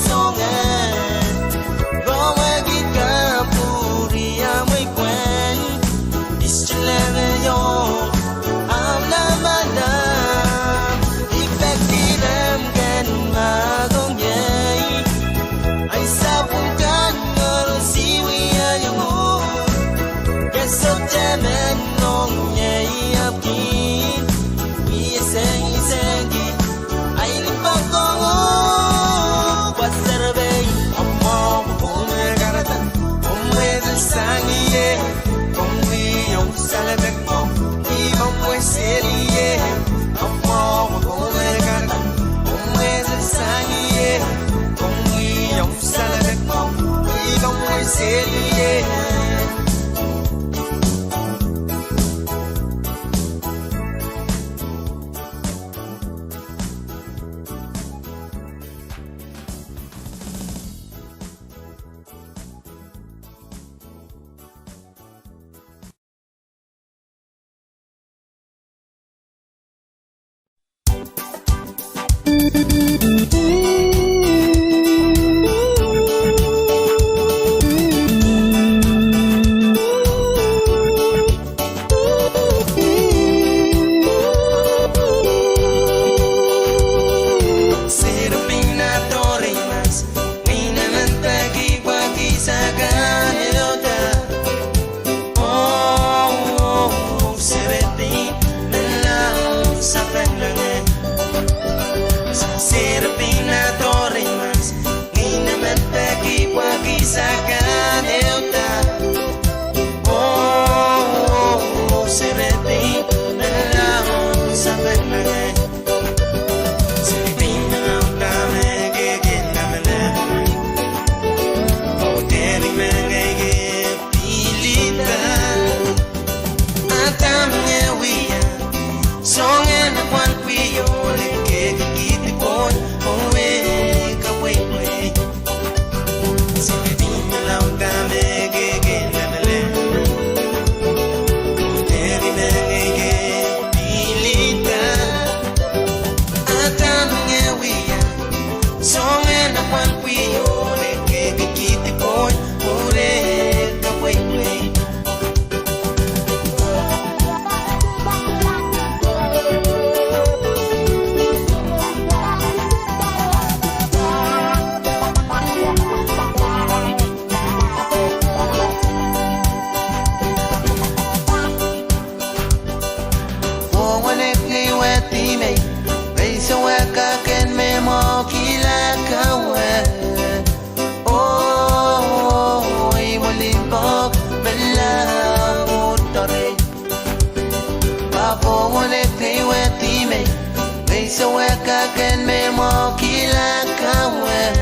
Kakan me mwahukihlahr kaweid.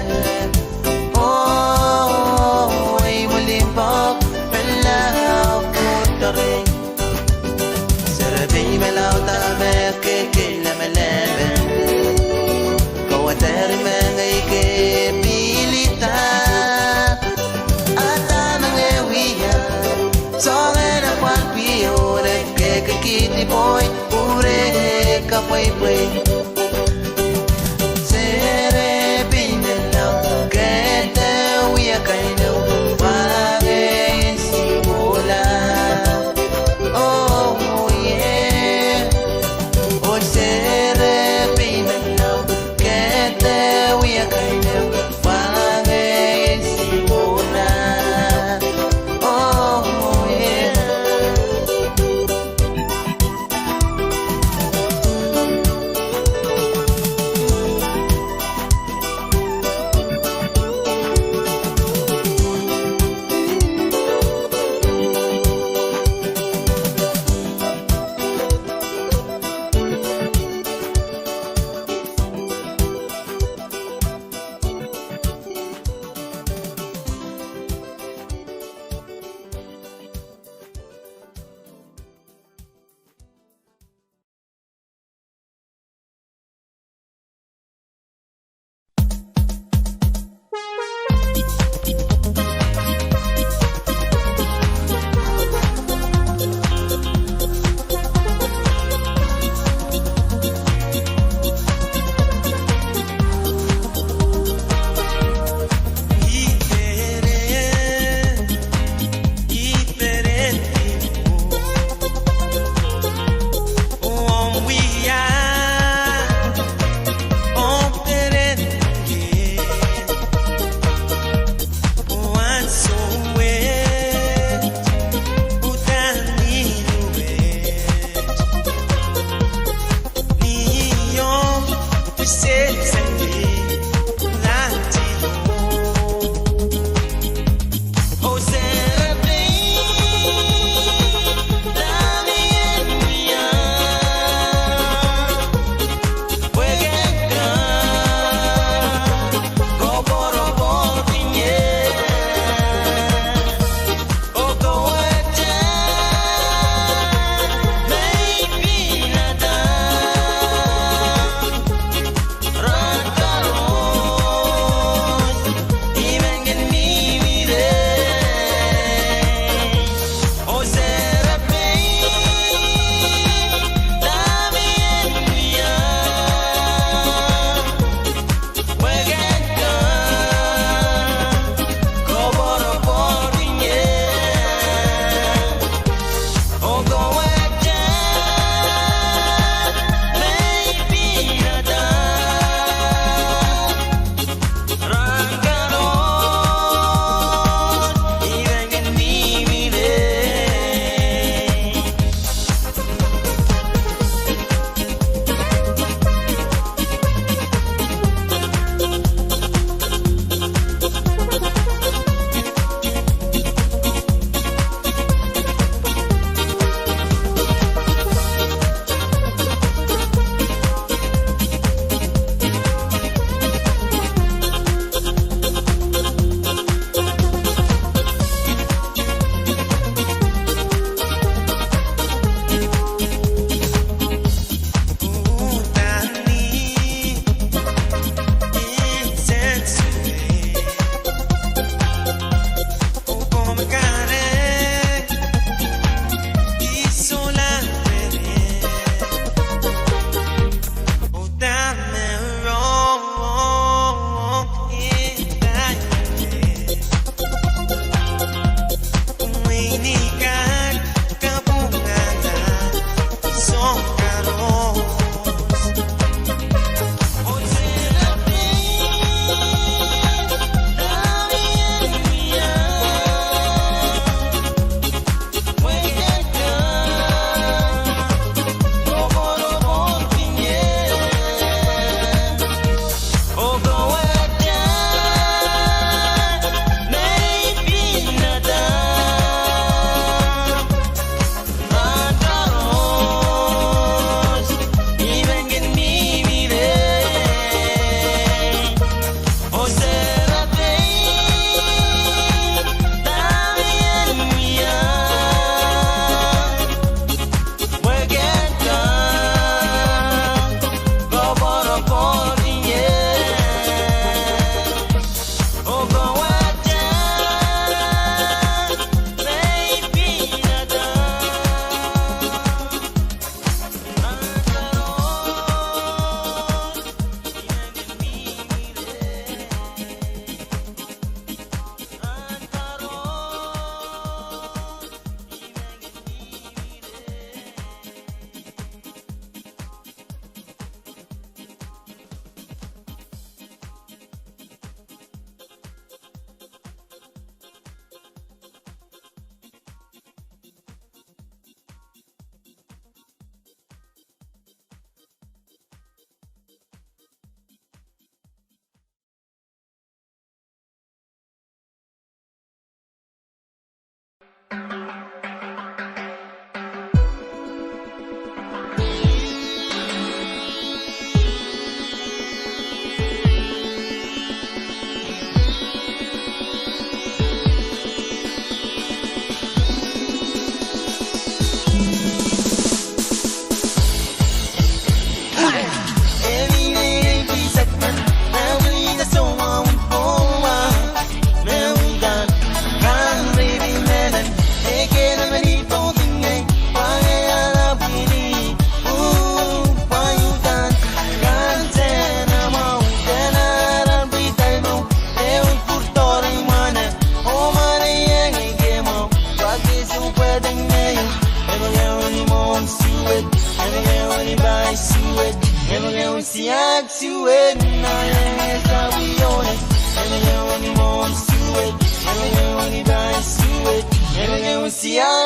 Oh, ei mwulimpoak, pil lao kohdohng. Serepein me laud me kekehla me leme. Kowe dehr mengei ke pilada. Ada mengei wia. Soangen apwal pwihn oh ne kekekihdi pwoin. Ure kapweipwei. Se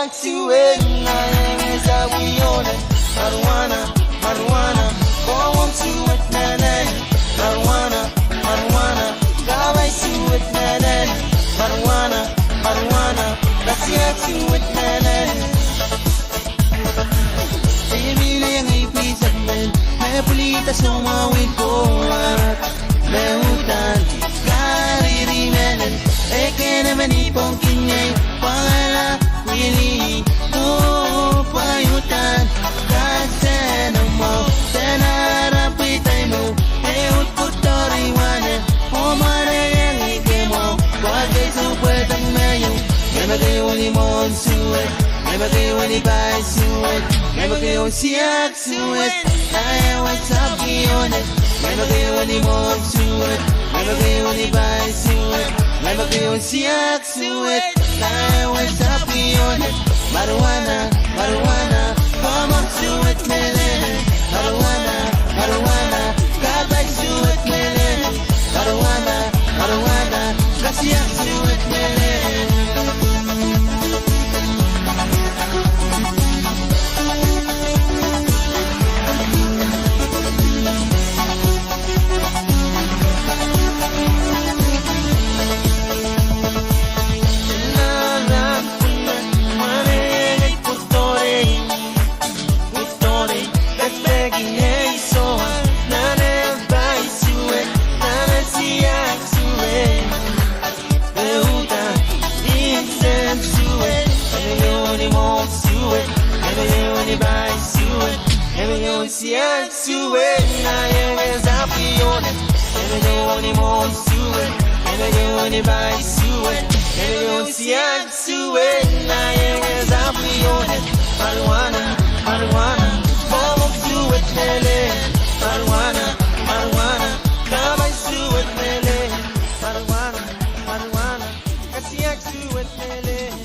Suwed, ngehi sapwiohng marijuana, marijuana, kowe suwed mehlel. Marijuana, marijuana, kapai suwed mehlel. Marijuana, marijuana, kasiak suwed mehlel. Imwilieng ipwisek men, me pwilihda soumwahu en Koht. Me uhdahn kariri mehlel, ekei me ni pwongki ngehi, pwangala wili, oh, pwe uhdahn kahrehda mwo, dene ara pwihda mwo, e uhd pwutori wane, oh, mwarehiong ih ke mwo, pwe ke suwed en me ieu, ngehi me keieu ni mwohn suwed, ngehi me keieu ni pai suwed, ngehi me keieu siak suwed, ngehi wehwehn sapwiohng. Ngehi me keieu ni mwohn suwed, ngehi me keieu ni pai suwed, ngehi me keieu siak suwed, ngehi wehwehn sapwiohng. Marijuana, marijuana, kowe suwed mehlel. Marijuana, marijuana, kapai suwed mehlel. Marijuana, marijuana, kasiak suwed mehlel. Suwed, ngehi wehwehn sapwiohng. Ngehi me keieu ni mwohn suwed, ngehi me keieu ni pai suwed, ngehi me keieu siak suwed, ngehi wehwehn sapwiohng. Marijuana, marijuana, kowe suwed mehlel. Marijuana, marijuana, kapai suwed mehlel. Marijuana, marijuana, kasiak suwed mehlel.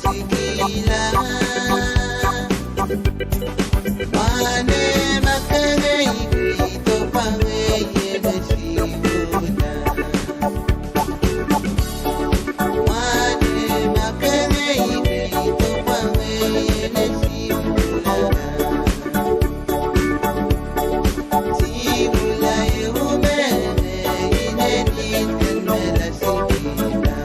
Sikila. Mwahnehmw, ma ke ngehiki, I dohpwa ngehie ne sihmwula. Mwahnehmw, ma ke ngehiki, I dohpwa ngehie ne sihmwula. Sihmwula ehu mehn inenen ihmw en mehla Sikila.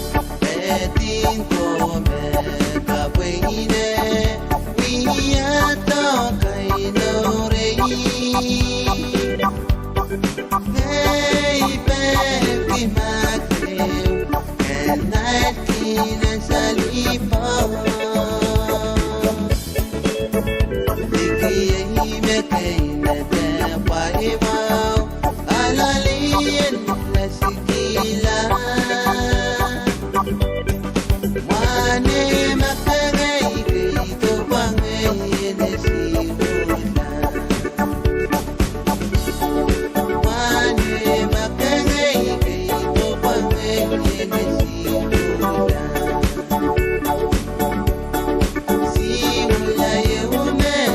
Edin ko me kapwei ne wiahda kain mour ei. Ngehi peki mahk ehu, ken naineki nan salihpoo. Likiei me kei me dehpa imwahu, alalien Sikila. Mwahnehmw, ma ke ngehiki, I dohpwa ngehie ne sihmwula. Mwahnehmw, ma ke ngehiki, I dohpwa ngehie ne sihmwula. Sihmwula ehu mehn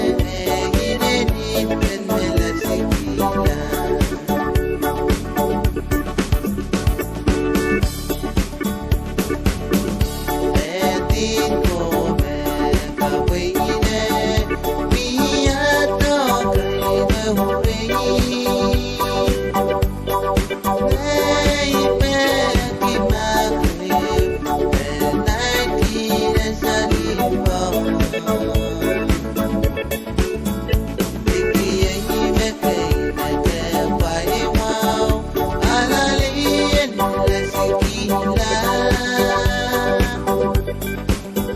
inenen ihmw en mehla Sikila. Edin ko me kapwei ne wiahda kain mour ei. Ngehi peki mahk ehu, ken naineki nan salihpoo. Likiei me kei me dehpa imwahu, alalien Sikila.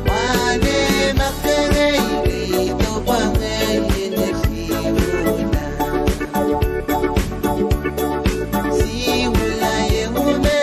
Mwahnehmw, ma ke ngehiki, I dohpwa ngehie ne sihmwula. Sihmwula ehu me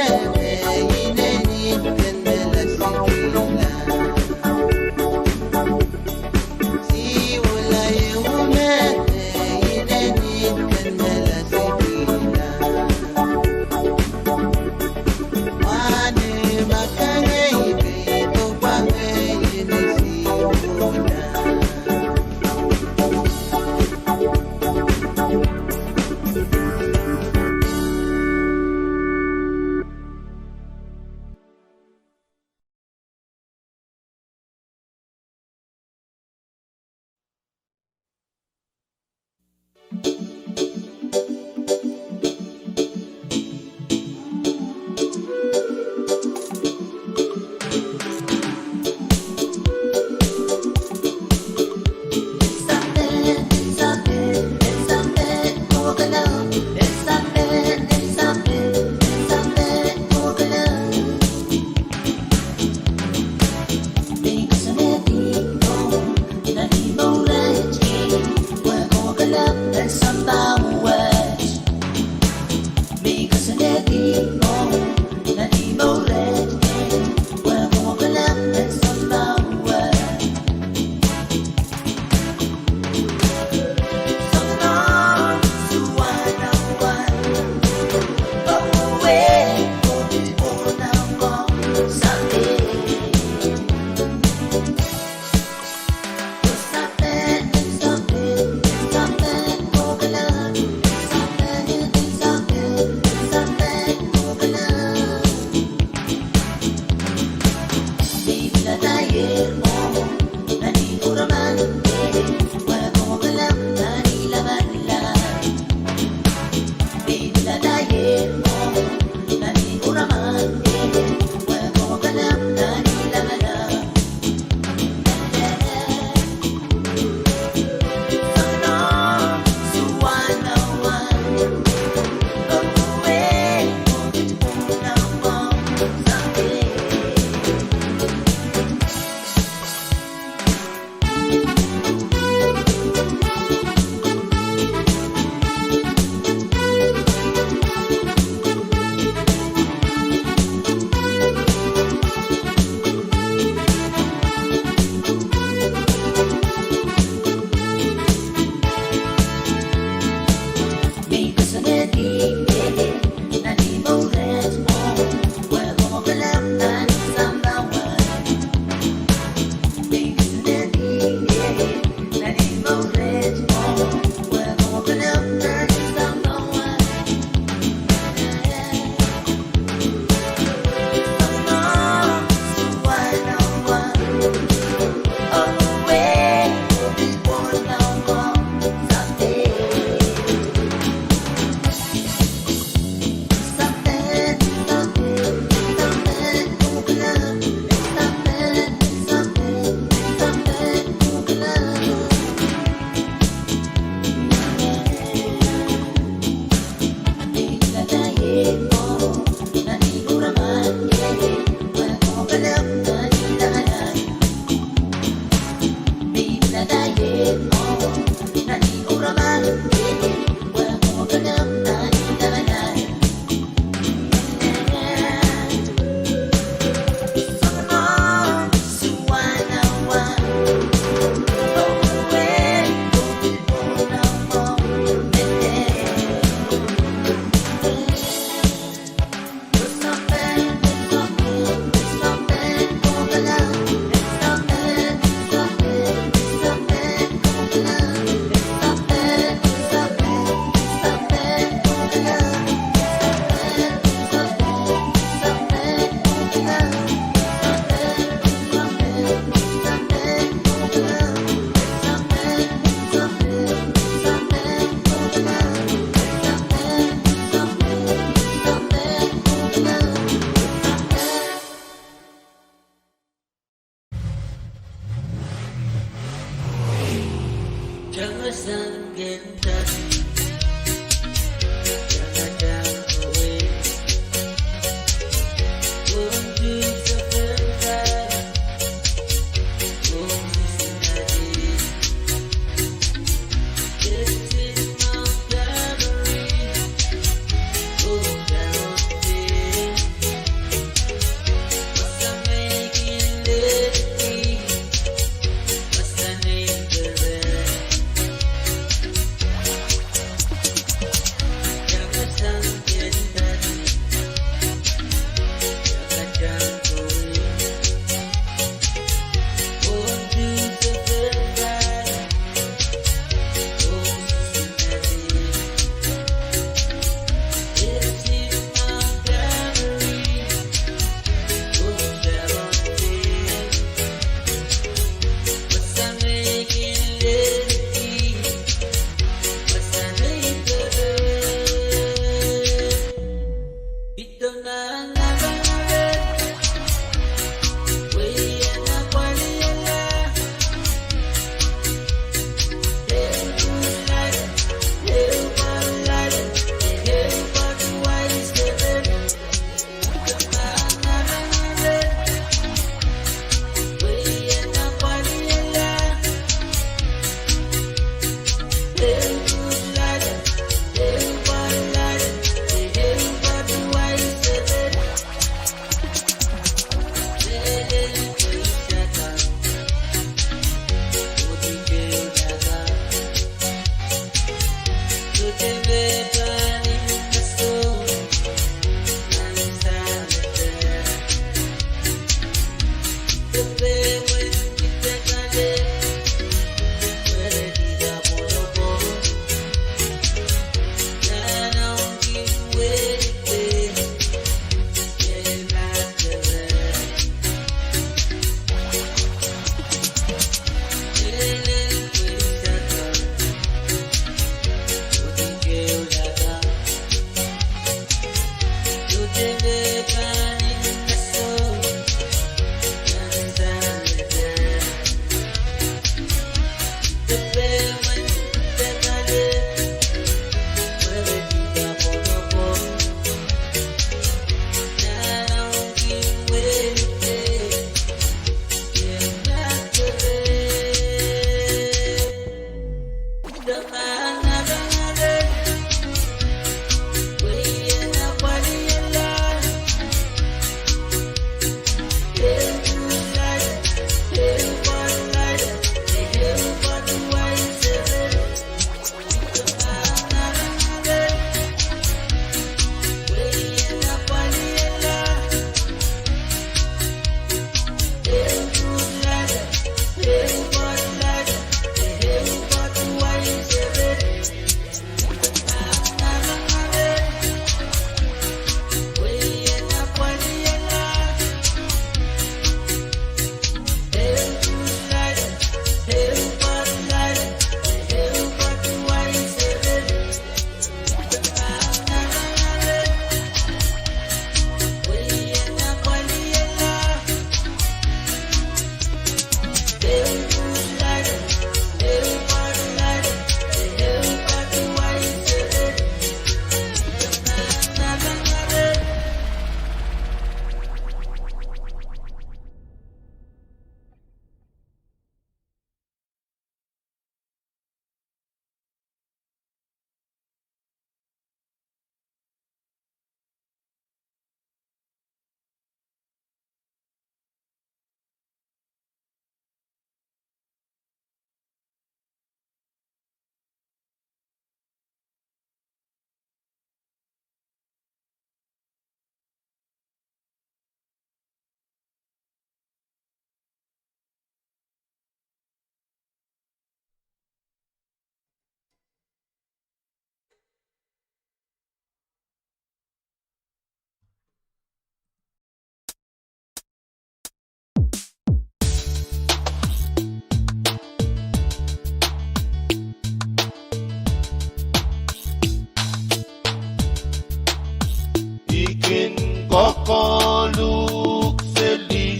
I kin koakoaluhk seli,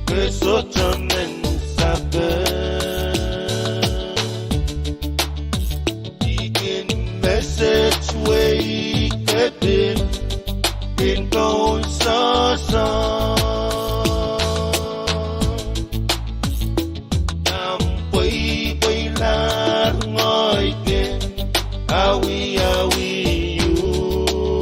ke sohte men sapeng. I kin message wei ke pil kin kaun sasa. Nan pweipweilahr ngehi ke awiawi uhk.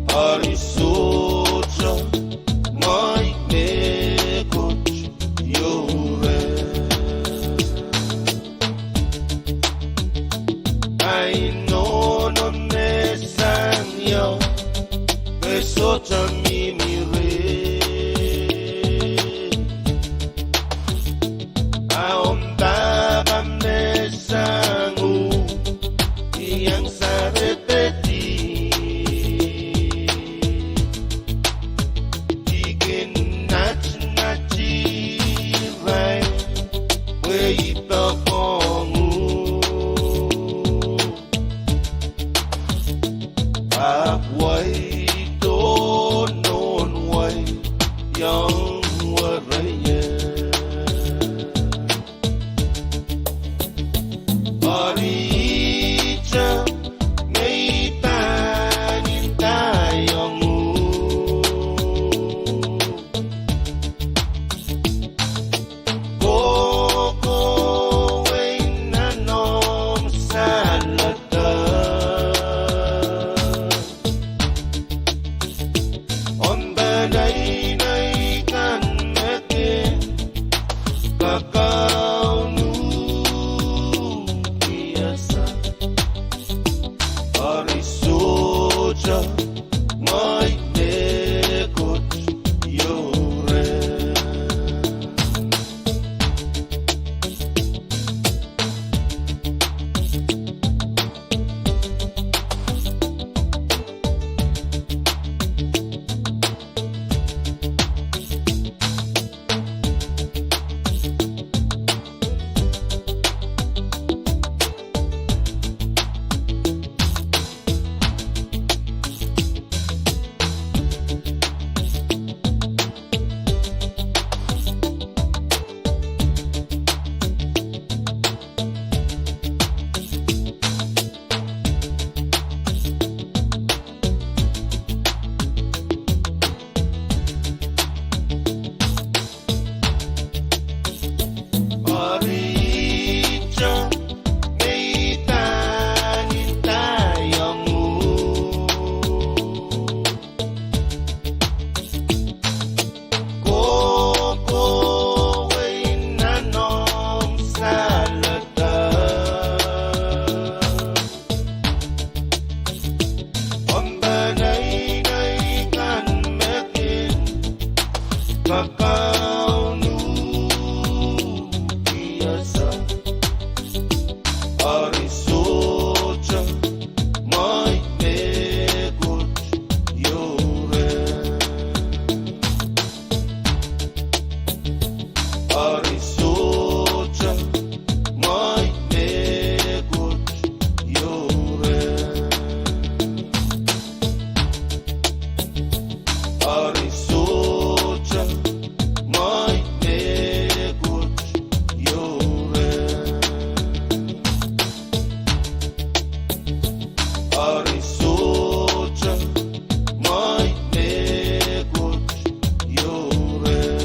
Eri sohte ngehi mehkot ieu reh. Ahi nohno me sang ieu, pwe sohte mihmi reh. A omw pahpa me sang uhk, I iang sair pedi. I kin natnat irail, pwe I poakohng uhk. Ahpw wai dohn nohn wai iang wereie. Eri ihte me I pahn ndaiong uhk. Kohkohwei nan omw saledek. Omw peneinei kan me kin kakaun uhk iasa. Eri sohte ngehi mehkot ieu reh. Eri ihte me I pahn ndaiong uhk. Kohkohwei nan omw saledek. Omw peneinei kan me kin kakaun uhk iasa. Eri sohte ngehi mehkot ieu reh. Eri sohte ngehi mehkot ieu reh. Eri sohte ngehi mehkot ieu reh. Eri sohte ngehi mehkot ieu reh.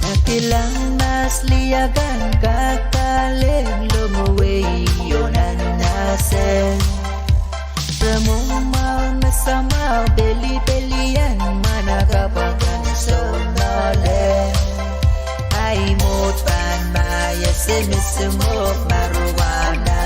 E kilang mahs lih akan kak palek lohmw wehi oh nan nahse. Re mwomwahu me samwahu, pelipelian mwahnakapw akan sounale. Ahi mwohd pahn mah, e sehse mwohd marijuana.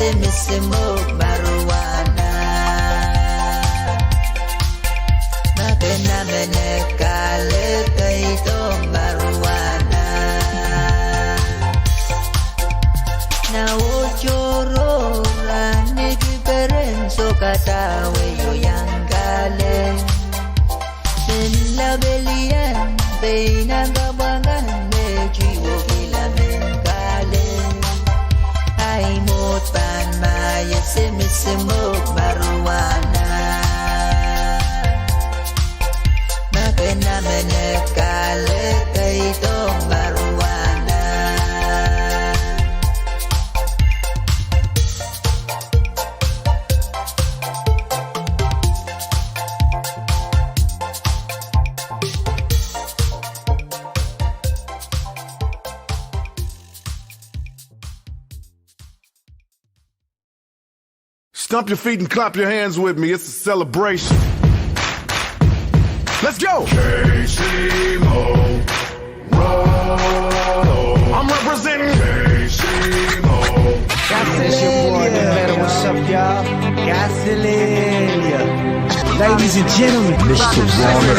Misi mwo marijuana. Ma ke namenek kahlek, keido marijuana. Na ohtoro rahnwet, peren soh kadawe oh iang kahlek. Mehn lapalien pein nan kapwungen me tiwo kila mehn kahlek. Ahi mwohd pahn mie se misi mwo marijuana. Ma ke namenek kahlek, keido marijuana. Stomp your feet and clap your hands with me. It's a celebration. Let's go! K C M O. I'm representing K C M O. This your boy, the better. What's up, y'all? Gasolina. Ladies and gentlemen, Mister Warner.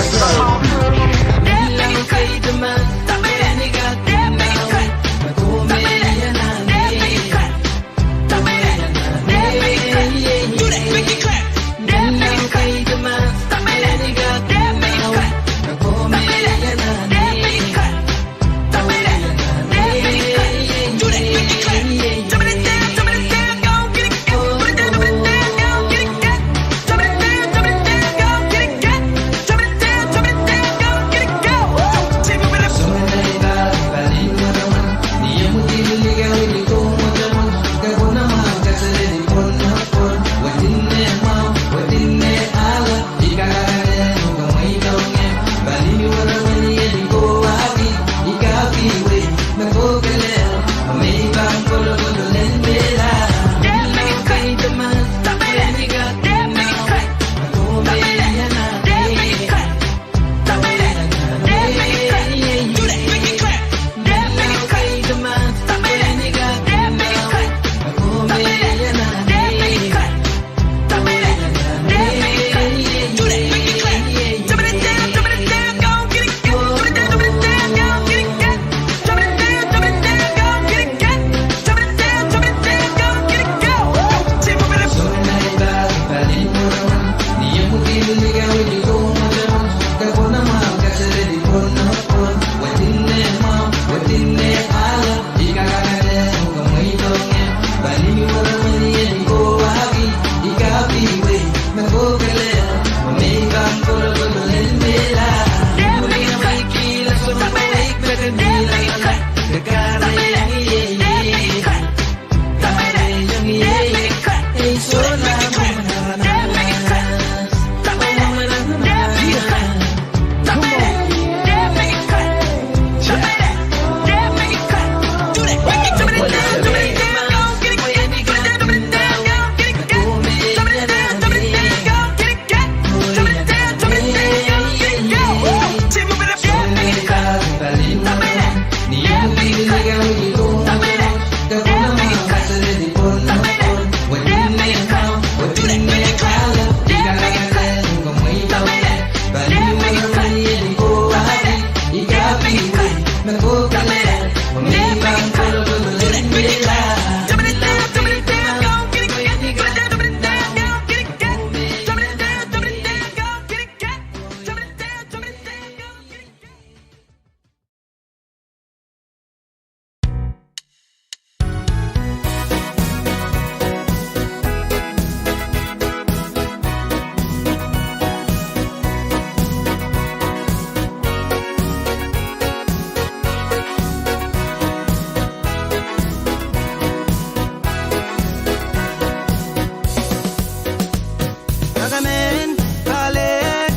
Mehn kahlek,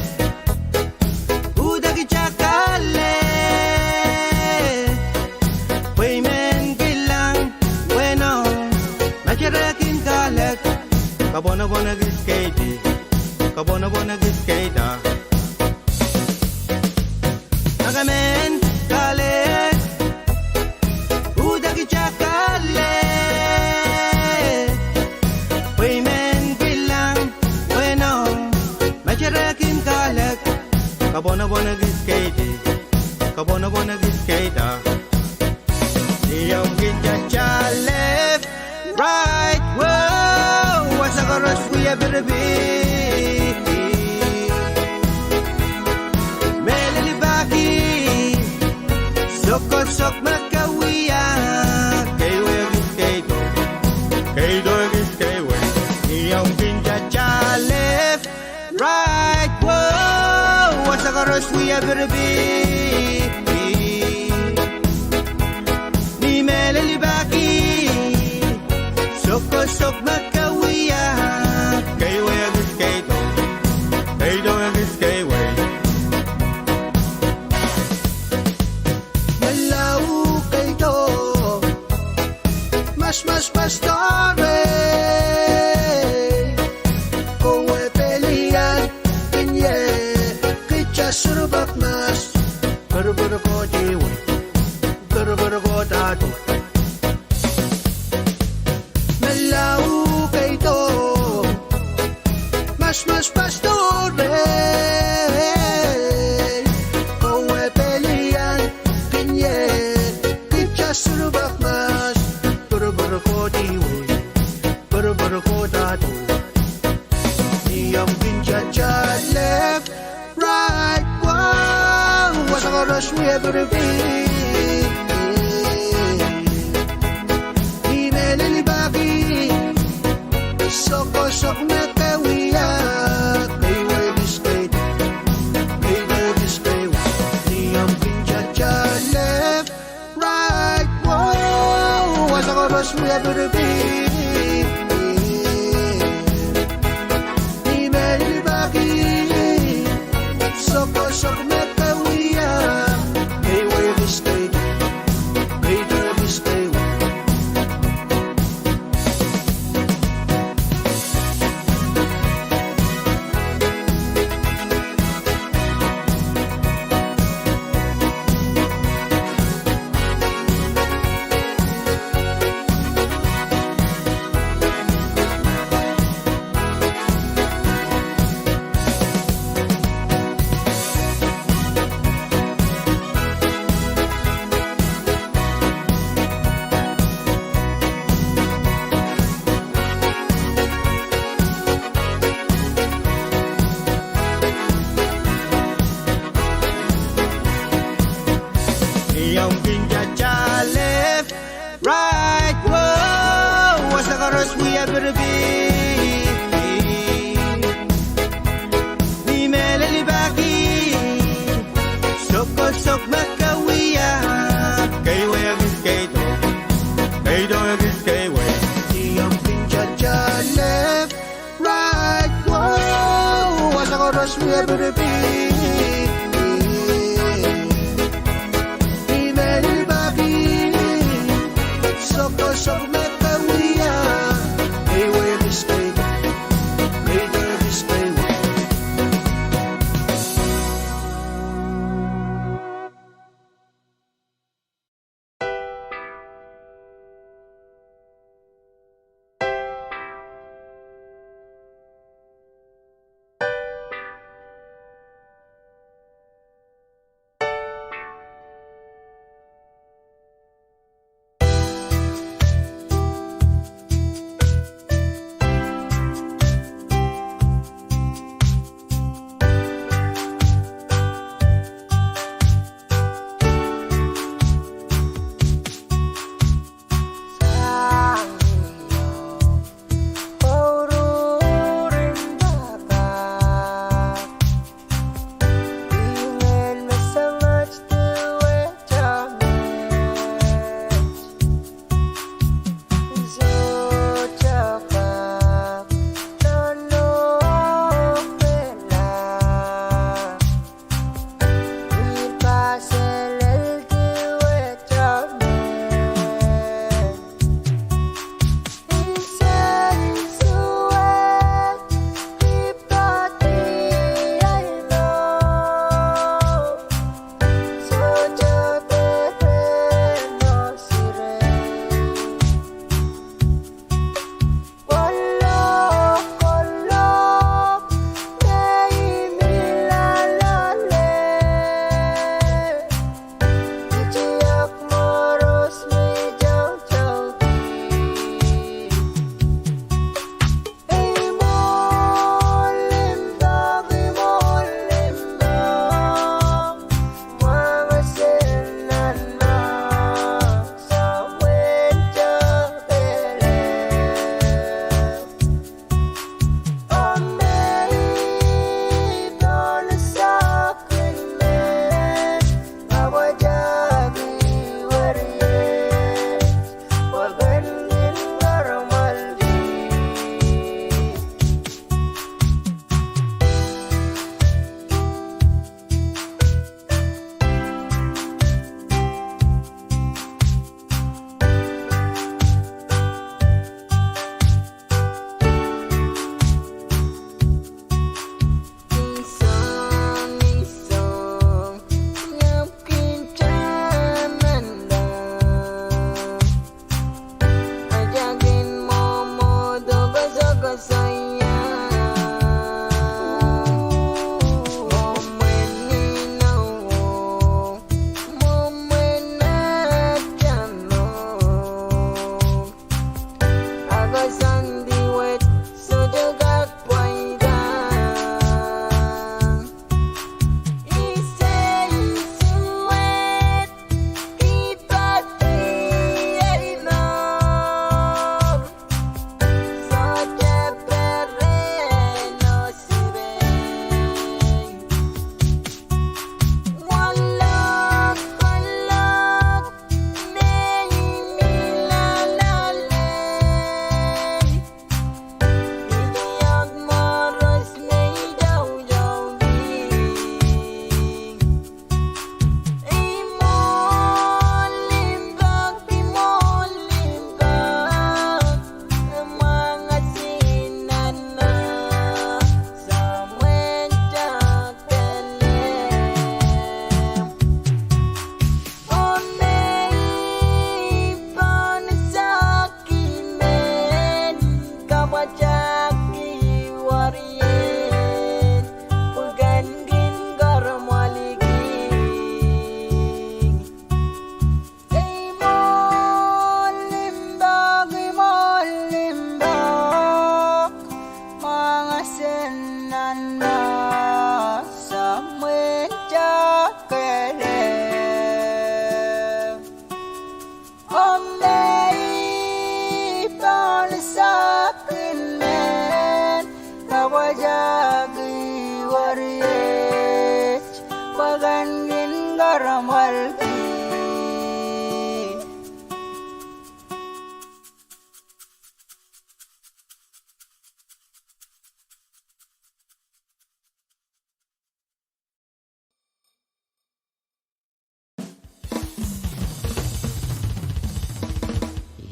uhdahki tah kahlek. Pwe I men kilang, pwe no, ma kitail kin kahlek, kapwonopwonki keidi, kapwonopwonki keida. Mehn kahlek, uhdahki tah kahlek. Kapwonopwon ekis keidi, kapwonopwon ekis keida. Ni omw kin tatail left, right, wow, wasa koaros wia piripir. Mehlel pahki, sokosok me ke wia, keiwe ekis keido, keido ekis keiwe. Ni omw kin tatail left, right, wow, wasa koaros wia piripir. Ni mehlel pahki, sokosok me ke wia, keiwe ekis keido, keido ekis keiwe. Melau keido, mas mas pastor, kowe pelian, kin ie, kita surupak mas, perper kohdi wei, perper kohdahdo. Melau keido, mas mas pastor, kowe pelian, kin ie, kita surupak mas, perper kohdi wei, perper kohdahdo. Ni omw kin tatail left, right, wow, wasa koaros wia piripir. Ni mehlel pahki, sokosok me ke wia, keiwe ekis keido, keido ekis keiwe. Ni omw kin tatail left, right, wow, wasa koaros wia piripir. Ni mehlel pahki, sokosok me ke wia, keiwe ekis keido, keido ekis keiwe. Ni omw kin tatail left, right, wow, wasa koaros wia piripir. Ni mehlel pahki, sokosok me ke wia, keiwe ekis keido, keido ekis keiwe. Ni omw kin tatail left, right, wow, wasa koaros wia piripir. Ni mehlel pahki, sokosok me ke wia, keiwe ekis keido, keido ekis keiwe.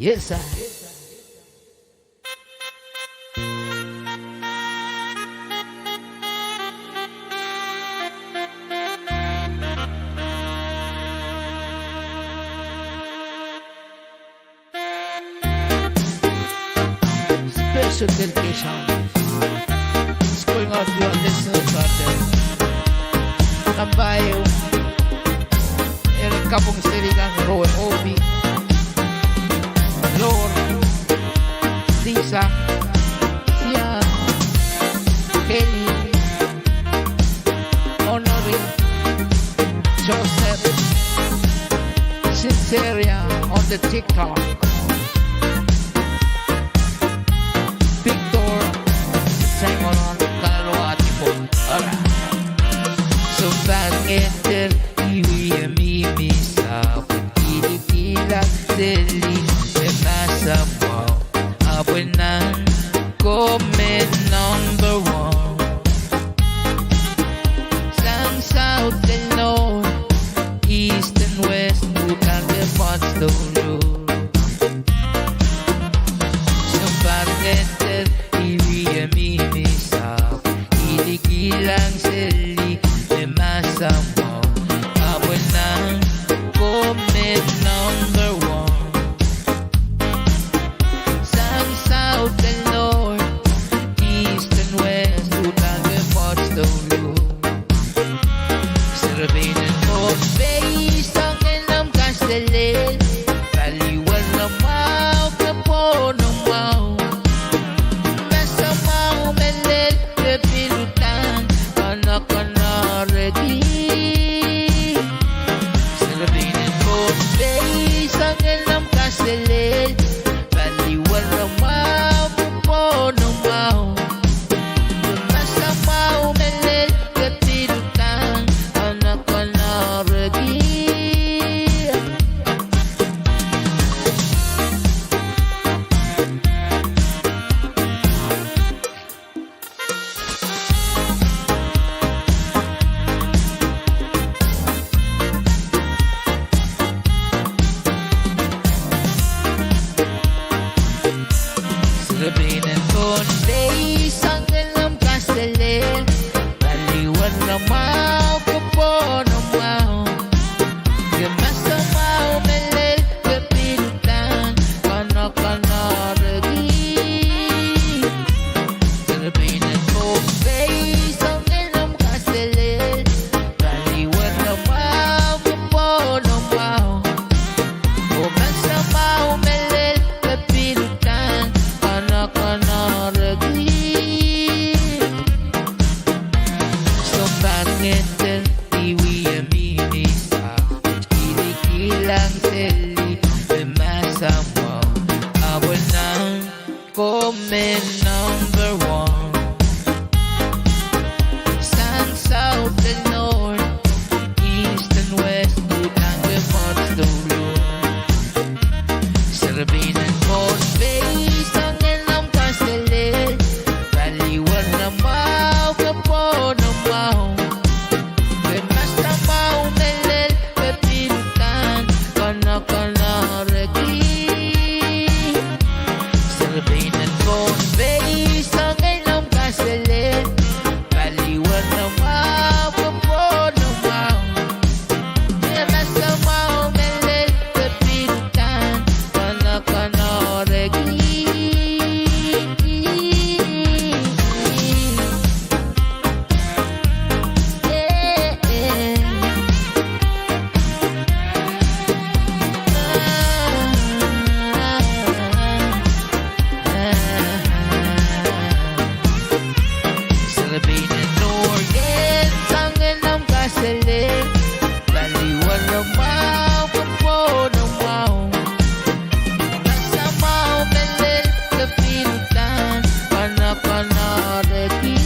Yes, sir. Special dedication is going out to our listeners out there. Number one, Eri Kapong Selikan, Roe Obi, Lor, Lisa, Sian, Kelly, Honoring, Joseph, Sinceria on the TikTok. Victor, Simon, Kaloa, Tipon. Alright. Sounpar ngehn, ih wie mihmi, sapwet kilikilang seli, me mahsen mwahu, ahpw nan ko me number one. Sang south and north, east and west, uhdahn ke pwoat stohn roh. Sounpar ngehn, ih wie mihmi, sapwet kilikilang seli, me mahsen mwahu, ahpw nan ko me number one. Sang south and north, east and west, uhdahn ke pwoat stohn roh. Serepein en Pohnpei, soangen omw kaselel, paliwere mwahu, ke pwohn mwahu. Mahsen mwahu mehlel, ke pil uhdahn konokonorki. Serepein en Pohnpei, soangen omw kaselel, paliwere mwahu, ke pwohn mwahu. Mahsen mwahu mehlel, ke pil uhdahn konokonorki. Serepein en Pohnpei, soangen omw kaselel, paliwere mwahu, ke pwohn mwahu. Ke mahsen mwahu mehlel, ke pil uhdahn konokonorki. Number one. Sang, south and north, east and west, Bhutan, we must download. Serepein en Pohnpei sang en omw kaselel, paliwar mwahu, kepwohn mwahu, pwe masa mwahu mehlel, pwe pil uhdahn konokonorki. Serepein en Pohnpei sang en omw kaselel, paliwar mwahu, kepwohn mwahu, pwe masa mwahu mehlel, pwe pil uhdahn konokonorki. Serepein en Norden sang en omw kaselel, paliwar mwahu, kepwohn mwahu, masa mwahu mehlel, pwe pil uhdahn konokonorki.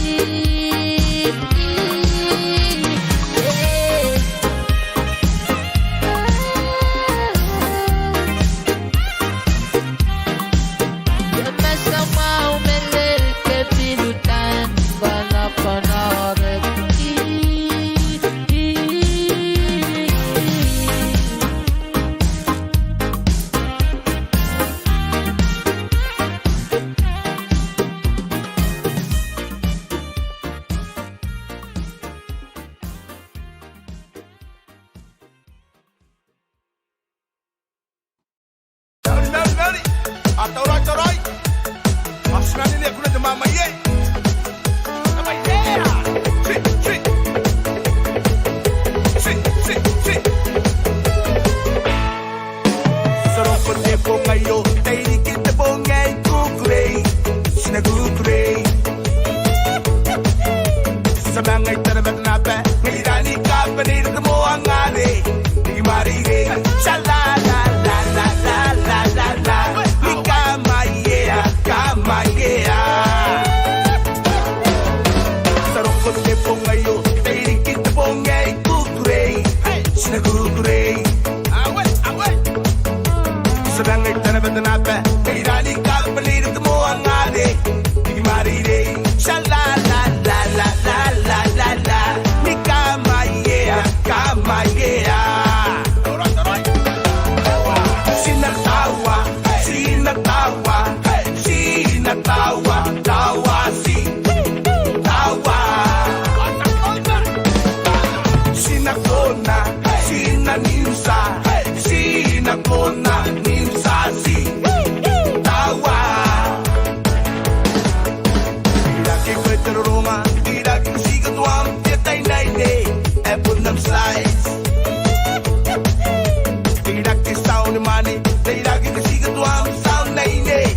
Sarawi ko dehr pwong aio, teiriki de pwong ahi kukurei, sine kukurei. Samang ahi tarapat napa, ngehi rahn ni kapene de mwohn ngare, ni mareirei, sha la la la la la la la la, ni kamaiea, kamaiea. Sarawi ko dehr pwong aio, teiriki de pwong ahi kukurei, sine kukurei. Samang ahi tarapat napa, ngehi rahn ni kapene de mwohn ngare, ni mareirei, sha la la la la la la la, ni kamaiea, kamaiea. Sine tawa, sine tawa, sine tawa, tawa si, tawa. Sine kona, sine nimsa, sine kona, nimsa si, tawa. Iraki kwete rongorong, iraki kesihnendahn, pietai nainei, e pwunam slice. Iraki soun mani, iraki kesihnendahn, soun nainei.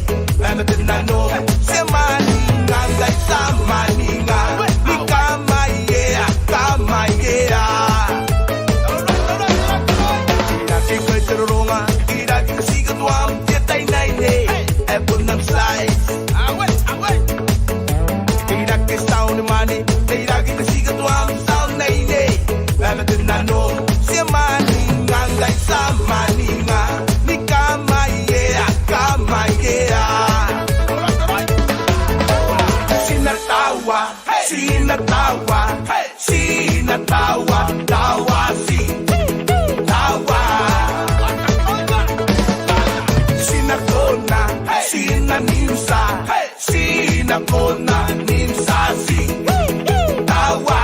Eme de nano, se mani, ngang kai sa mani nga. Ni kamaiea, kamaiea. Iraki kwete rongorong, iraki kesihnendahn, pietai nainei, e pwunam slice. Iraki soun mani, iraki kesihnendahn, soun nainei. Eme de nano, se mani, ngang kai sa mani nga. Ni kamaiea, kamaiea. Sine tawa, sine tawa, sine tawa, tawa si, tawa. Sine kona, sine nimsa, sine kona, nimsa si, tawa.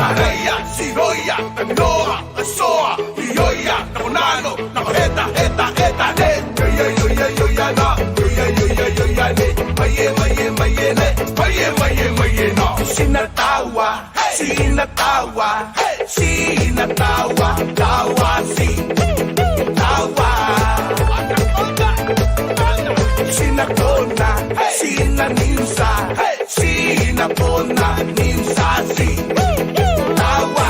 Araia, siroia, kanoa, kasoa, ioia, nakonano, nakoheda, heda, heda, ne, ioia, ioia, ioia, na, ioia, ioia, ioia, ne, maie, maie, maie, ne, maie, maie, maie, na. Sine tawa, sine tawa, sine tawa, tawa si, tawa. Sine kona, sine nimsa, sine kona, nimsa si, tawa.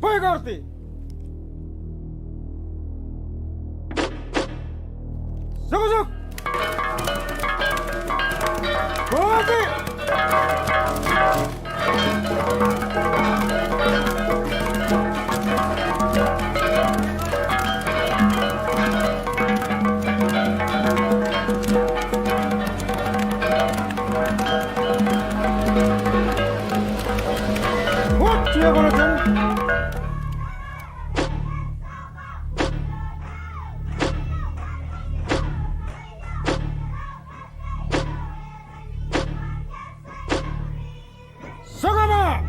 Kaweikerdi. Sukosuk. Pwehki. What you gonna do? Sangama!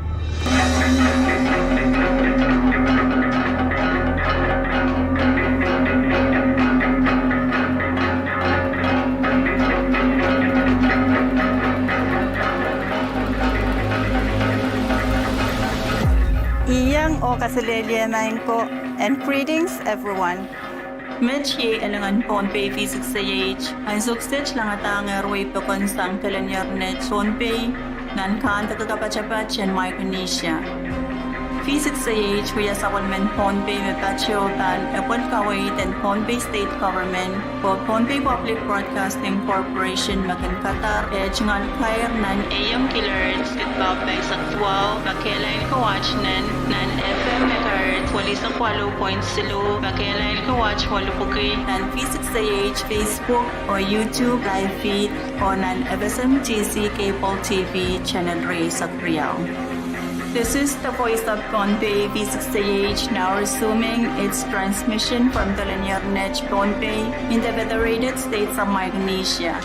Iang oh kaselehlie maing ko, and greetings everyone. Met iei elingan Pohnpei V six A H, ansou kiset langadahngehr wei pokon sang Telenier Net Pohnpei, nan kahndeke kapatapat en Micronesia. V six A H wia sapwellimen Pohnpei me patoh pahn epwel kaweid en Pohnpei State Government, oh Pohnpei Public Broadcasting Corporation me kin kadar eh tungoal kair nan A M kilohertz, kidbap eisek duwau, me kehlail kowaht nan, nan F M megahertz, welihsek waluh point siluh, me kehlail kowaht welipwuki, nan V six A H Facebook oh YouTube live feed, oh nan F S M T C cable T V channel rieisek riau. This is the voice of Pohnpei, V six A H, now resuming its transmission from Telenier Net Pohnpei in the Federated States of Micronesia.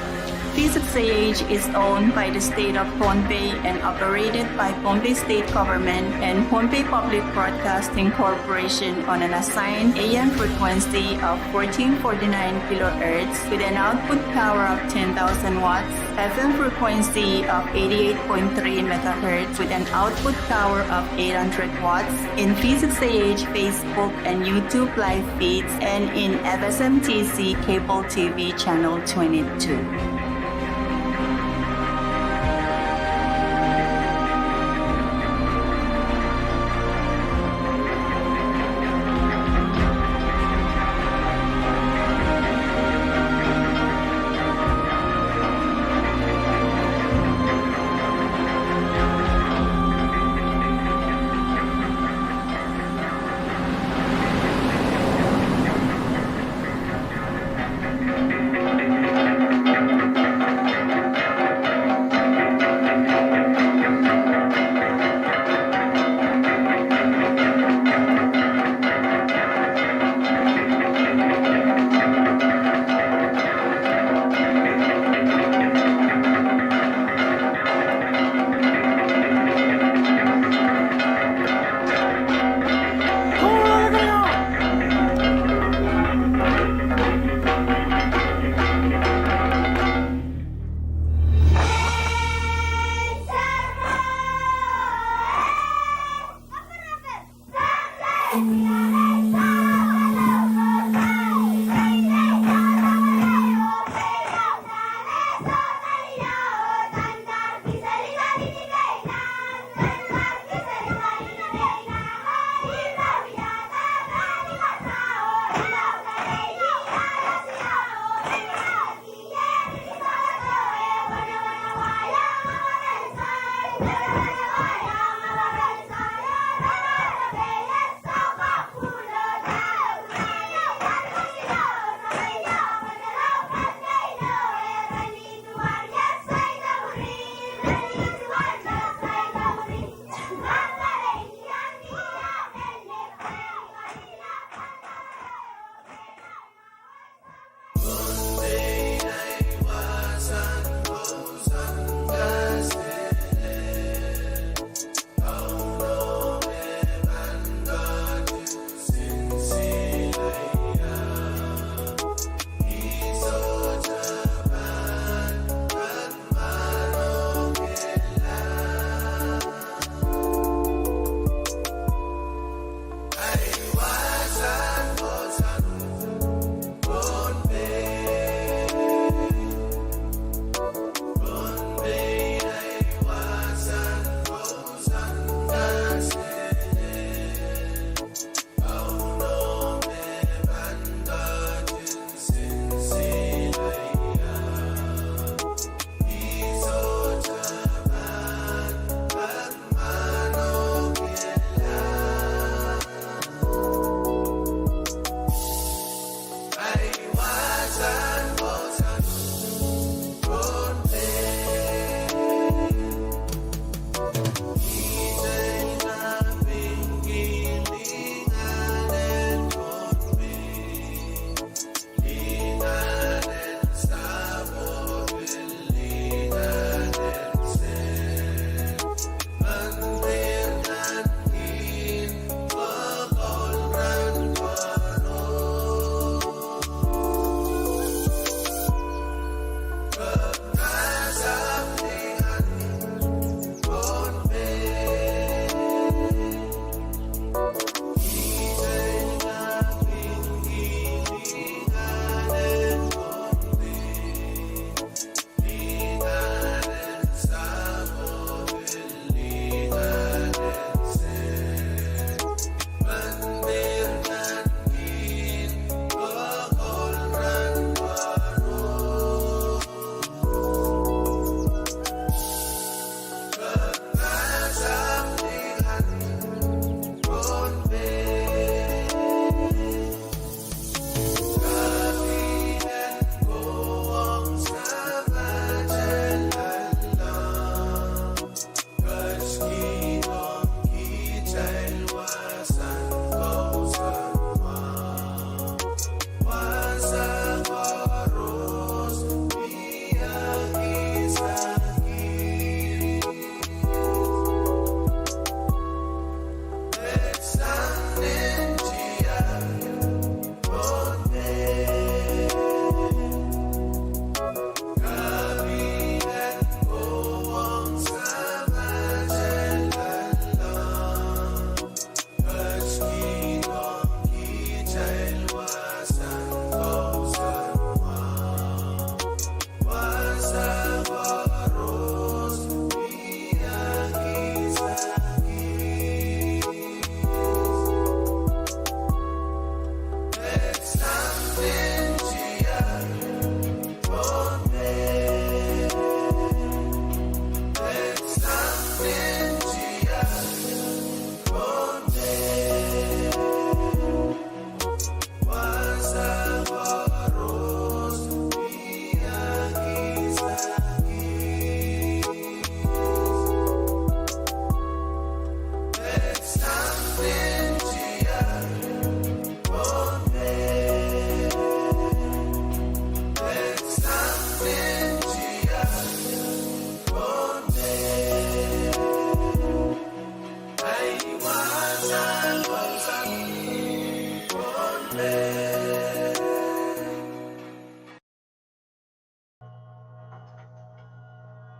V six A H is owned by the State of Pohnpei and operated by Pohnpei State Government and Pohnpei Public Broadcasting Corporation on an assigned A M frequency of fourteen forty-nine kilohertz with an output power of ten thousand watts, F M frequency of eighty-eight point three megahertz with an output power of eight hundred watts, in V six A H Facebook and YouTube live feeds, and in F S M T C cable T V channel twenty-two.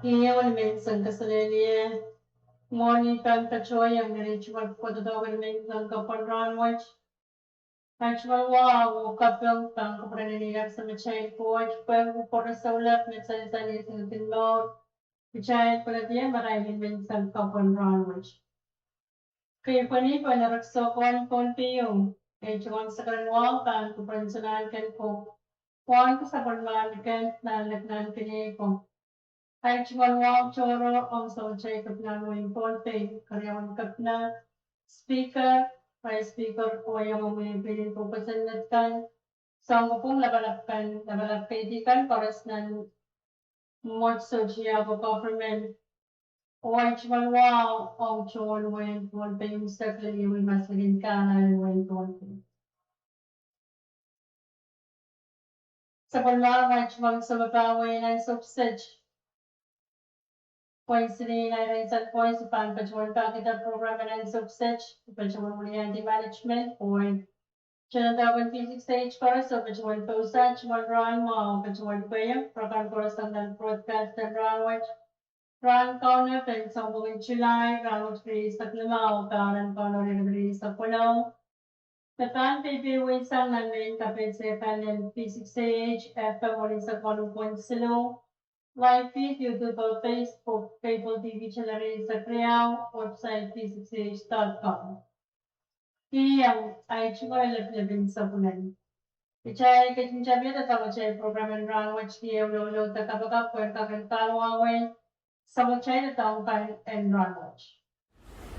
Iei menseng kaselehlie. Mwohn pahn patohieng irail me pwurodo ni menseng kapw en rahnwet. Aht mwahu oh kaping pahn kupwuren Samatail Koht pwehn kupwure souleng me sansal ni singin mour. Kitail pil adi marain en menseng kapw en rahnwet. Kei pweni pahn erek sokon Pohnpei ieu, ei tungoal sakaradahn wahu pahn kupwuren Sunan Ken Kok, wahnke sapwellimomwi ken nan lek nan kenei ko. Aht tungoal wahu tohrohr ong Samatail Kepina en wehin Pohnpei, keriaun Kepina, Speaker, Vice Speaker, oh iangomwi pilin pwukoasoanehdi kan, soangkohp lapalap kan, lapalap keidi kan koaros nan mwomwohdiso tiahk oh government, oh aht tungoal wahu ong tohn wehin Pohnpei, unsek lel ieu maslikin kahlap en wehin Pohnpei. Sapwellimomwi aht tungoal sounpar wehin Ansokuset. Pwehn sili nan irail sal pwehn se pahn patohwan pahkihda program en Ansokuset, patohwan wiliandi management, pwehn tendahki V six H koaros, patohwan pousehla, tungoal rahn mwahu, patohwan pwehn, program koaros sang nan broadcast en rahnwet. Rahn Kauno pahn sounpwong en July, rahnwet rieisek limau, pahn rahn Kauno rieisek weneu. Me pahn peipeisang nan mehn kapehse kan en V six A H F M one oh seven point silu, live feed YouTube oh Facebook, cable T V channel rieisek riau, website V six A H dot com. Kihong aht tungoal lapalap en sapwellimen. Kitail ketin tapihada sapwellime program en rahnwet, kihong loaloada kapakap pwehn kak en kahluwa wehi sapwellime doadoahk kan en rahnwet.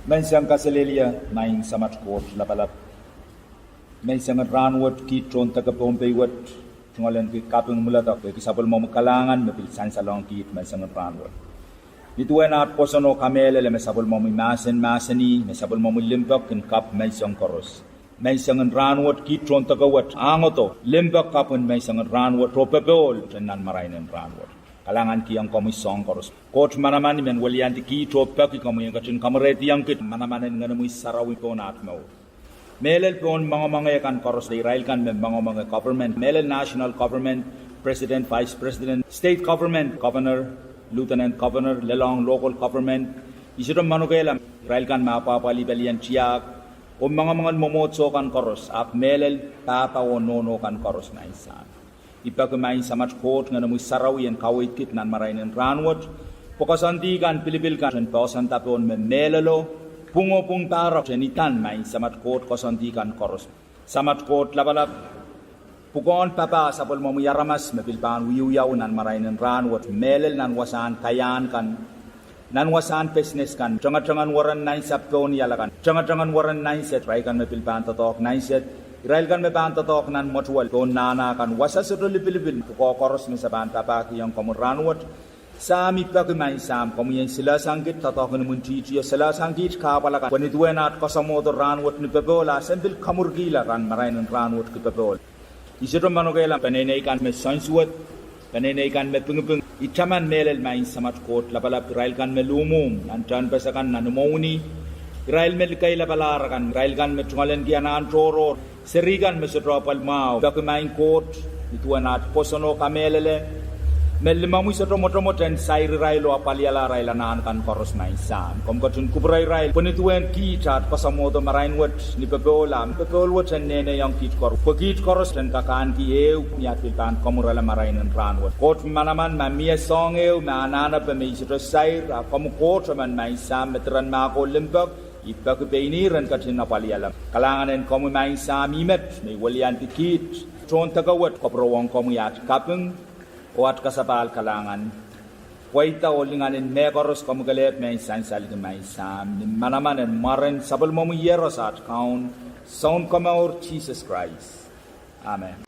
Menseng kaselehlie, maing Samat Koht lapalap. Menseng en rahnwet kiht tohn deke Pohnpei wet, tungoal en ki kaping mwuledek pwehki sapwellimomwi kalahngan me pil sansalohng kiht menseng en rahnwet. Ni duwen aht pwoson oh kamehlele me sapwellimomwi mahsen mahsanih, me sapwellimomwi limpoak kin kapw menseng koaros. Menseng en rahnwet kiht tohn deke wet, angodo limpoak kapw en menseng en rahnwet oh popohl en nan marain en rahnwet. Kalahngan kihong komwi soahng koaros. Koht manaman, I men weliandi kiht oh peki komwi en ketin kamwerehdiong kiht manaman en Ngenomwi Sarawi pohn aht mour. Mehlel pohn mongomonge kan koaros, irail kan me mongomonge government, mehlel national government, president, vice president, state government, governor, lieutenant governor, lelohng local government, I sohte manokehla irail kan me apwahpwalih pelien tiahk, oh mongomongen mwomwohdiso kan koaros, ahpw mehlel pahpa oh nohno kan koaros, maing Sahm. I peki maing Samat Koht Ngenomwi Sarawi en kaweid kiht nan marain en rahnwet, pwe koasoandi kan, pilipil kan, en poahsoanda pohn me mehlelo, pwung oh pwung pahrek, en idan maing Samat Koht koasoandi kan koaros. Samat Koht lapalap, pwukoahn papah sapwellimomwi aramas me pil pahn wiewiawi nan marain en rahnwet, mehlel nan wasahn kaiahn kan, nan wasahn business kan, tengetengen weren nainsapohn iala kan, tengetengen weren nainset, irail kan me pil pahn doadoahk nainset, irail kan me pahn doadoahk nan mwetuwel, pohn nahna kan, wasa sohte lipilipil, pwukoa koaros me se pahn papahkihong komwi rahnwet. Sahm, I peki maing Sahm, komwi en silehlahsang kiht, doadoahk en imwintihti oh silehlahsang kiht kahpwal akan, pwe ni duwen aht koasoamwohdo rahnwet ni popohl, a sen pil kamwurkihla nan marain en rahnwet ki popohl. I sohte manokehla peneinei kan me soansuwed, peneinei kan me pingiping, I taman mehlel maing Samat Koht lapalap, irail kan me luhmwuhm nan tehnpas akan, nan imwowini, irail me likeilapalahr akan, irail kan me tungoalenki anahn tohrohr, seri kan me sohte apwal mwahu, peki maing Koht, ni duwen aht pwoson oh kamehlele, me limomwi sohte mwotomwot en sair irail oh apwaliala irail anahn kan koaros, maing Sahm. Komw ketin kupwure irail, pwe ni duwen kiht aht koasoamwohdo marain wet ni popohl, a popohl wet en nehnehiong kiht koaros, pwe kiht koaros en kak ahneki ehu ni aht pil pahn kamwurala marain en rahnwet. Koht manaman, ma mie soahng ehu me anahnepe me I sohte sair, a komwi Koht emen, maing Sahm, me diren mahkohn limpoak, I peki pein ihr en ketin apwaliala. Kalahngan en komwi maing Sahm, I met me I weliandi kiht tohn deke wet, kapwurowohng komwi aht kaping oh aht kasapahl kalahngan. Pweida oh lingan en mehkoaros komw kelehpw me I sansalki, maing Sahm, ni manaman en mwaren Sapwellimomwi Iehros aht Kaun, Sounkomour Sises Krais. Amen.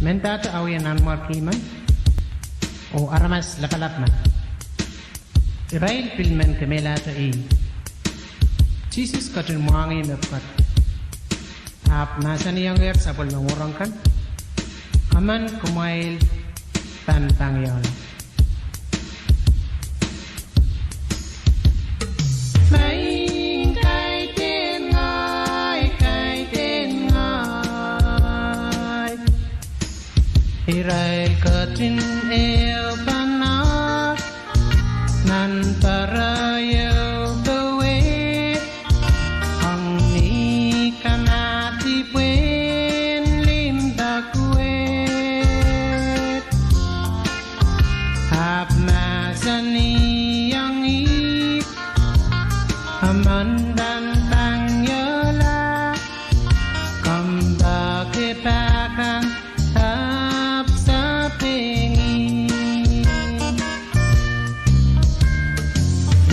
Mendahte e wie nanmwarki men, oh aramas lapalap men, irail pil men kemehlahte ih. Sises ketin mwahngih mepwukat, ahpw mahsanihongehr sapwellime rong kan, Emen kumwail pahn pangiohla. Maing, kaidehn ngehi, kaidehn ngehi. Irail ketin ehu pahn nan pere ehu powehdi, ong ni kamahdi pwehn limpoak wet. Ahpw mahsanihong ih, Emen pahn pangiohla, kompoake pahkan ahpw sapengih.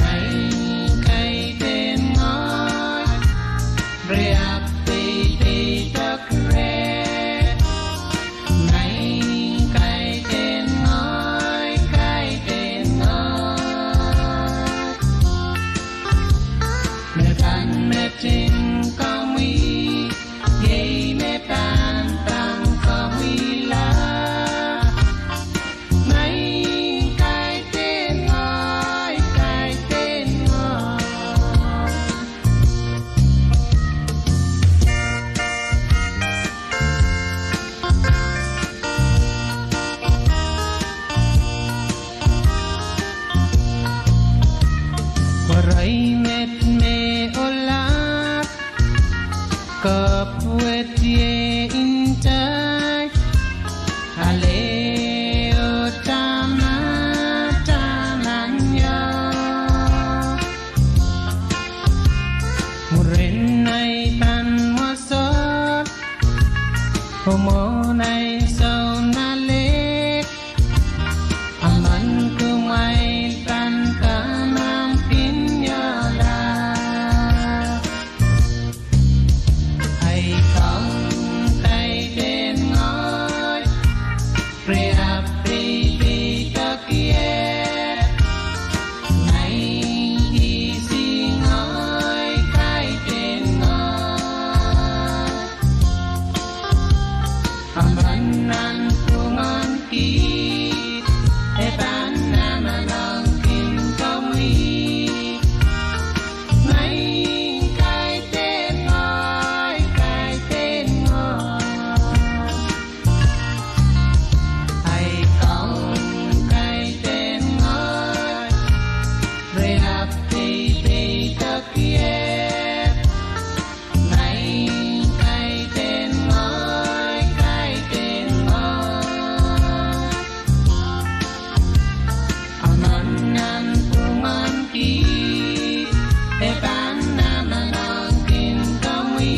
Maing, kaidehn ngehi, re ahpw peipeidek reh. Maing, kaidehn ngehi, kaidehn ngehi. Me pahn metin komwi, iei me pahn pahn komwihla. Maing, kaidehn ngehi, kaidehn ngehi. Werei met me ohlap, kepwehdi e nta, ale oh tamataman ie. Mwurin ei pahn mwosol, oh mwohn ei sounalek, emen kumwail pahn kamamkin iola. Ei Kaun, kaidehn ngehi, re ahpw peipeidek ie. Maing, kihsang ngehi, kaidehn ngehi. Emen nanpwungen kiht, e pahn namenengkin komwi. Maing, kaidehn ngehi, kaidehn ngehi. Ei Kaun, kaidehn ngehi, re ahpw peipeidek ie. Maing, kaidehn ngehi, kaidehn ngehi. Emen nanpwungen kiht, e pahn namenengkin komwi.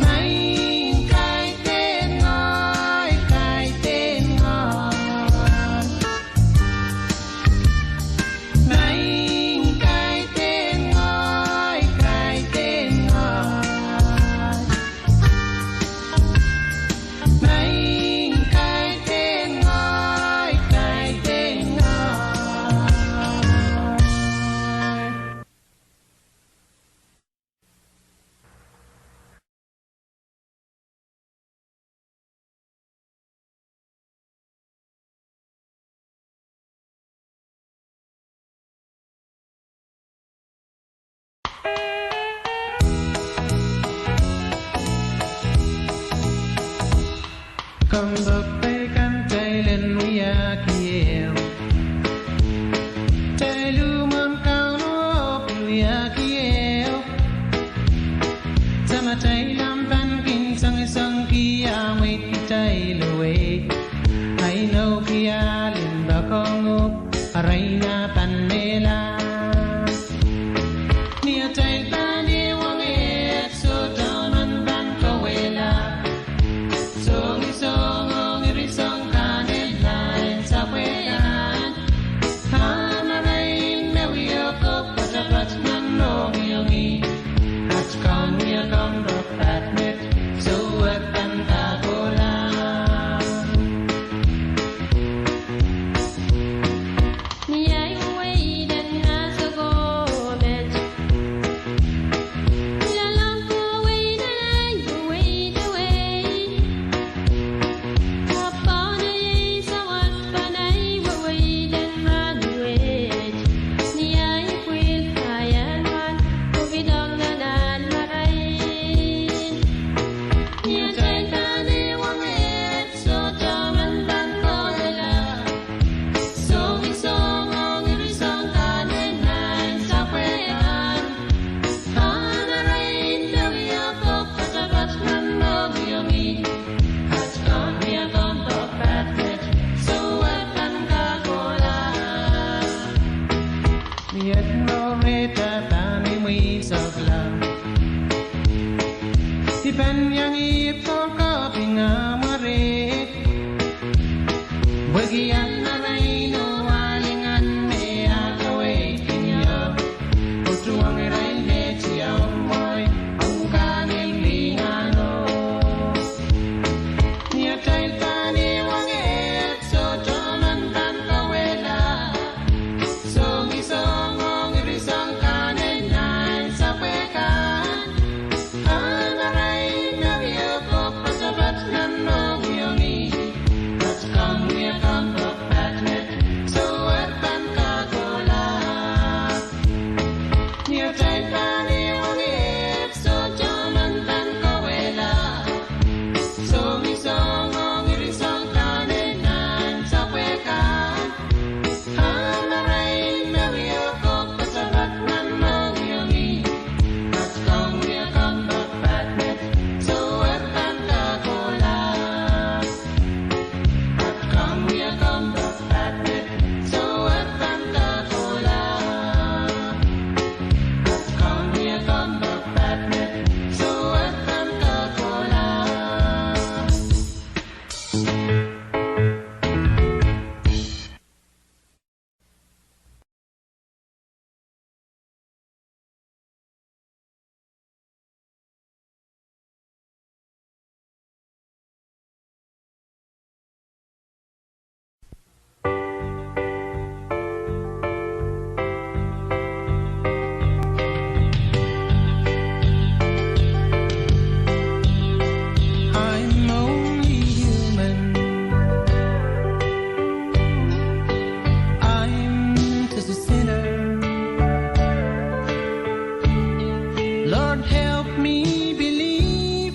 Maing, kaidehn ngehi, kaidehn ngehi. Maing, kaidehn ngehi, kaidehn ngehi. Maing, kaidehn ngehi, kaidehn ngehi. Kompoakepei kan, kitail en wiahki ehu. Kitail uhwong Kauno oh pil wiahki ehu. Samatail ahpw pahn kin songosongki ah mweidkitail oh wehi. Ahi inou ki ah limpoak ong uhk, arail nah pahn mehla. Ni atail Pahn iang ih pwukoa pihn ah mware. Pwehki ah marain oh ah lingan me ah kaweid kin ie. Oh tuhwong irail me tiahk mwowe, oh kahnimw lingan oh. Ni atail pahn wehwehki sohte men pahn kawehla. Song, song, ong iri song kan en nan sapwe kan. Ah marain me wia kop pasapat nan mohngiong ih. Pahn kak wia kompoak pahtnet, soh, e pahn kak kohla. Ni atail pahn wehwehki sohte men pahn kawehla. Song, song, ong iri song kan en nan sapwe kan. Ah marain me wia kop pasapat nan mohngiong ih. Pahn kak wia kompoak pahtnet, soh, e pahn kak kohla. Pahn kak wia kompoak pahtnet, soh, e pahn kak kohla. Pahn kak wia kompoak pahtnet, soh, e pahn kak kohla. I'm only human. I'm just a sinner. Lord, help me believe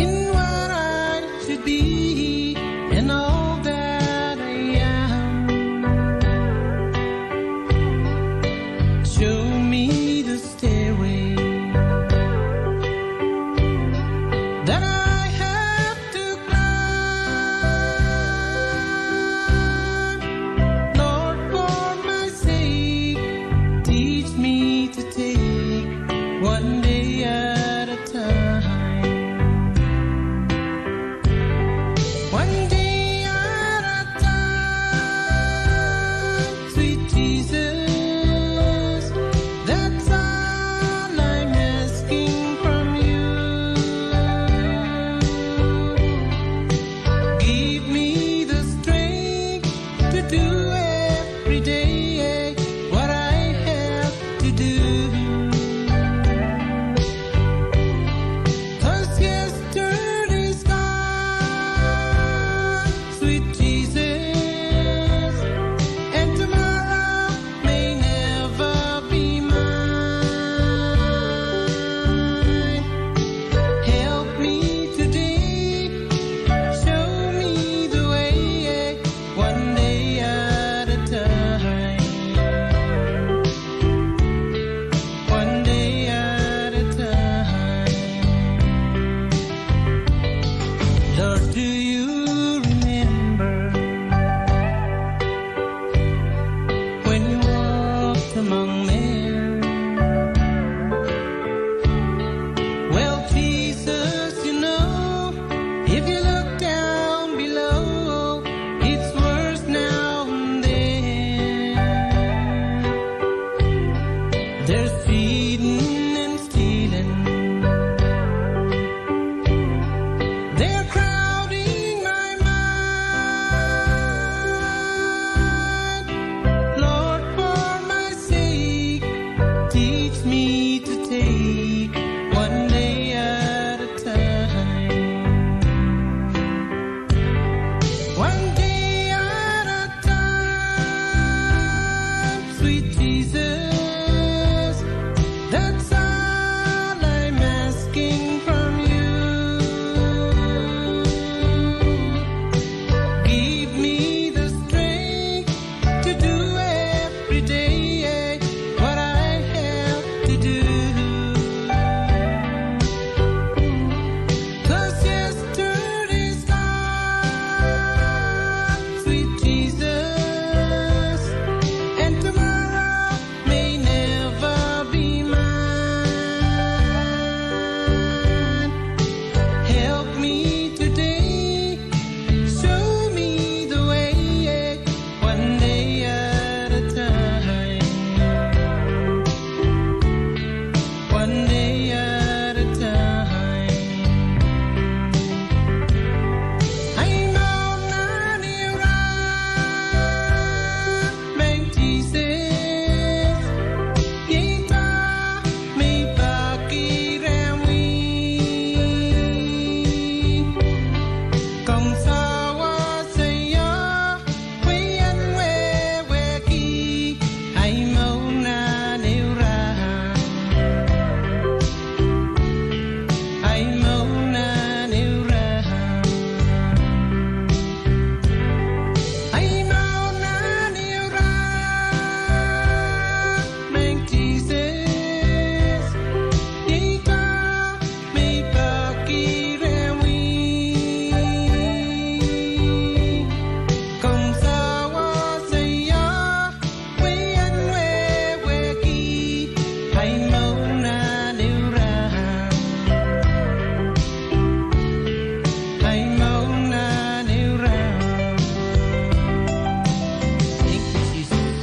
in what I should be and all that I am. Show me the stairway that I have to climb. Lord, for my sake, teach me to take one day at a time. One day at a time, sweet Jesus, that's all I'm asking from you. Give me the strength to do every day what I have to do. One day at a time. Ahi mour nan ehu rahn, Maing Sises, iei dah me I pahn kirehr mie? Komw sawasei ie, pwe I en wehwehki ahi mour nan ehu rahn. Ahi mour nan ehu rahn. Ahi mour nan ehu rahn, Maing Sises, iei dah me I pahn kirehr mie? Komw sawasei ie, pwe I en wehwehki ahi mour nan ehu rahn. Ahi mour nan ehu rahn. Thank you, Sises.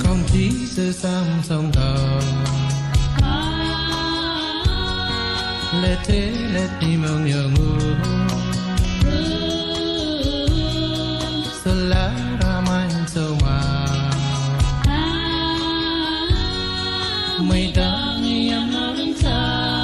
Komw Sises ahmw Sounkoa, letelet ni mohngiong uhk, solahr amwail soumwahu, mweidohng ie mour en soahng.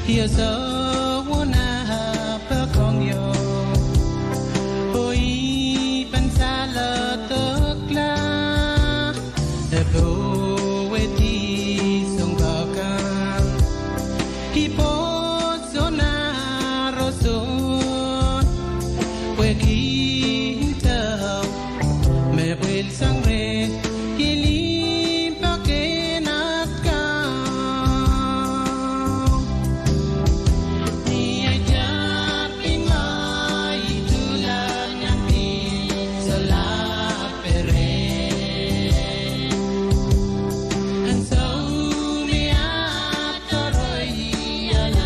Io, soh, wona poakohng io, oh I pahn saledekla, e powehdi sounpar kan. I pwoson roson, pwehki I nda, me pwil sang reh, I limpoak en at kan. Ni ai tar pin ma I tuhla nan pil solahr pere. Ansou me at torohr I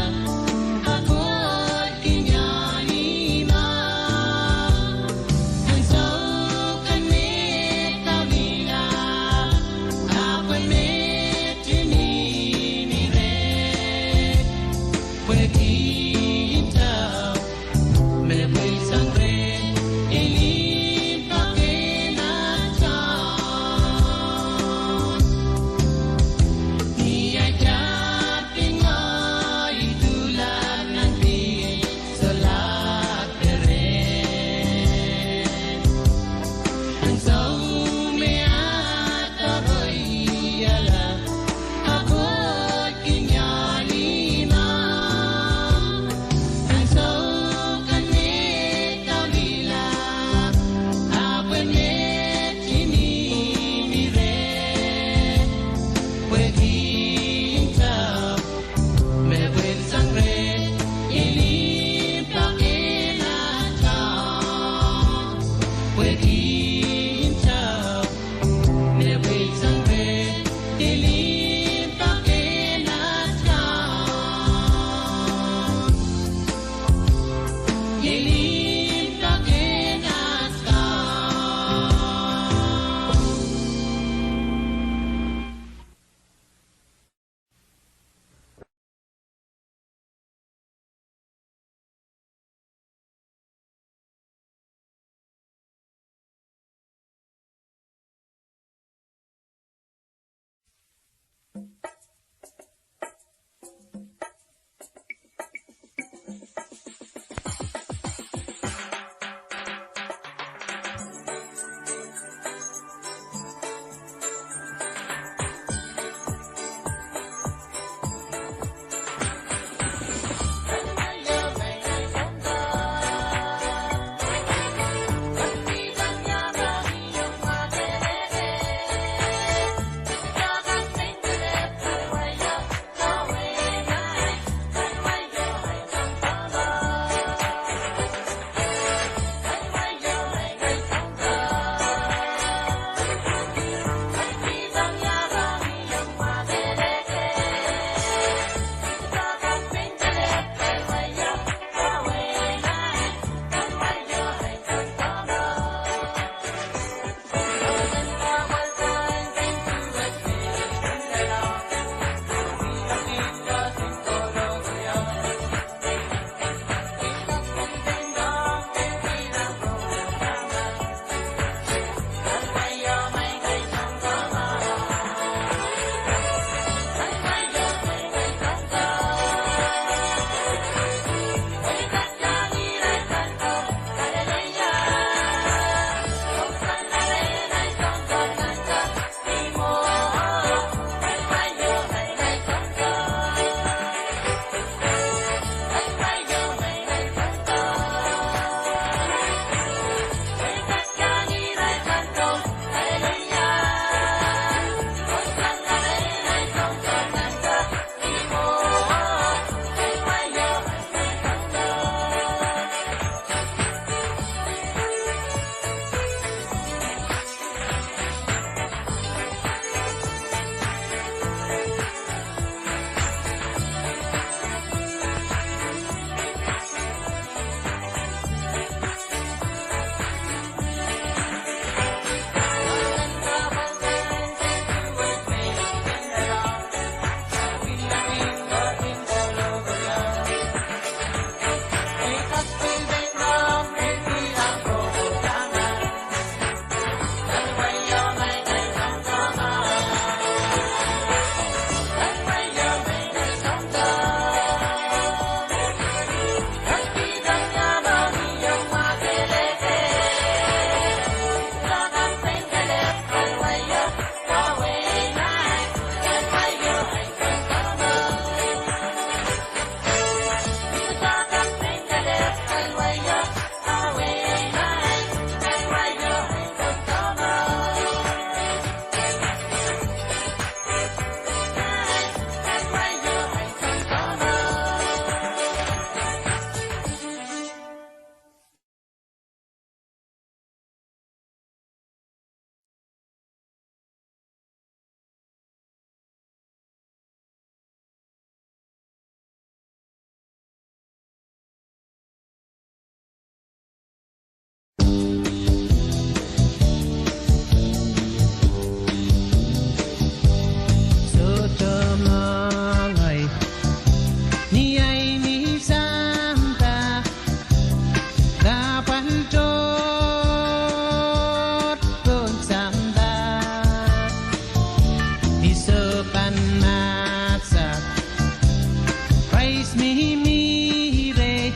Mihmi reh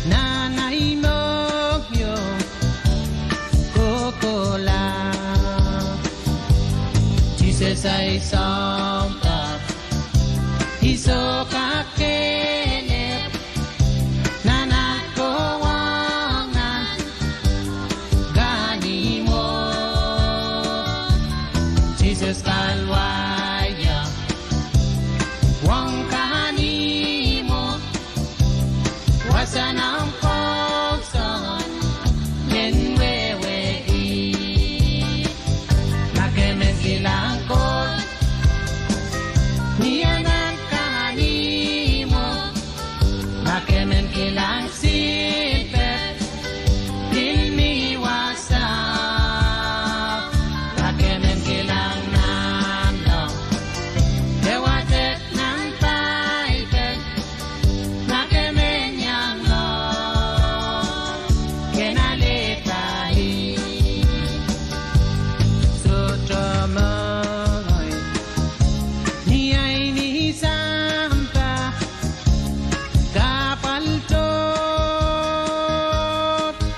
nan ahi mohngiong kohkohla. Sises ahi sounpar, I sohte kakehlep nan aht kohwong nan kahnimwo. Sises kaluwaia ong kahnimwo, wasa nan kousoan en wehwehki. Ma ke men kilang Koht ni anahn kahnimwo, ma ke men kilang silper pil mi wasao, ma ke men kilang nanleng, ke wadek nan Paipel, ma ke men iang loal, ken alehda ih. Sohte mengei ni ahi ni sampah, kahpwal tohto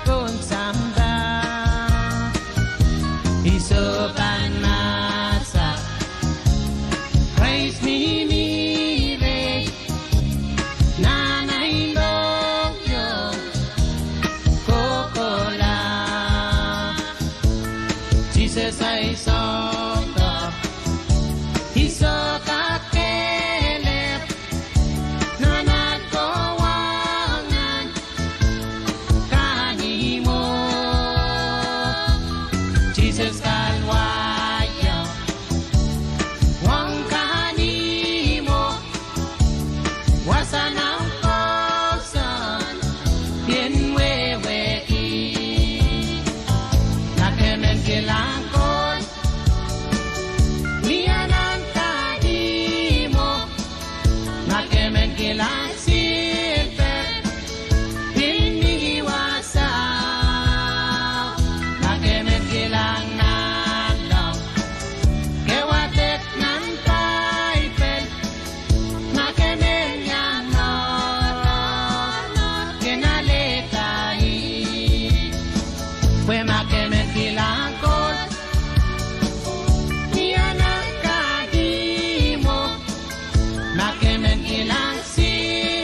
pohn sampah. I sohte pahn mahsanih, Krais mihmi reh nan ahi mohngiong kohkohla. Sises ahi sounpar, I sohte kakehlep nan aht kohwong nan kahnimwo. Sises kaluwaia ong kahnimwo, wasa nan kousoan en wehwehki. Ma ke men kilang Koht ni anahn kahnimwo, ma ke men kilang silper pil mi wasao, ma ke men kilang nanleng, ke wadek nan Paipel, ma ke men iang loal, ken alehda ih. Pwe ma ke men kilang Koht ni anahn kahnimwo, ma ke men kilang silper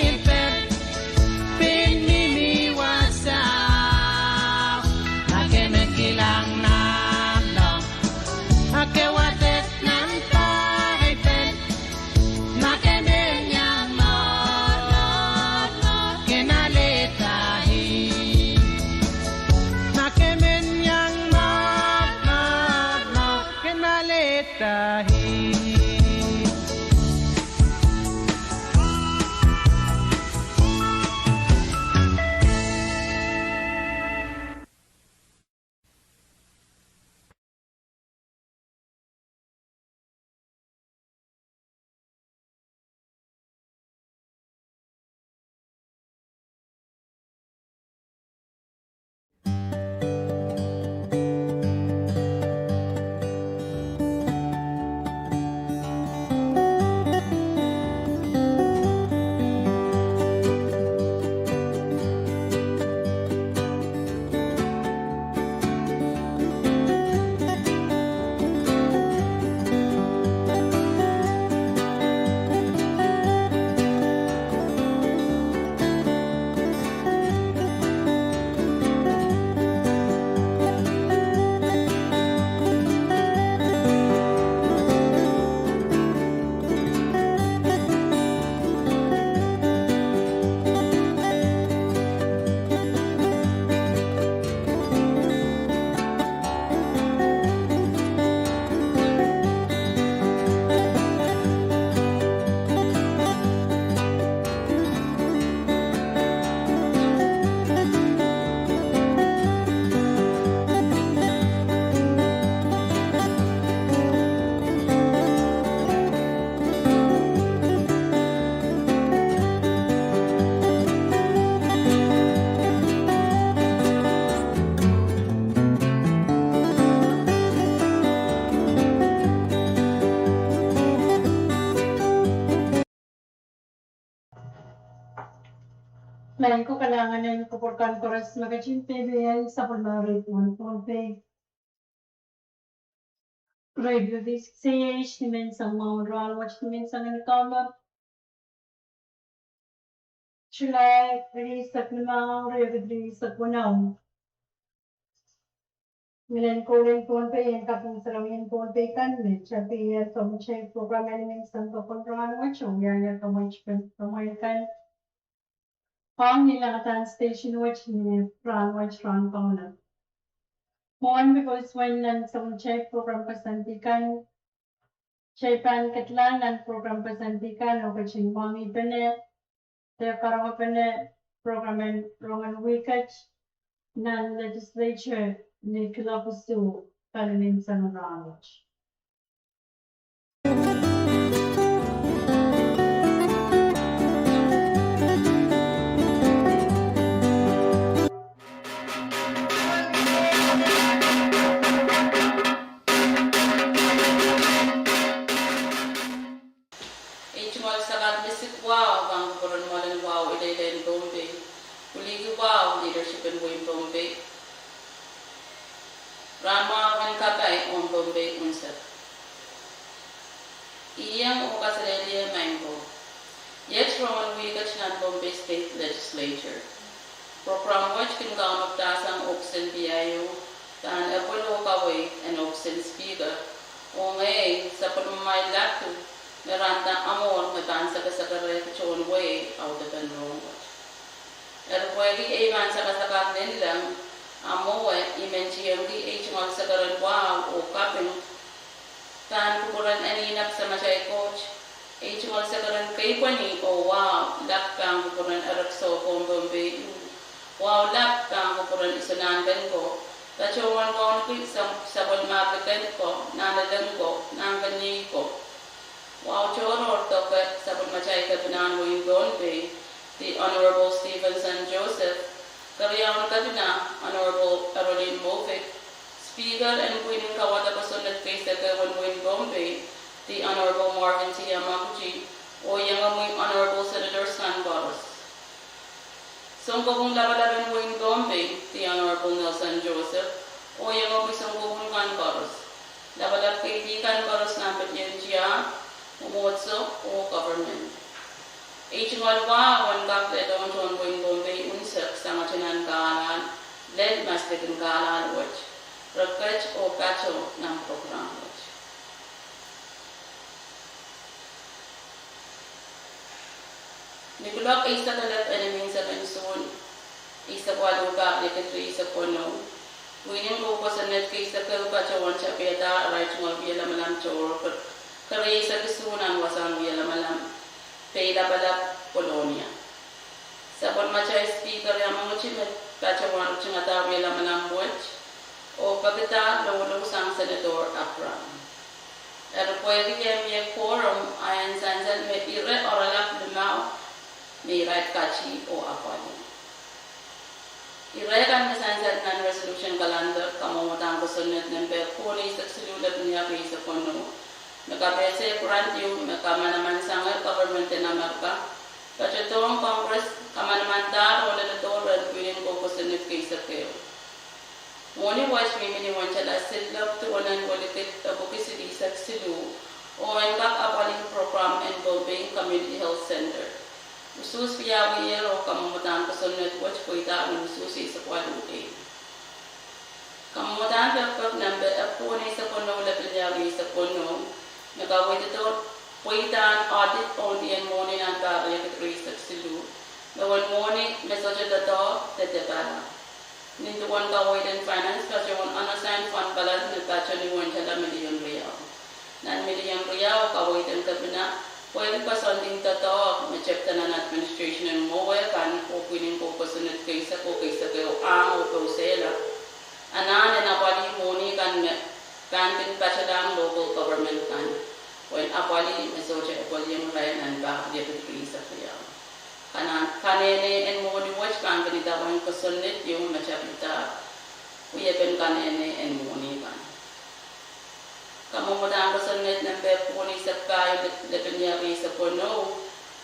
Maing ko, kalahngan en kupwur kan koaros me ketin peipein sapwellime radio en Pohnpei, Radio V six A H, ni menseng mwahu en rahn wet, ni menseng en Kauno, July rieisek limau, riekid rieisek weneu. Ngilen Koul en Pohnpei, en kaping sarawi en Pohnpei kan, me tapihada soumatail program en menseng kapwung rahn wet, oh wiahier kamwei kan, ong ni langadahr station wet ni rahn wet, rahn Kauno. Mwohn me kosonned nan soumatail program koasoandi kan, kitail pahn ketilahng nan program koasoandi kan oh ketin mwangihpene de karonge pene program en rongen wihket nan legislature ni kuloak isuh pali menseng rahn wet. Ei tungoal sakar lisik wahu pahn kupwuren mwoalen wahu ileile en Pohnpei. Kuliki wahu leadership en wehin Pohnpei. Rahn mwahu en kapai ong Pohnpei unsek. Iang oh kaselehlie maing ko. Iet rongen wihket nan Pohnpei State Legislature. Program wet kin kaunopdahsang ohpis en P I O, pahn epwel oh kaweid en ohpis en Speaker, oh ngehi sapwellimamwail ladu me rahnda amwohn me pahn sakasakarehki tohn wehi audepen rohng wet. Eri pwehki ei pahn sakasakar lelehng, a mwowe I men tiengki ei tungoal sakar en wahu oh kaping pahn kupwuren Eninik Samatail Koht, ei tungoal sakar en keipweni oh wahu lap pahn kupwuren Erekiso Pohnpei, wahu lap pahn kupwuren Isonanken ko, patohwan wauneki sapwellime African ko, Nahnalek ko, Nahnkeniei ko. Wahu tohrohr doke sapwellimatail kepinahn wehin Pohnpei, the Honorable Stephenson Joseph, keriaun kepina, Honorable Arolin Movaik, Speaker en pwihn en kawada kosonned keisek ehu en wehin Pohnpei, the Honorable Marvin T. Yamaguchi, oh iengomwi Honorable Senators kan koaros. Sounkopwung lapalap en wehin Pohnpei, the Honorable Nelson Joseph, oh iengomwi sounkopwung kan koaros. Lapalap keidi kan koaros nan petehn tiahk, mwomwohdiso oh government. Ei tungoal wahu en kak lelehng tohn wehin Pohnpei unsek sangete nan kahlahn, lel maslikin kahlahn wet, reket oh patoh nan program wet. Ni kuloak eisek elep en imwin seken Suhn, eisek waluh, pahr riekid rieisek weneu, pwihn en kou kosonned keisek ehu patohwan tapihada arail tungoal wie lamalam tohrohr, kerieisek isuh nan wasahn wie lamalam, Peilapalap, Kolonia. Sapwellimatail Speaker Yamaguchi me patohwan ritingada wie lamalam wet, oh pekida loulou sang Senator Abraham. Eri pwehki e mie quorum, a en sansal me ire oaralap limau me irail kati oh apwalih. Ire kan me sansal nan resolution calendar, kamwomwdahn kosonned nempe kohn eisek siluh, lepin riekid rieisek weneu, me kapehse grant ieu me kamanaman sang government en Amerika, patohdohng Congress kamanamandahr oh leledohr rehn pwihn en kou kosonned keisek ehu. Mwohni wet mihmi ni wendala sillok duwen en welikid epwiki silihsek siluh, oh en kak apwalih program en Pohnpei Community Health Center. Usuhs wiawiher oh kamwomwdahn kosonned wet pweida ni usuhs eisek waluh ei. Kamwomwdahn pekipek nempe epwiki eisek weneu, lepin riekid rieisek weneu, me kaweidehdo pweidahn audit ong ni en mwohni nan pahr riekid rieisek siluh, me wen mwohni me sohte doadoahk de depala. Nin duwen kaweid en finance patohwan unoassign fund balance me patoh ni wendala milion riau. Nan milion riau, kaweid en kepina, pwehki koasoandi doadoahk me tepda nan administration en mwowe kan oh pwihn en kou kosonned keisek oh keisek ehu ahng oh pousehla, anahn en apwalih mwohni kan me pahn kin patohlahng local government kan, pwehn apwalih me sohte epweliong irail nan pahr riekid rieisek riau. Kanenei en mwohni wet pahn kin idawehn kosonned ieu me tapihada wiepen kanenei en mwohni kan. Kamwomwdahn kosonned nempe kohn eisek pahieu, lepin riekid rieisek weneu,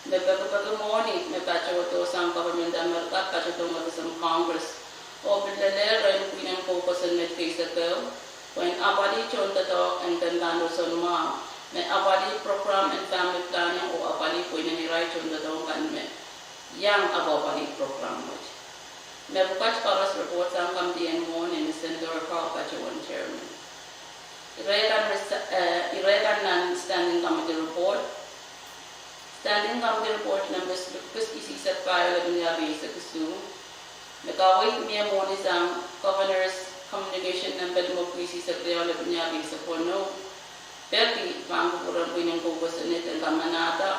Me pekipeki mwohni me patohdo sang government Amerika patohdo me kesempwal Congress, oh pil lelehr rehn pwihn en kou kosonned keisek ehu, pwehn apwalih tohndoadoahk en ken pahn roson mwahu, me apwalih program en family planning oh apwalih pwihn en irail tohndoadoahk kan me iang apwapwalih program wet. Mepwukat koaros report sang kamidi en mwohni me Senator Carl patohwan chairman. Ire kan nan standing committee report. Standing committee report nempe silipwukis isihsek pahieu lepin riau rieisek isuh, me kaweid mie mwohni sang Governor's communication nempe limepwukat isihsek riau lepin riau rieisek weneu, peki pahn kupwuren pwihn en kou kosonned en kamanahda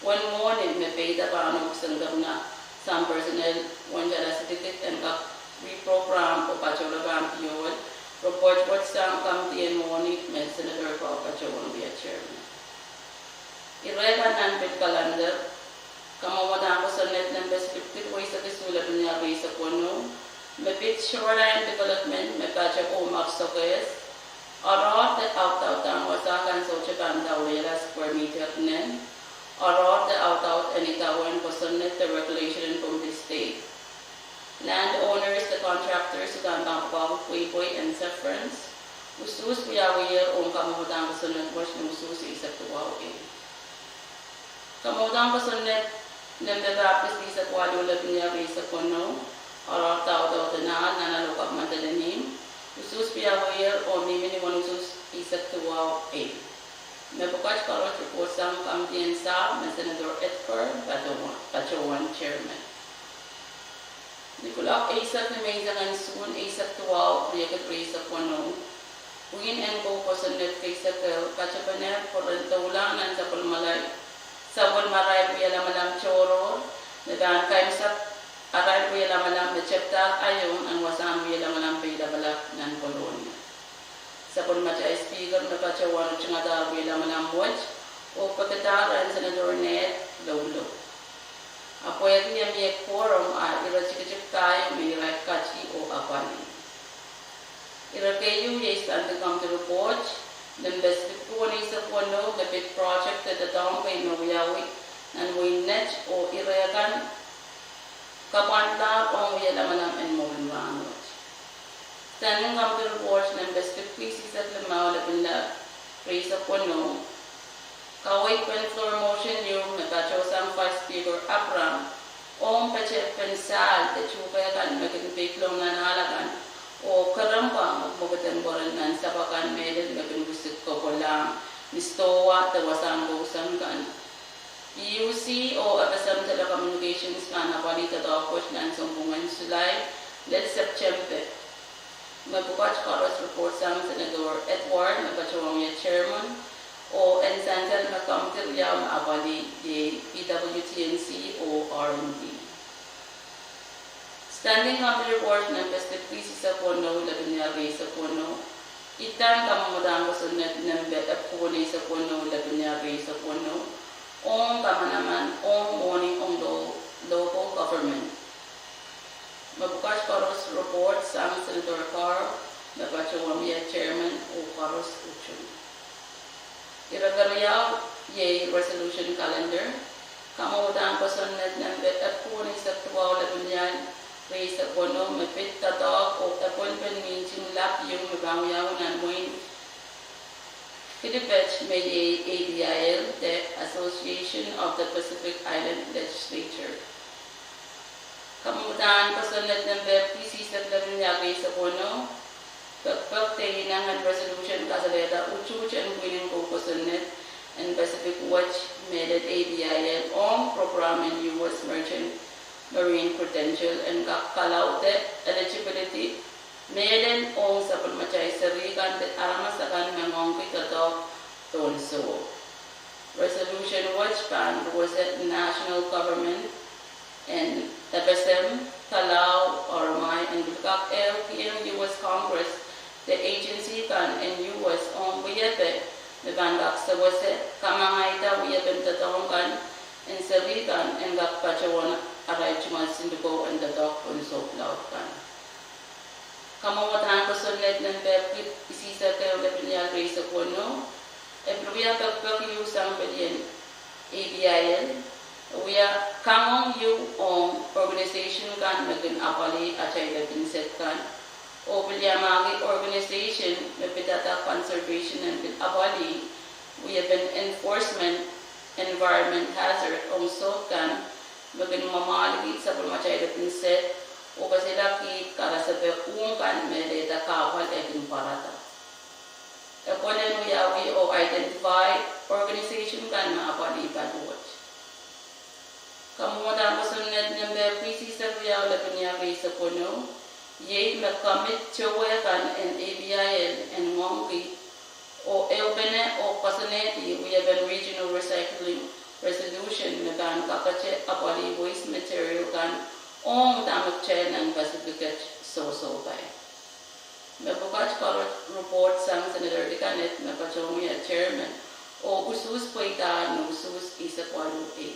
uwen mwohni me peida pahn ohpis en kepina sang personnel uwen tala sidikid en kak reprogram oh patohla pahn piohl. Report wet sang kamidi en mwohni me Senator Carl patohwan wia chairman. Ire kan nan pil calendar. Kamwomwodahn kosonned nempe silipwukid weisek isuh lepin riau rieisek weneu, me pid Shoreline Development me patoh oh Mapsokes, oaroahr de audaudahn wasa kan sohte pahn daulehiala square meter nen oaroahr de audaud en idawehn kosonned de regulation en Pohnpei State. Land owners de contractors uhdahn pahn pwukoahki pweipwei en severance, usuhs wiawiher ong kamwomwodahn kosonned wet ni usuhs eisek duwau ehu. Kamwomwodahn kosonned nempe bapwukat isihsek waluh lepin riau rieisek weneu, oaroahr de audaud en ahl nan ahl oh kapw mandel en ihmw, usuhs wiawiher oh mihmi ni uwen usuhs eisek duwau ehu. Mepwukat koaros report sang kamidi en sahpw me Senator Edgar patohwan chairman. Ni kuloak eisek ni menseng en Suhn eisek duwau, riekid rieisek weneu, pwihn en kou kosonned keisek ehu katepene pwuren doulahng nan sapwellimarail wie lamalam tohrohr me pahn kaimwisekarail wie lamalam me tepda iong nan wasahn wie lamalam peilapalap nan Kolonia. Sapwellimatail Speaker me patohwan ritingada wie lamalam wet oh pekida rehn Senator Ned Loulo. Ahpw pwehki e mie quorum, a ire tikitik pahieu me irail kati oh apwalih. Ire keieu iei standing committee report nempe silipwukat weneisek weneu, me pid project de doadoahk kei me wiawi nan wehin Net oh ire kan kapwandlahr ong wie lamalam en mwurin rahnwet. Standing committee report nempe silipwukat isihsek limau lepin riau rieisek weneu, kaweid pen floor motion ieu me patohsang Vice Speaker Abraham ong petehkpen sahl de tuhke kan me kin peikiong nan ahl akan oh kerempwa mwekmwekid en pwoaren nan sapw akan mehlel me kin wisik kokolahng ni sidohwa de wasahn kousoan kan. PUC oh FSM Telecommunications pahn apwalih doadoahk wet nan sounpwong en Sulai lel Septempe. Mepwukat koaros report sang Senator Edward me patohwan wia chairman, oh en sansal me committee riau me apwalih iei PWTNC oh R and D. Standing committee report nempe silipwukat isihsek weneu lepin riau rieisek weneu, idahn kamwomwodahn kosonned nempe epwukat weneisek weneu lepin riau rieisek weneu, ong kamanaman ong mwohni ong local government. Mepwukat koaros report sang Senator Carl me patohwan wia chairman oh koaros utung. Ire keriau iei resolution calendar. Kamwomwodahn kosonned nempe epwukat weneisek duwau lepin riau rieisek weneu, me pid doadoahk oh epwelpen mihting lap ieu me pahn wiawi nan wehin Kiribati me iei APIL, de Association of the Pacific Island Legislature. Kamwomwodahn kosonned nempe epwukat isihsek lepin riau rieisek weneu, pekipek de ineng en resolution kasalehda utuht en pwihn en kou kosonned en Pacific wet mehlel APIL ong program en US Merchant Marine Credential en kak kalaude eligibility mehlel ong sapwellimatail seri kan de aramas akan me ngoangki doadoahk pohn soh. Resolution wet pahn wehwehki national government en FSM, Palau, Oromai en pil kak ehukiong US Congress de agency kan en US ong wiepe me pahn kak sewese kamangaiada wiepen doadoahk kan en seri kan en kak patohwan arail tungoal siluko en doadoahk pohn soh laud kan. Kamwomwodahn kosonned nempe epwukat isihsek ehu lepin riau rieisek weneu, e pil wia pekipek ieu sang pelien APIL, Kangoang ieu ong organisation kan me kin apwalih atail lepin sed kan, oh pil iangahki organisation me pidada conservation en pil apwalih wiepen enforcement environment hazard ong soh kan me kin mwamwahlki sapwellimatail lepin sed oh kasalehda karasepe uhk kan me lehda kahpwal e kin pwarada. E pwelin wiawi oh identify organisation kan me apwalih paliwet. Kamwomwdahn kosonned nempe pwisihsek riau lepin riau eisek weneu, iei me commit towe kan en A B I L en ngoangki oh ehupene oh koasoanehdi wiepen regional recycling resolution me pahn kakete apwalih waste material kan ong dahme kitail nan Pacific et sohsohpai. Me pwukat koaros report sang Senator Dikanet me patohwan wia chairman oh usuhs pweida ni usuhs eisek waluh ei.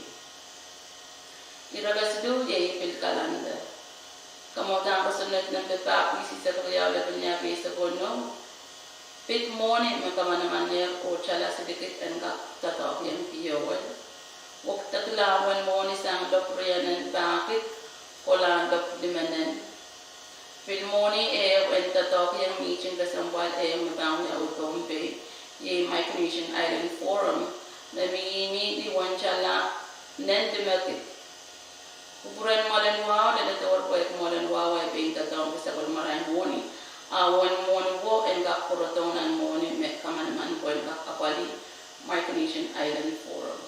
Ire kesiluh iei pil kalender. Kamwomwdahn kosonned nempe pwisihsek riau lepin riau eisek weneu, pid mwohni me kamanamanir oh tala silikid en kak doadoahkiong P O L. Wekidekla uwen mwohni sang lopw rienen pahkid kolahn lopw limenen. Pil mwohni ehu en doadoahkiong mihting kesempwal ehu me pahn wiawi Pohnpei, iei Micronesian Island Forum, me mihmi ni uwen tala nen limekid. Kupwuren mwoalen wahu leledohr pwehki mwoalen wahu e pein doadoahngki sapwellimarail mwohni, a uwen mwohni wo en kak pwurodohng nan mwohni me kamanaman pwe en kak apwalih Micronesian Island Forum.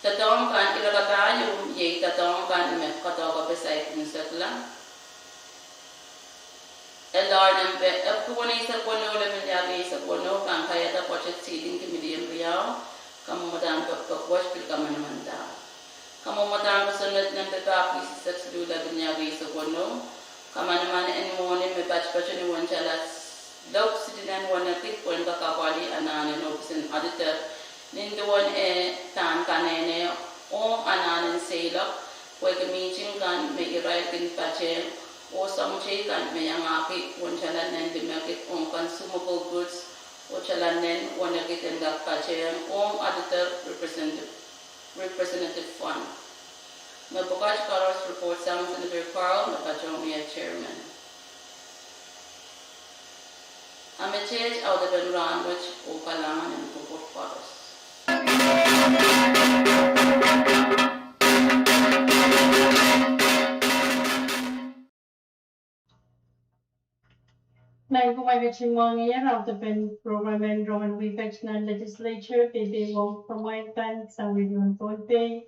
Doadoahk kan, ire kapahieu iei doadoahk kan me koadoahke pwe saik unsekla. L R nempe epwiki weneisek weneu lepin riau eisek weneu pahn kaiada budget ceiling ki million riau. Kamwomwdahn pekpek wet pil kamanamandahr. Kamwomwdahn kosonned nempe pwisihsek siluh lepin riau eisek weneu, kamanaman en mwohni me patpato ni uwen tala lopw silinen wenekid pwe en kak apwalih anahn en ohpis en auditor, nin duwen eh pahn kanenei ong anahn en seiloak, pwehki mihting kan me irail kin patehng, oh soahng teikan me iangahki uwen tala nen limekid ong consumable goods, oh tala nen wenekid en kak patehng ong auditor representative, representative fund. Me pwukat koaros report sang Senator Carl me patohwan wia chairman. A met audepen rahnwet oh kalahngan en kupwur koaros. Nan kumwail ketin mwahngiher audepen program en rongen wihket nan legislature, pil pil wong kumwail kan sang Radio Pohnpei,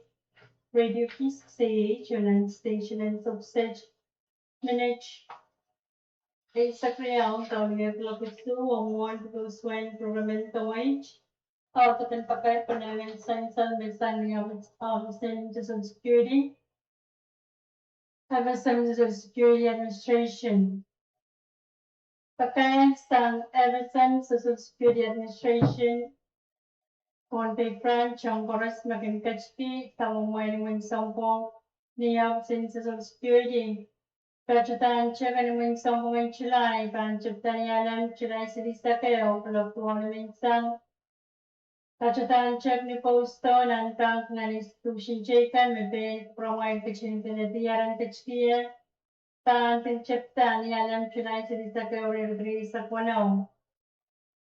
Radio Kiskis A H, oh nan station en Sohp Set. Minit eisek riau doadoahk lokasu oh mwohn pwukoahswei en program en Doadoahk. Audepen pakair pwunengen sansal me sang ni Office, Office en Social Security, F S M Social Security Administration. Pakair sang F S M Social Security Administration, Pohnpei Branch, ong koaros me kin ketki kamwomwen imwen sounpwong ni Office en Social Security. Patehng tepda ni imwen sounpwong en July, pahn tepda ni alem July silihsek ehu, kuloak duwau limenseng. Patehng tepda ni post nan bank nan institution teikan me pein kupwuromwail ketin kin diar en ketkier, pahn kin tepda ni alem July silihsek ehu, riekid rieisek weneu.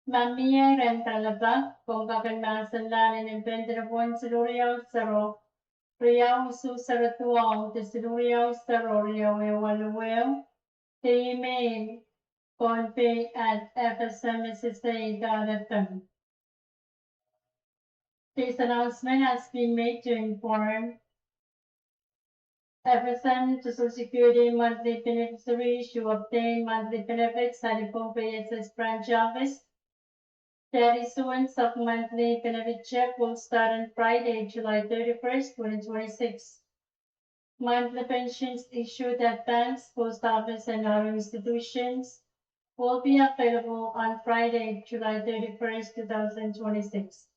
Ma mie ren kalelapak, komw kak en mahsenlahng ni limpoak en delepwohn siluh riau sero, riau isuh sero duwau, de siluh riau sero, riau ehu waluh ehu, de email pohnpei at F S M S S A dot F M. This announcement has been made to inform F S M Social Security monthly beneficiaries to obtain monthly benefits at the Pohnpei S S branch office. The issuance of monthly benefit check will start on Friday, July thirty-first, twenty twenty-six. Monthly pensions issued at banks, post office, and other institutions will be available on Friday, July thirty-first, two thousand twenty-six.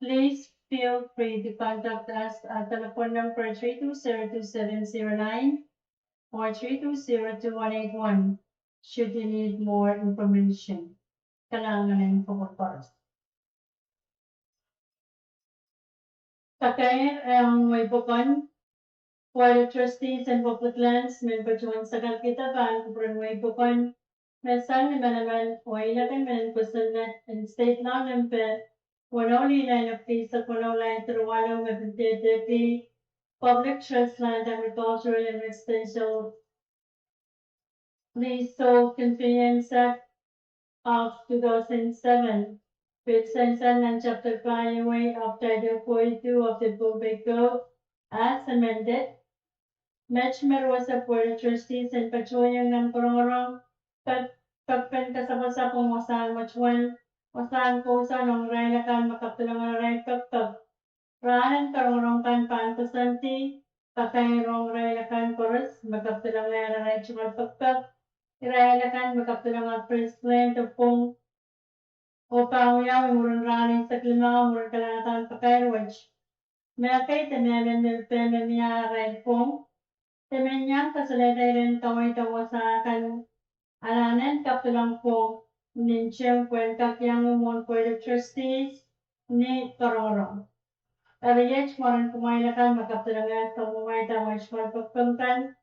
Please feel free to contact us at telephone number three two zero two seven zero nine or three two zero two one eight one should you need more information. Kalahngan en kupwur koaros. Pakair ong wehi pokon, Board of Trustees en Public Lands men patohwan sakarkihda pahn kupwuren wehi pokon me sang ni manaman oh eilakan mehn kosonned en state law number weneu lih lain eisek weneu lain three one oh me pil dehdehki Public Trust Land Agricultural and Residential Leasehold Conveyance Act of two thousand seven, pil sansal nan Chapter pahieu of Title forty-two of the Pohnpei Code as amended. Met me ruwese Board of Trustees en patohieng nan korongorong pek, pekpen kasapwasap ong wasahn mwetuwel, wasahn kousoan ong irail akan me kapidolong arail pekpek. Rahnen korongorong kan pahn koasoandi pakair ong irail akan koaros me kapidolong arail tungoal pekpek, irail akan me kapidolong First Land of Pwung, oh pahn wiawi mwurin rahn eisek limau mwurin kalahngan en pakair wet. Me ekei de mehmen me pil mihmi arail pwung, de men iang kasalehda iren kaweid ong wasahn kan anahnen kapidolong pwung nin temp pwehn kak iang mwomwen Board of Trustees ni korongorong. Eri iet mwaren kumwail akan me kapidolong kamwomwada mwetuwel pekpek kan,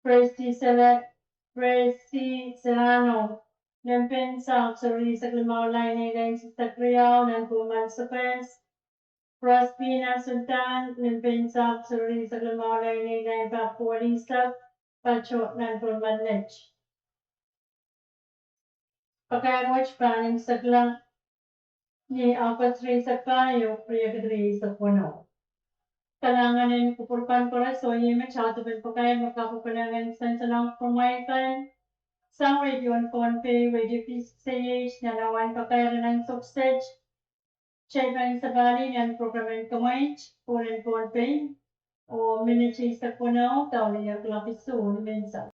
Presi Sela-, Presi Serrano, Lempen South, seri eisek limau lain ehu lain eisek riau nan Pullman Squares, Rospina Sultan, Lempen South, seri eisek limau lain ehu lain pahpwal eisek, patoh nan Pullman Net. Pakair wet pahn imwisekla ni August rieisek pahieu, riekid rieisek weneu. Kalahngan en kupwur kan koaros, oh iei me audepen pakair me kapwukalahngan sansalong kumwail kan sang radio en Pohnpei, Radio V six A H, nan awa en pakair nan Sokset, teipan sapahl nan program en Kamweit, pwungen Pohnpei, oh minit eisek weneu, daulih eklok isuh ni menseng.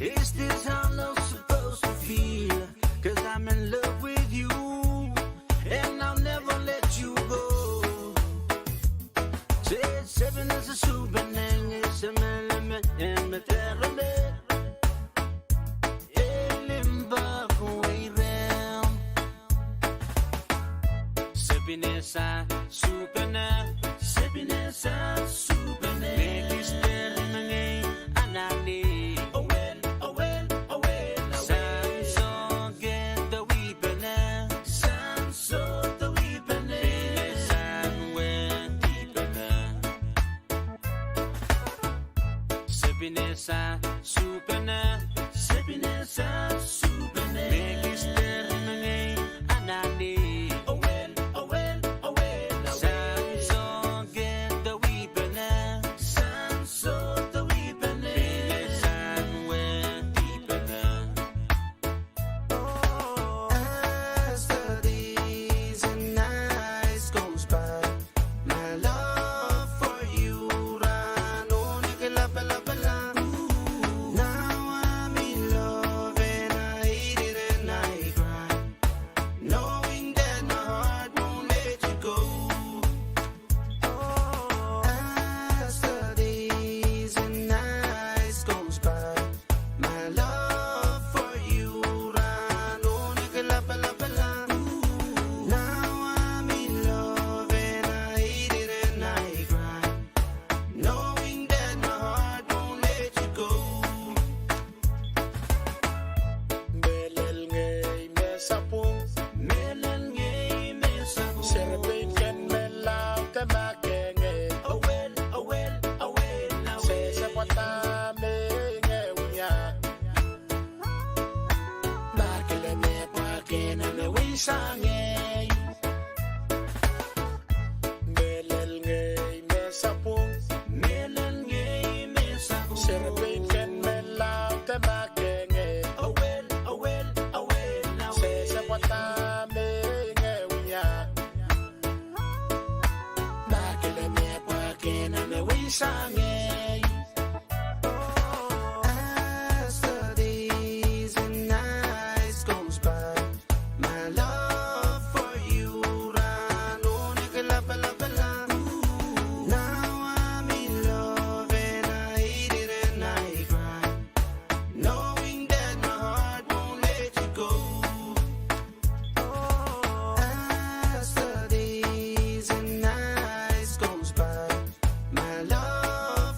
Is this how love's supposed to feel? 'Cause I'm in love with you, and I'll never let you go. Se, sepine se supene, se melemen, en me tereme. Elimba kuwei rem. Sepine sa supene, sepine sa supene. Me kis teri me ngehi anahne. Owel, owel, owel, owel. Sansoke de wipene. Sanso de wipene. Pil sang we dipene. Sepine sa supene, sepine sa supene. Me kis teri me ngehi anahne. Owel, owel, owel, owel. Sansoke de wipene. Sanso de wipene. Pil sang we dipene. Oh, as the days and nights goes by, my love for you run on like a lapalapala. Now I'm in love and I hate it and I cry, knowing that my heart won't let you go. Oh, as the days and nights goes by, my love for you run on like a lapalapala. Now I'm in love and I hate it and I cry, knowing that my heart won't let you go. Mehlel ngehi me sapwung. Mehlel ngehi me sapwung. Serepein ken me laud de mahkenge. Owel, owel, owel, owel. Sehse pwada me ngehi wia. Mahkele me pwakehn me wia sangei. Mehlel ngehi me sapwung. Mehlel ngehi me sapwung. Serepein ken me laud de mahkenge. Owel, owel, owel, owel. Sehse pwada me ngehi wia. Mahkele me pwakehn me wia sangei. As the days and nights goes by, my love for you run on like a lapalapala. Now I'm in love and I hate it and I cry, knowing that my heart won't let you go. Oh, as the days and nights goes by, my love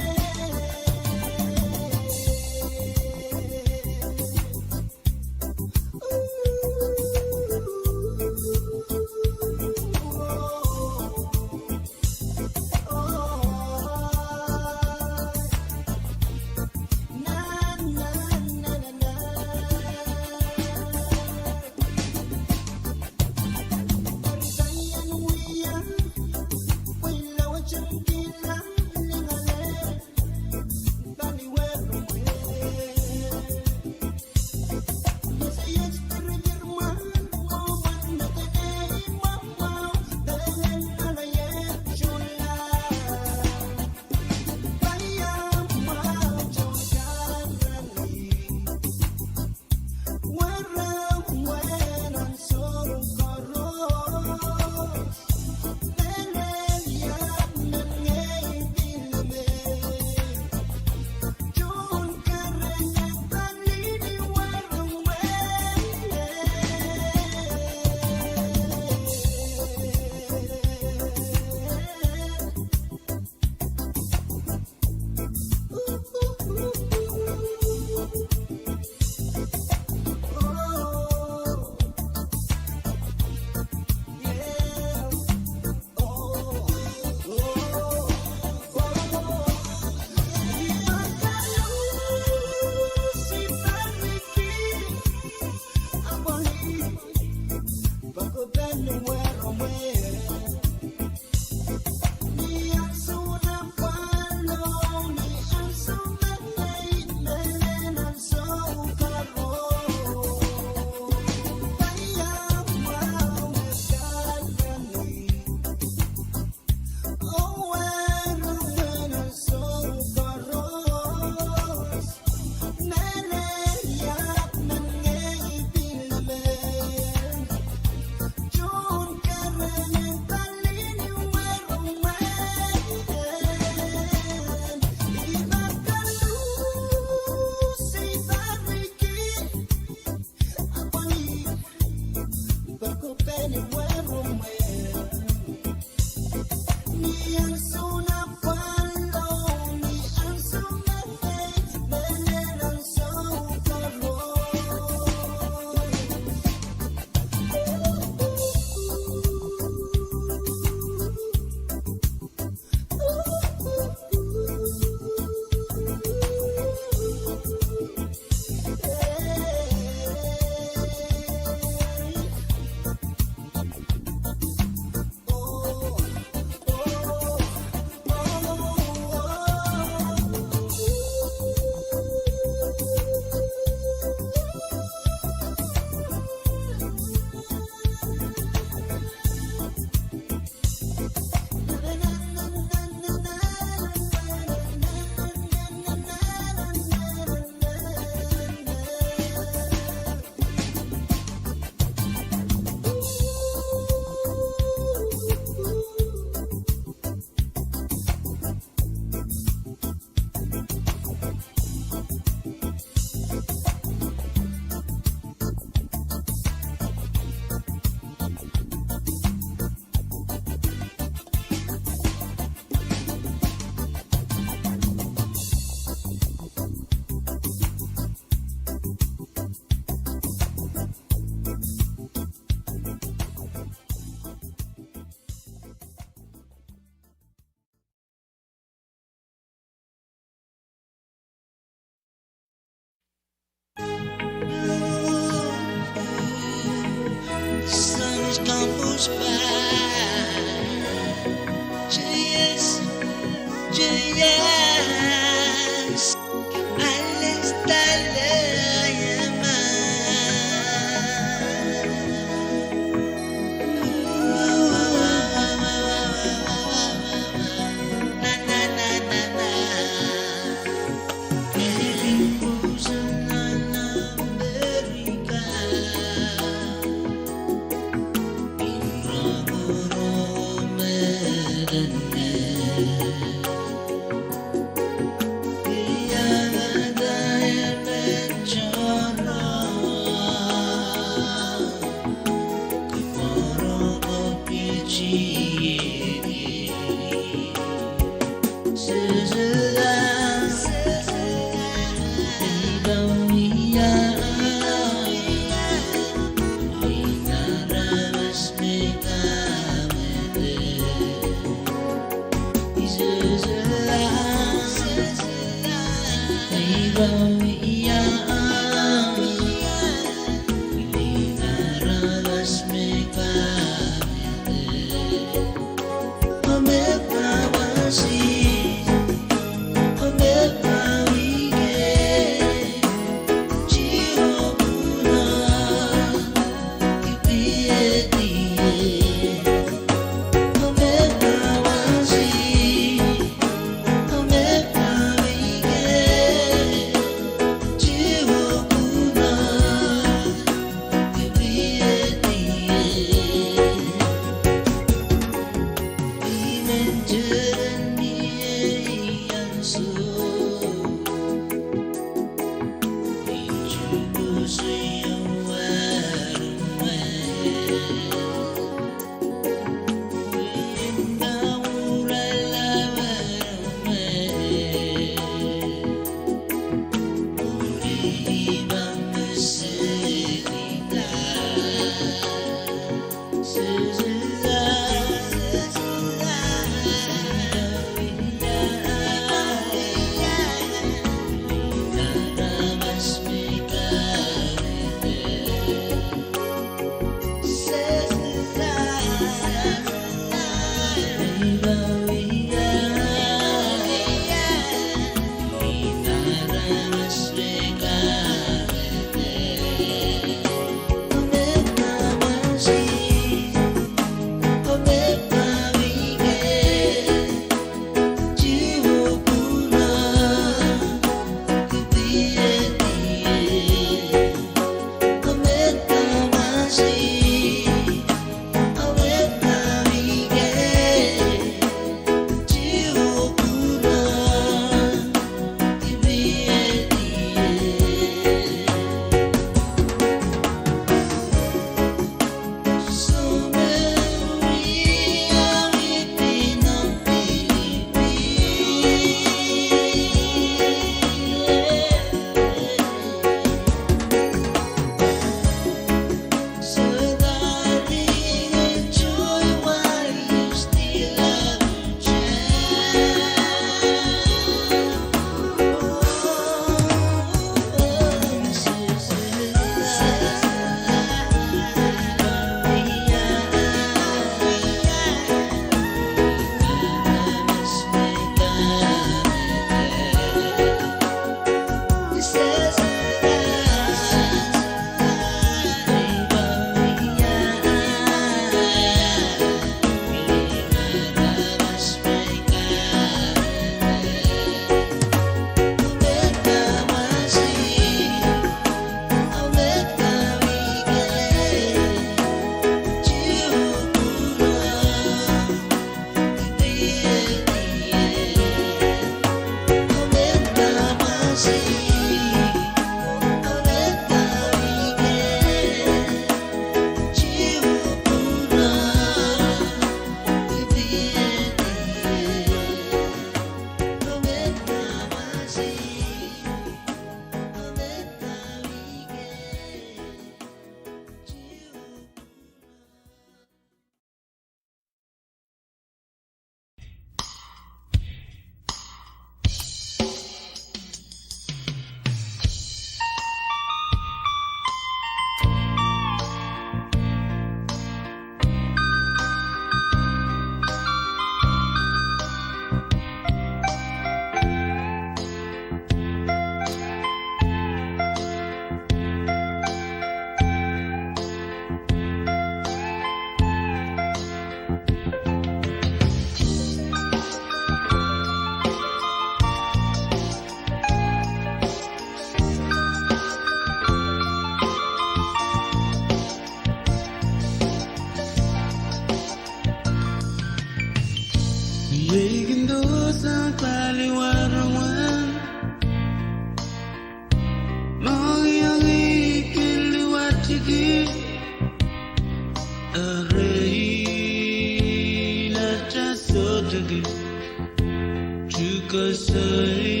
Sei,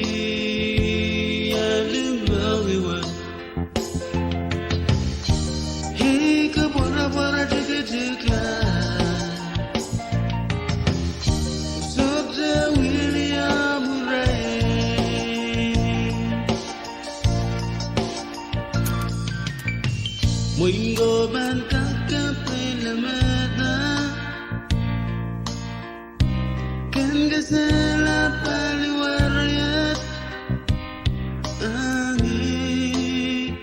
alim mohngiong wet. Ei, kapwarapwar tikitik kan. Sohte wiliamwure. Mwein ko pahn kak kapailamada. Ken kesehla paliwar wet. Angi,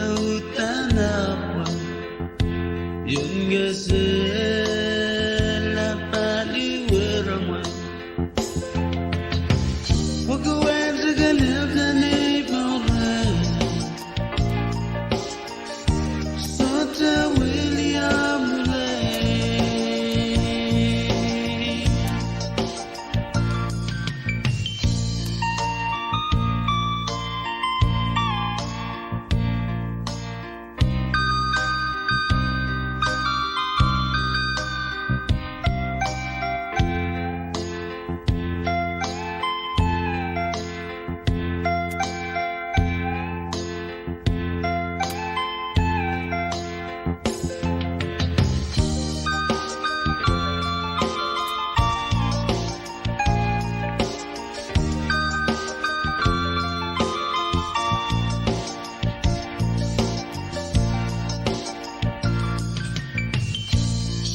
audanapwa. Ien kesehla paliwar wet. Wekewehte kelehpw en ei pahn rai. Sohte wiliamwure.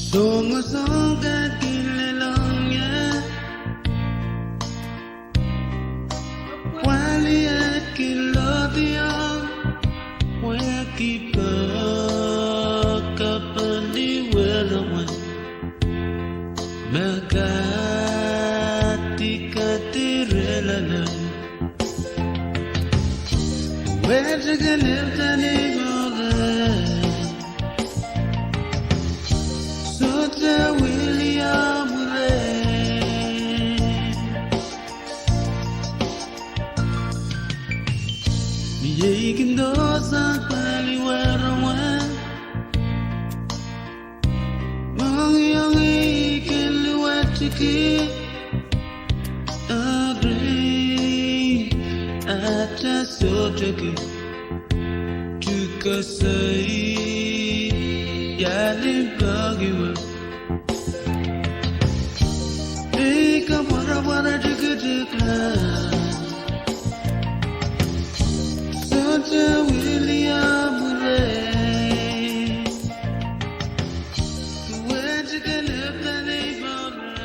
Songosong kan kin lelohng ie. Pwaliet kin lohdiong, wehki pahn kapaliwar wet. Me kadikadirehlahng. Wehte kelehpw en ei pahn rai. Sohte wiliamwure. Mie ei kin dohsang paliwar wet. Mohngiong ei kin luwetki. Eri, ata sohte kin. Tuhke sei, alim mohngiong wet. Ei kapwarapwar tikitik kan. Sohte wiliamwure. Wehte kelehpw en ei pahn rai.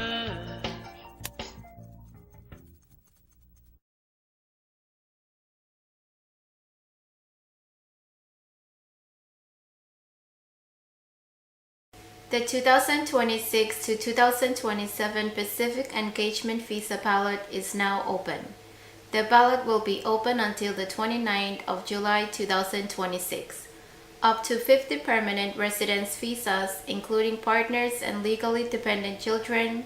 The two thousand twenty-six to two thousand twenty-seven Pacific Engagement Visa ballot is now open. The ballot will be open until the twenty-ninth of July two thousand twenty-six. Up to fifty permanent residence visas, including partners and legally dependent children,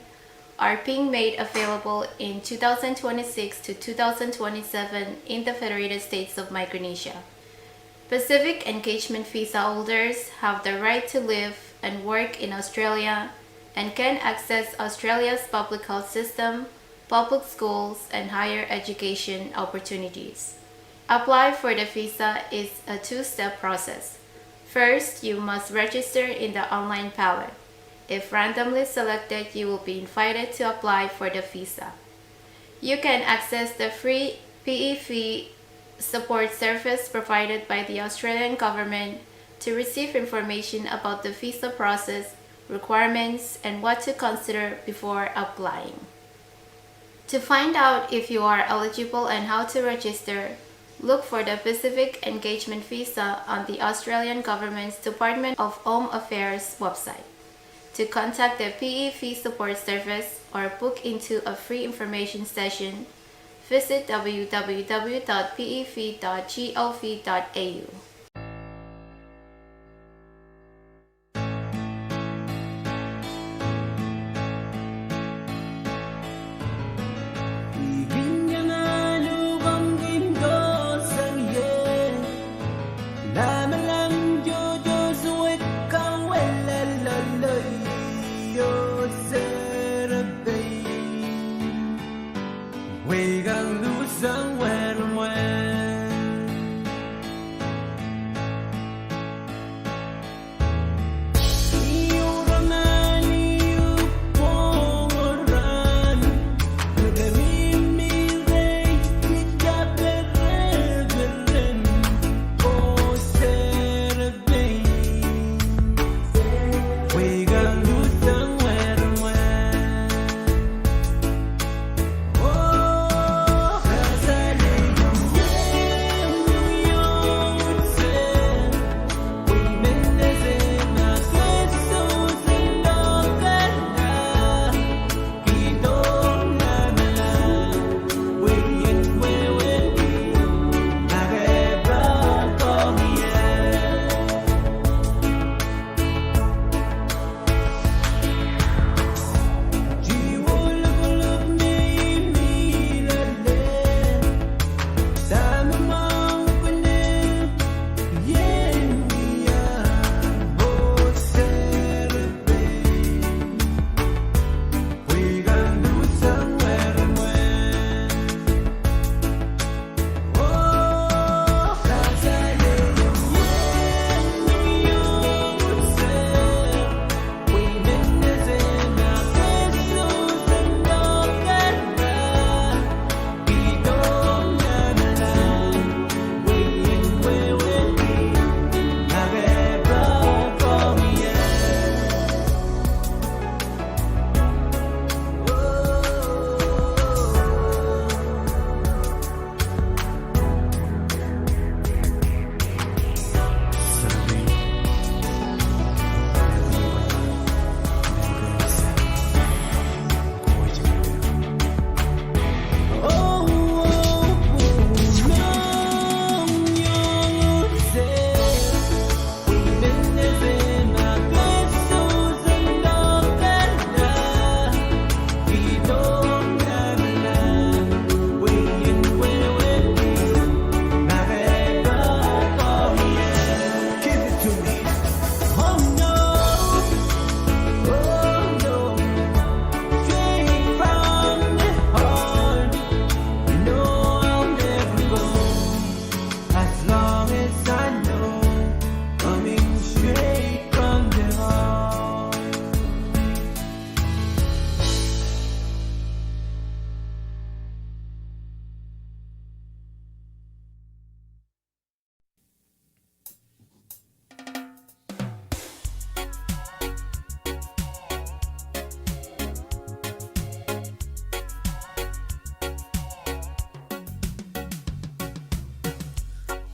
are being made available in two thousand twenty-six to two thousand twenty-seven in the Federated States of Micronesia. Pacific Engagement Visa holders have the right to live and work in Australia and can access Australia's public health system, public schools, and higher education opportunities. Apply for the visa is a two-step process. First, you must register in the online ballot. If randomly selected, you will be invited to apply for the visa. You can access the free P E V support service provided by the Australian government to receive information about the visa process, requirements, and what to consider before applying. To find out if you are eligible and how to register, look for the Pacific Engagement Visa on the Australian government's Department of Home Affairs website. To contact the P E V support service or book into a free information session, visit w w w dot p e v dot gov dot a u.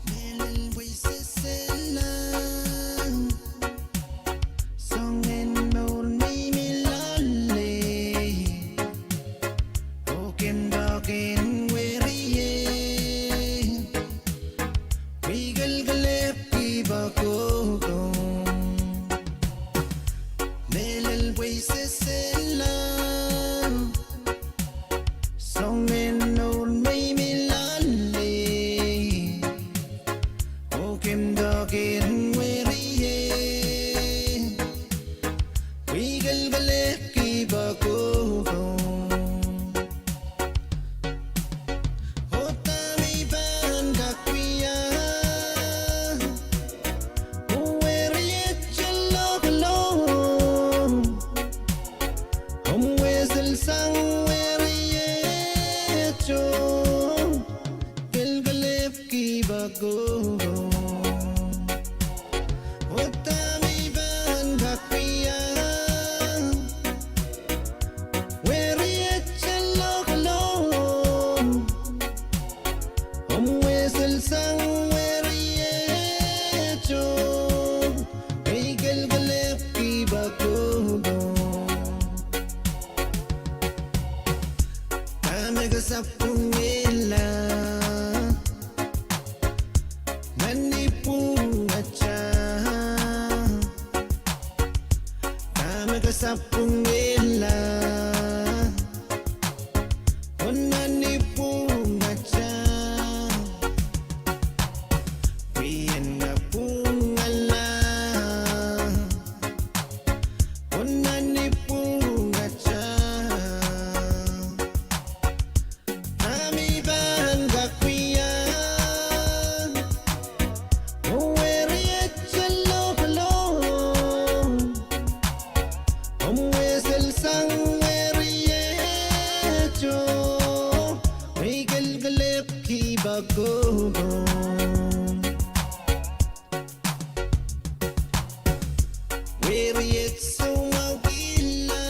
Mehlel pwe sehse lel, soangen mour me I men loale, oh kin pahn kin werie, pwe I kelkelehpw ki pahn kohkohng. Mehlel pwe sehse lel, soangen mour me I men loale, oh kin pahn kin werie, pwe I kelkelehpw ki pahn kohkohng. Oh dahme I pahn kak wia, oh weriet lokolok, omw wehsel sang weriet, oh kelkelehpw ki pahn kohkohng. Oh dahme I pahn kak wia, weriet lokolok, omw wehsel sang weriet, oh kelkelehpw ki pahn kohkohng. Dahme ke sapwungehla nan ni pwungatail? Dahme ke sapwungehla oh nan ni pwungatail? Pwe I en kapwungala oh nan ni pwungatail. Dahme I pahn kak wia, oh weriet lokolok, omw wehsel sang Eri et soumwahu kihla,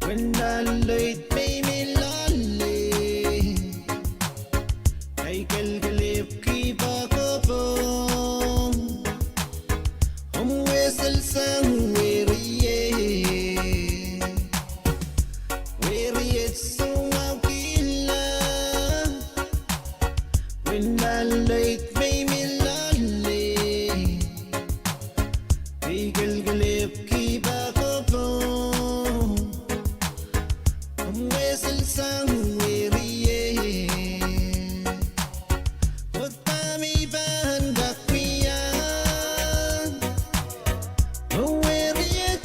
wen laloid me I men loale. Ai kelkelehpw ki pahkohpo, omw wesel sang weriet. Weriet soumwahu kihla, wen laloid me I men loale. Ai kelkelehpw ki pahkohpo, omw wesel sang weriet. Kohdahme I pahn kak wia, oh weriet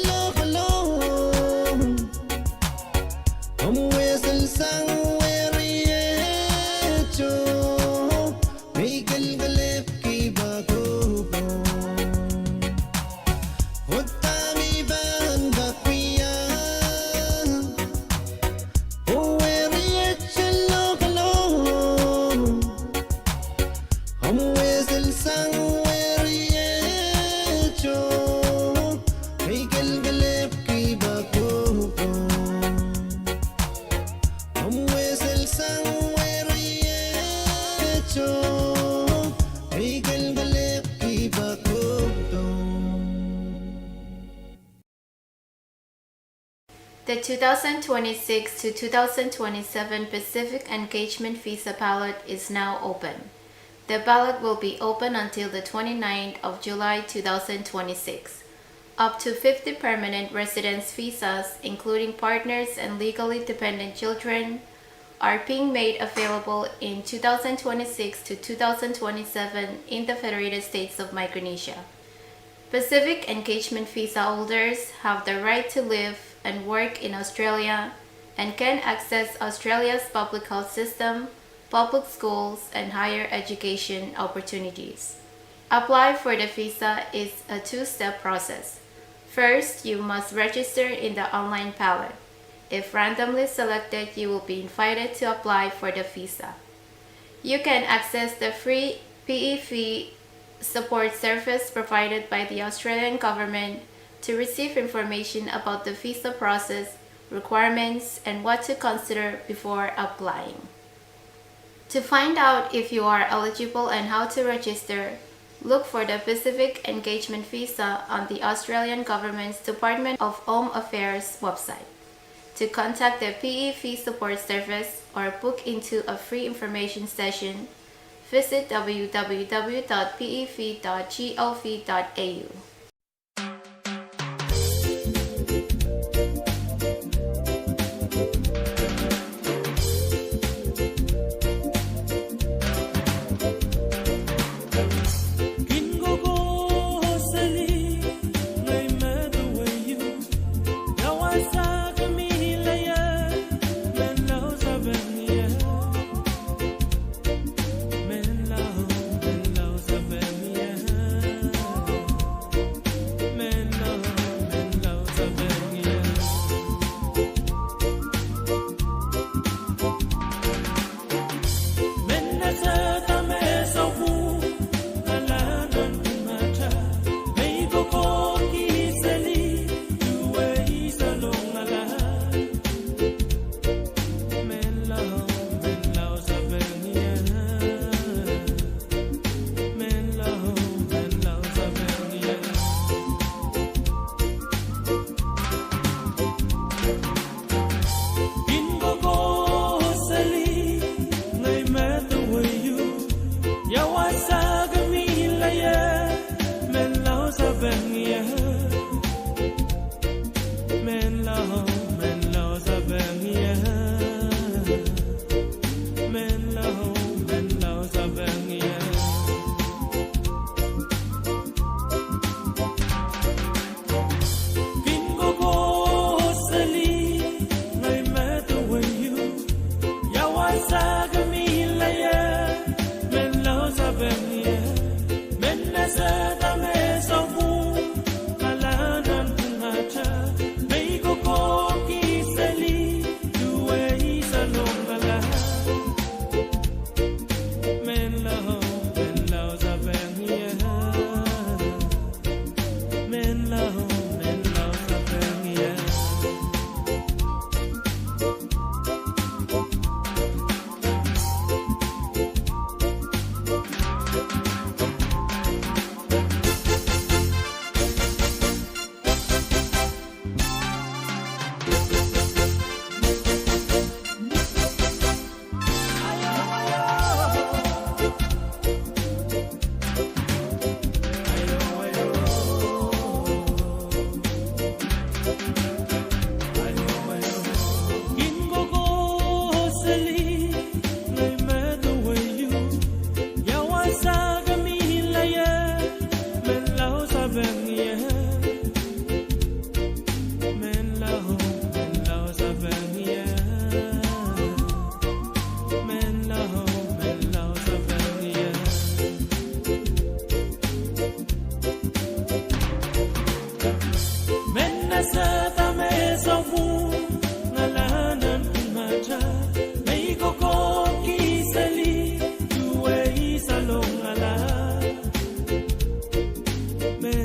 lokolok, omw wesel sang weriet, oh, me I kelkelehpw ki pahkohpo. Kohdahme I pahn kak wia, oh weriet lokolok, omw wesel sang weriet, oh, me I kelkelehpw ki pahkohpo. Omw wesel sang weriet, oh, me I kelkelehpw ki pahkohpo. The two thousand twenty-six to two thousand twenty-seven Pacific Engagement Visa Ballot is now open. The ballot will be open until the twenty-ninth of July two thousand twenty-six. Up to fifty permanent residence visas, including partners and legally dependent children, are being made available in two thousand twenty-six to two thousand twenty-seven in the Federated States of Micronesia. Pacific Engagement Visa holders have the right to live and work in Australia and can access Australia's public health system, public schools, and higher education opportunities. Apply for the visa is a two-step process. First, you must register in the online ballot. If randomly selected, you will be invited to apply for the visa. You can access the free P E V support service provided by the Australian government to receive information about the visa process, requirements, and what to consider before applying. To find out if you are eligible and how to register, look for the Pacific Engagement Visa on the Australian government's Department of Home Affairs website. To contact the P E V support service or book into a free information session, visit W W W dot P E V dot gov dot A U.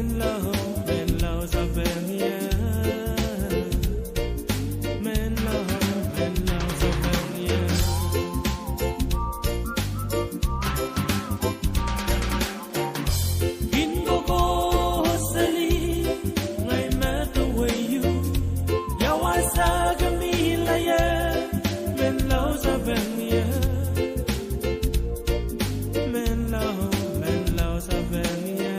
Menlau, Menlau Sapeng ie. Menlau, Menlau Sapeng ie. Kin kokohseli, ngehi medewe ieu. Ia wasa ke mihla ie, Menlau Sapeng ie. Menlau, Menlau Sapeng ie.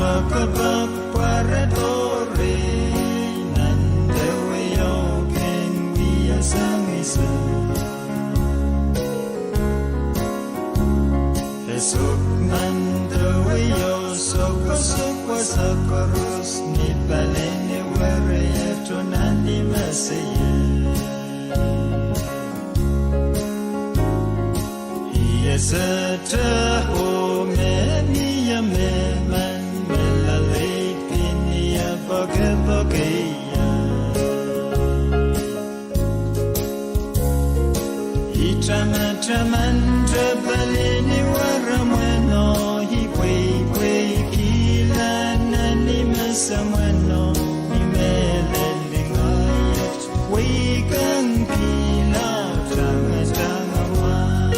Poakepok pwaredo rehi nan deweo kin wia sang ise. E sok nan deweo, sokosok wasa koaros ni palien werei eto nan ni meseiei. I esehte oh me mie mehmen me loalei pin ie poakepok ie. I tamataman te palien weremwen oh I pweipweikihla nan ni mesomwen oh I mehlel lingai et weikengkihla tangatang mwahl.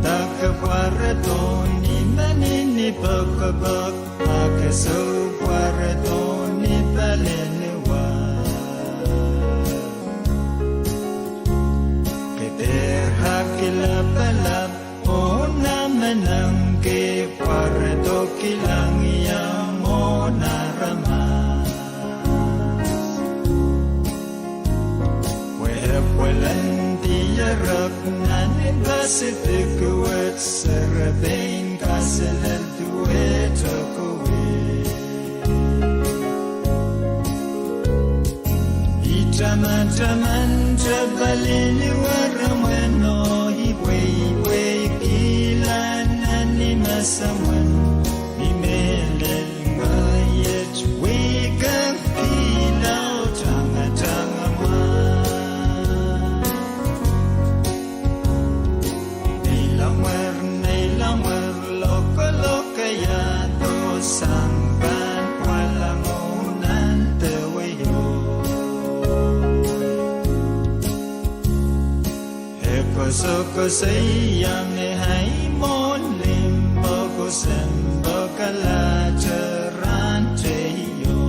Ndahke pwaredo ni mehn ni poakepok, a ke sou pwaredo ni palien wa. Ke dehr ahki lapalap oh namenengki, pwaredo kilang ie mwohn aramas. Pwe e pwelen dierek nan Pasifik wet, serepein kaselel duwehte kowe. I tamataman te palien weremwen oh I pweipweikihla nan ni mesomwen, I mehlel lingai et weikengkihla tangatang mwahl. Neilamwer, neilamwer, lokolok iahdo sang pahn pwalango nan deweo. E koasokoasoia me ahi mwohn limpoak oh sempwal kalahte rahn teio.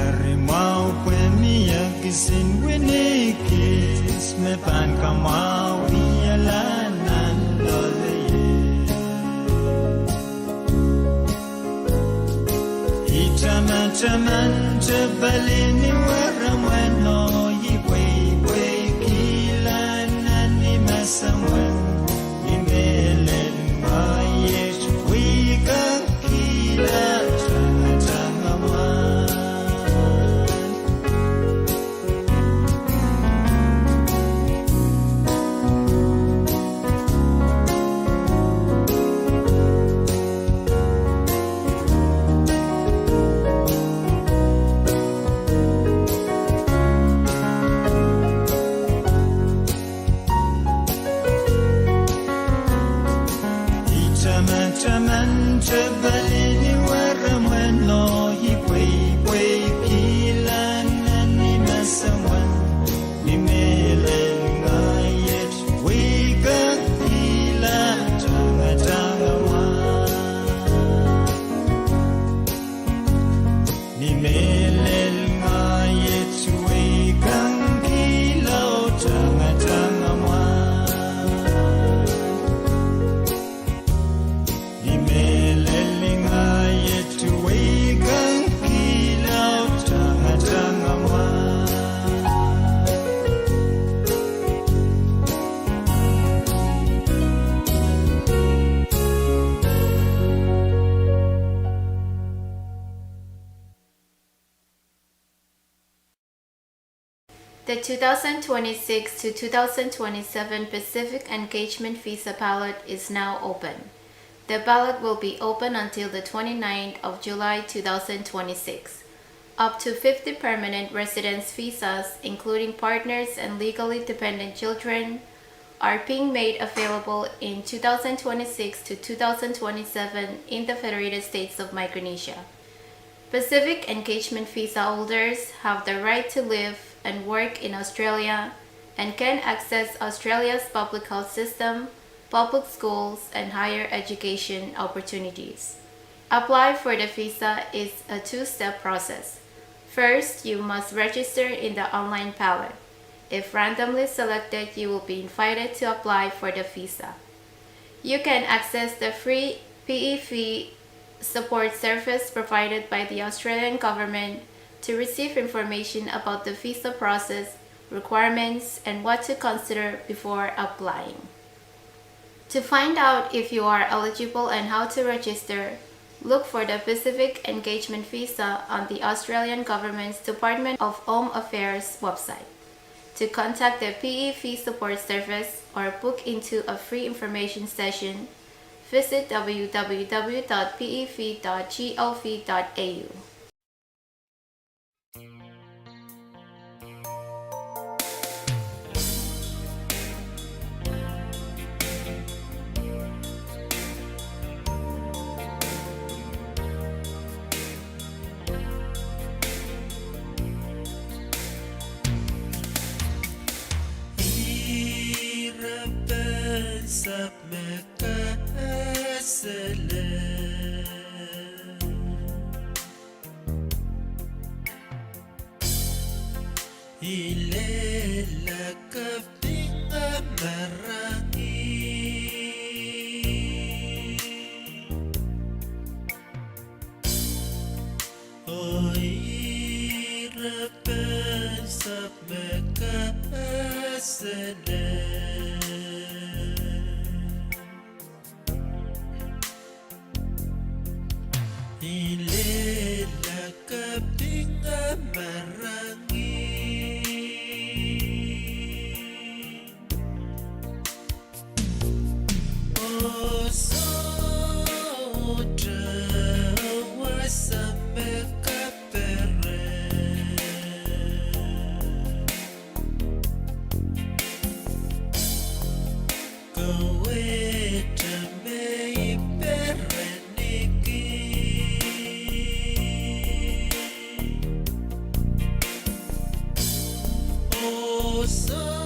Eri mwahu pwe mie kisin wini kis me pahn kamwahwihala nan loalei. I tamataman te palien weremwen oh I pweipweikihla nan ni mesomwen, I mehlel lingai et weikengkihla tangatang mwahl. I tamataman te palien weremwen oh I pweipweikihla nan ni mesomwen, I mehlel lingai et weikengkihla tangatang mwahl. I mehlel lingai et weikengkihla tangatang mwahl. I mehlel lingai et weikengkihla tangatang mwahl. The two thousand twenty-six to two thousand twenty-seven Pacific Engagement Visa Ballot is now open. The ballot will be open until the twenty-ninth of July two thousand twenty-six. Up to fifty permanent residence visas, including partners and legally dependent children, are being made available in two thousand twenty-six to two thousand twenty-seven in the Federated States of Micronesia. Pacific Engagement Visa holders have the right to live and work in Australia and can access Australia's public health system, public schools, and higher education opportunities. Apply for the visa is a two-step process. First, you must register in the online ballot. If randomly selected, you will be invited to apply for the visa. You can access the free P E V support service provided by the Australian government to receive information about the visa process, requirements, and what to consider before applying. To find out if you are eligible and how to register, look for the Pacific Engagement Visa on the Australian government's Department of Home Affairs website. To contact the P E V support service or book into a free information session, visit w w w dot p e v dot gov dot a u. Ire pahn sahpw me kasale. I lella kapinga marangi. Oh ire pahn sahpw me kasale. I lella kapinga marangi. Oh sohte wasa me kaperen. Kawehte me I perenki. Oh sohte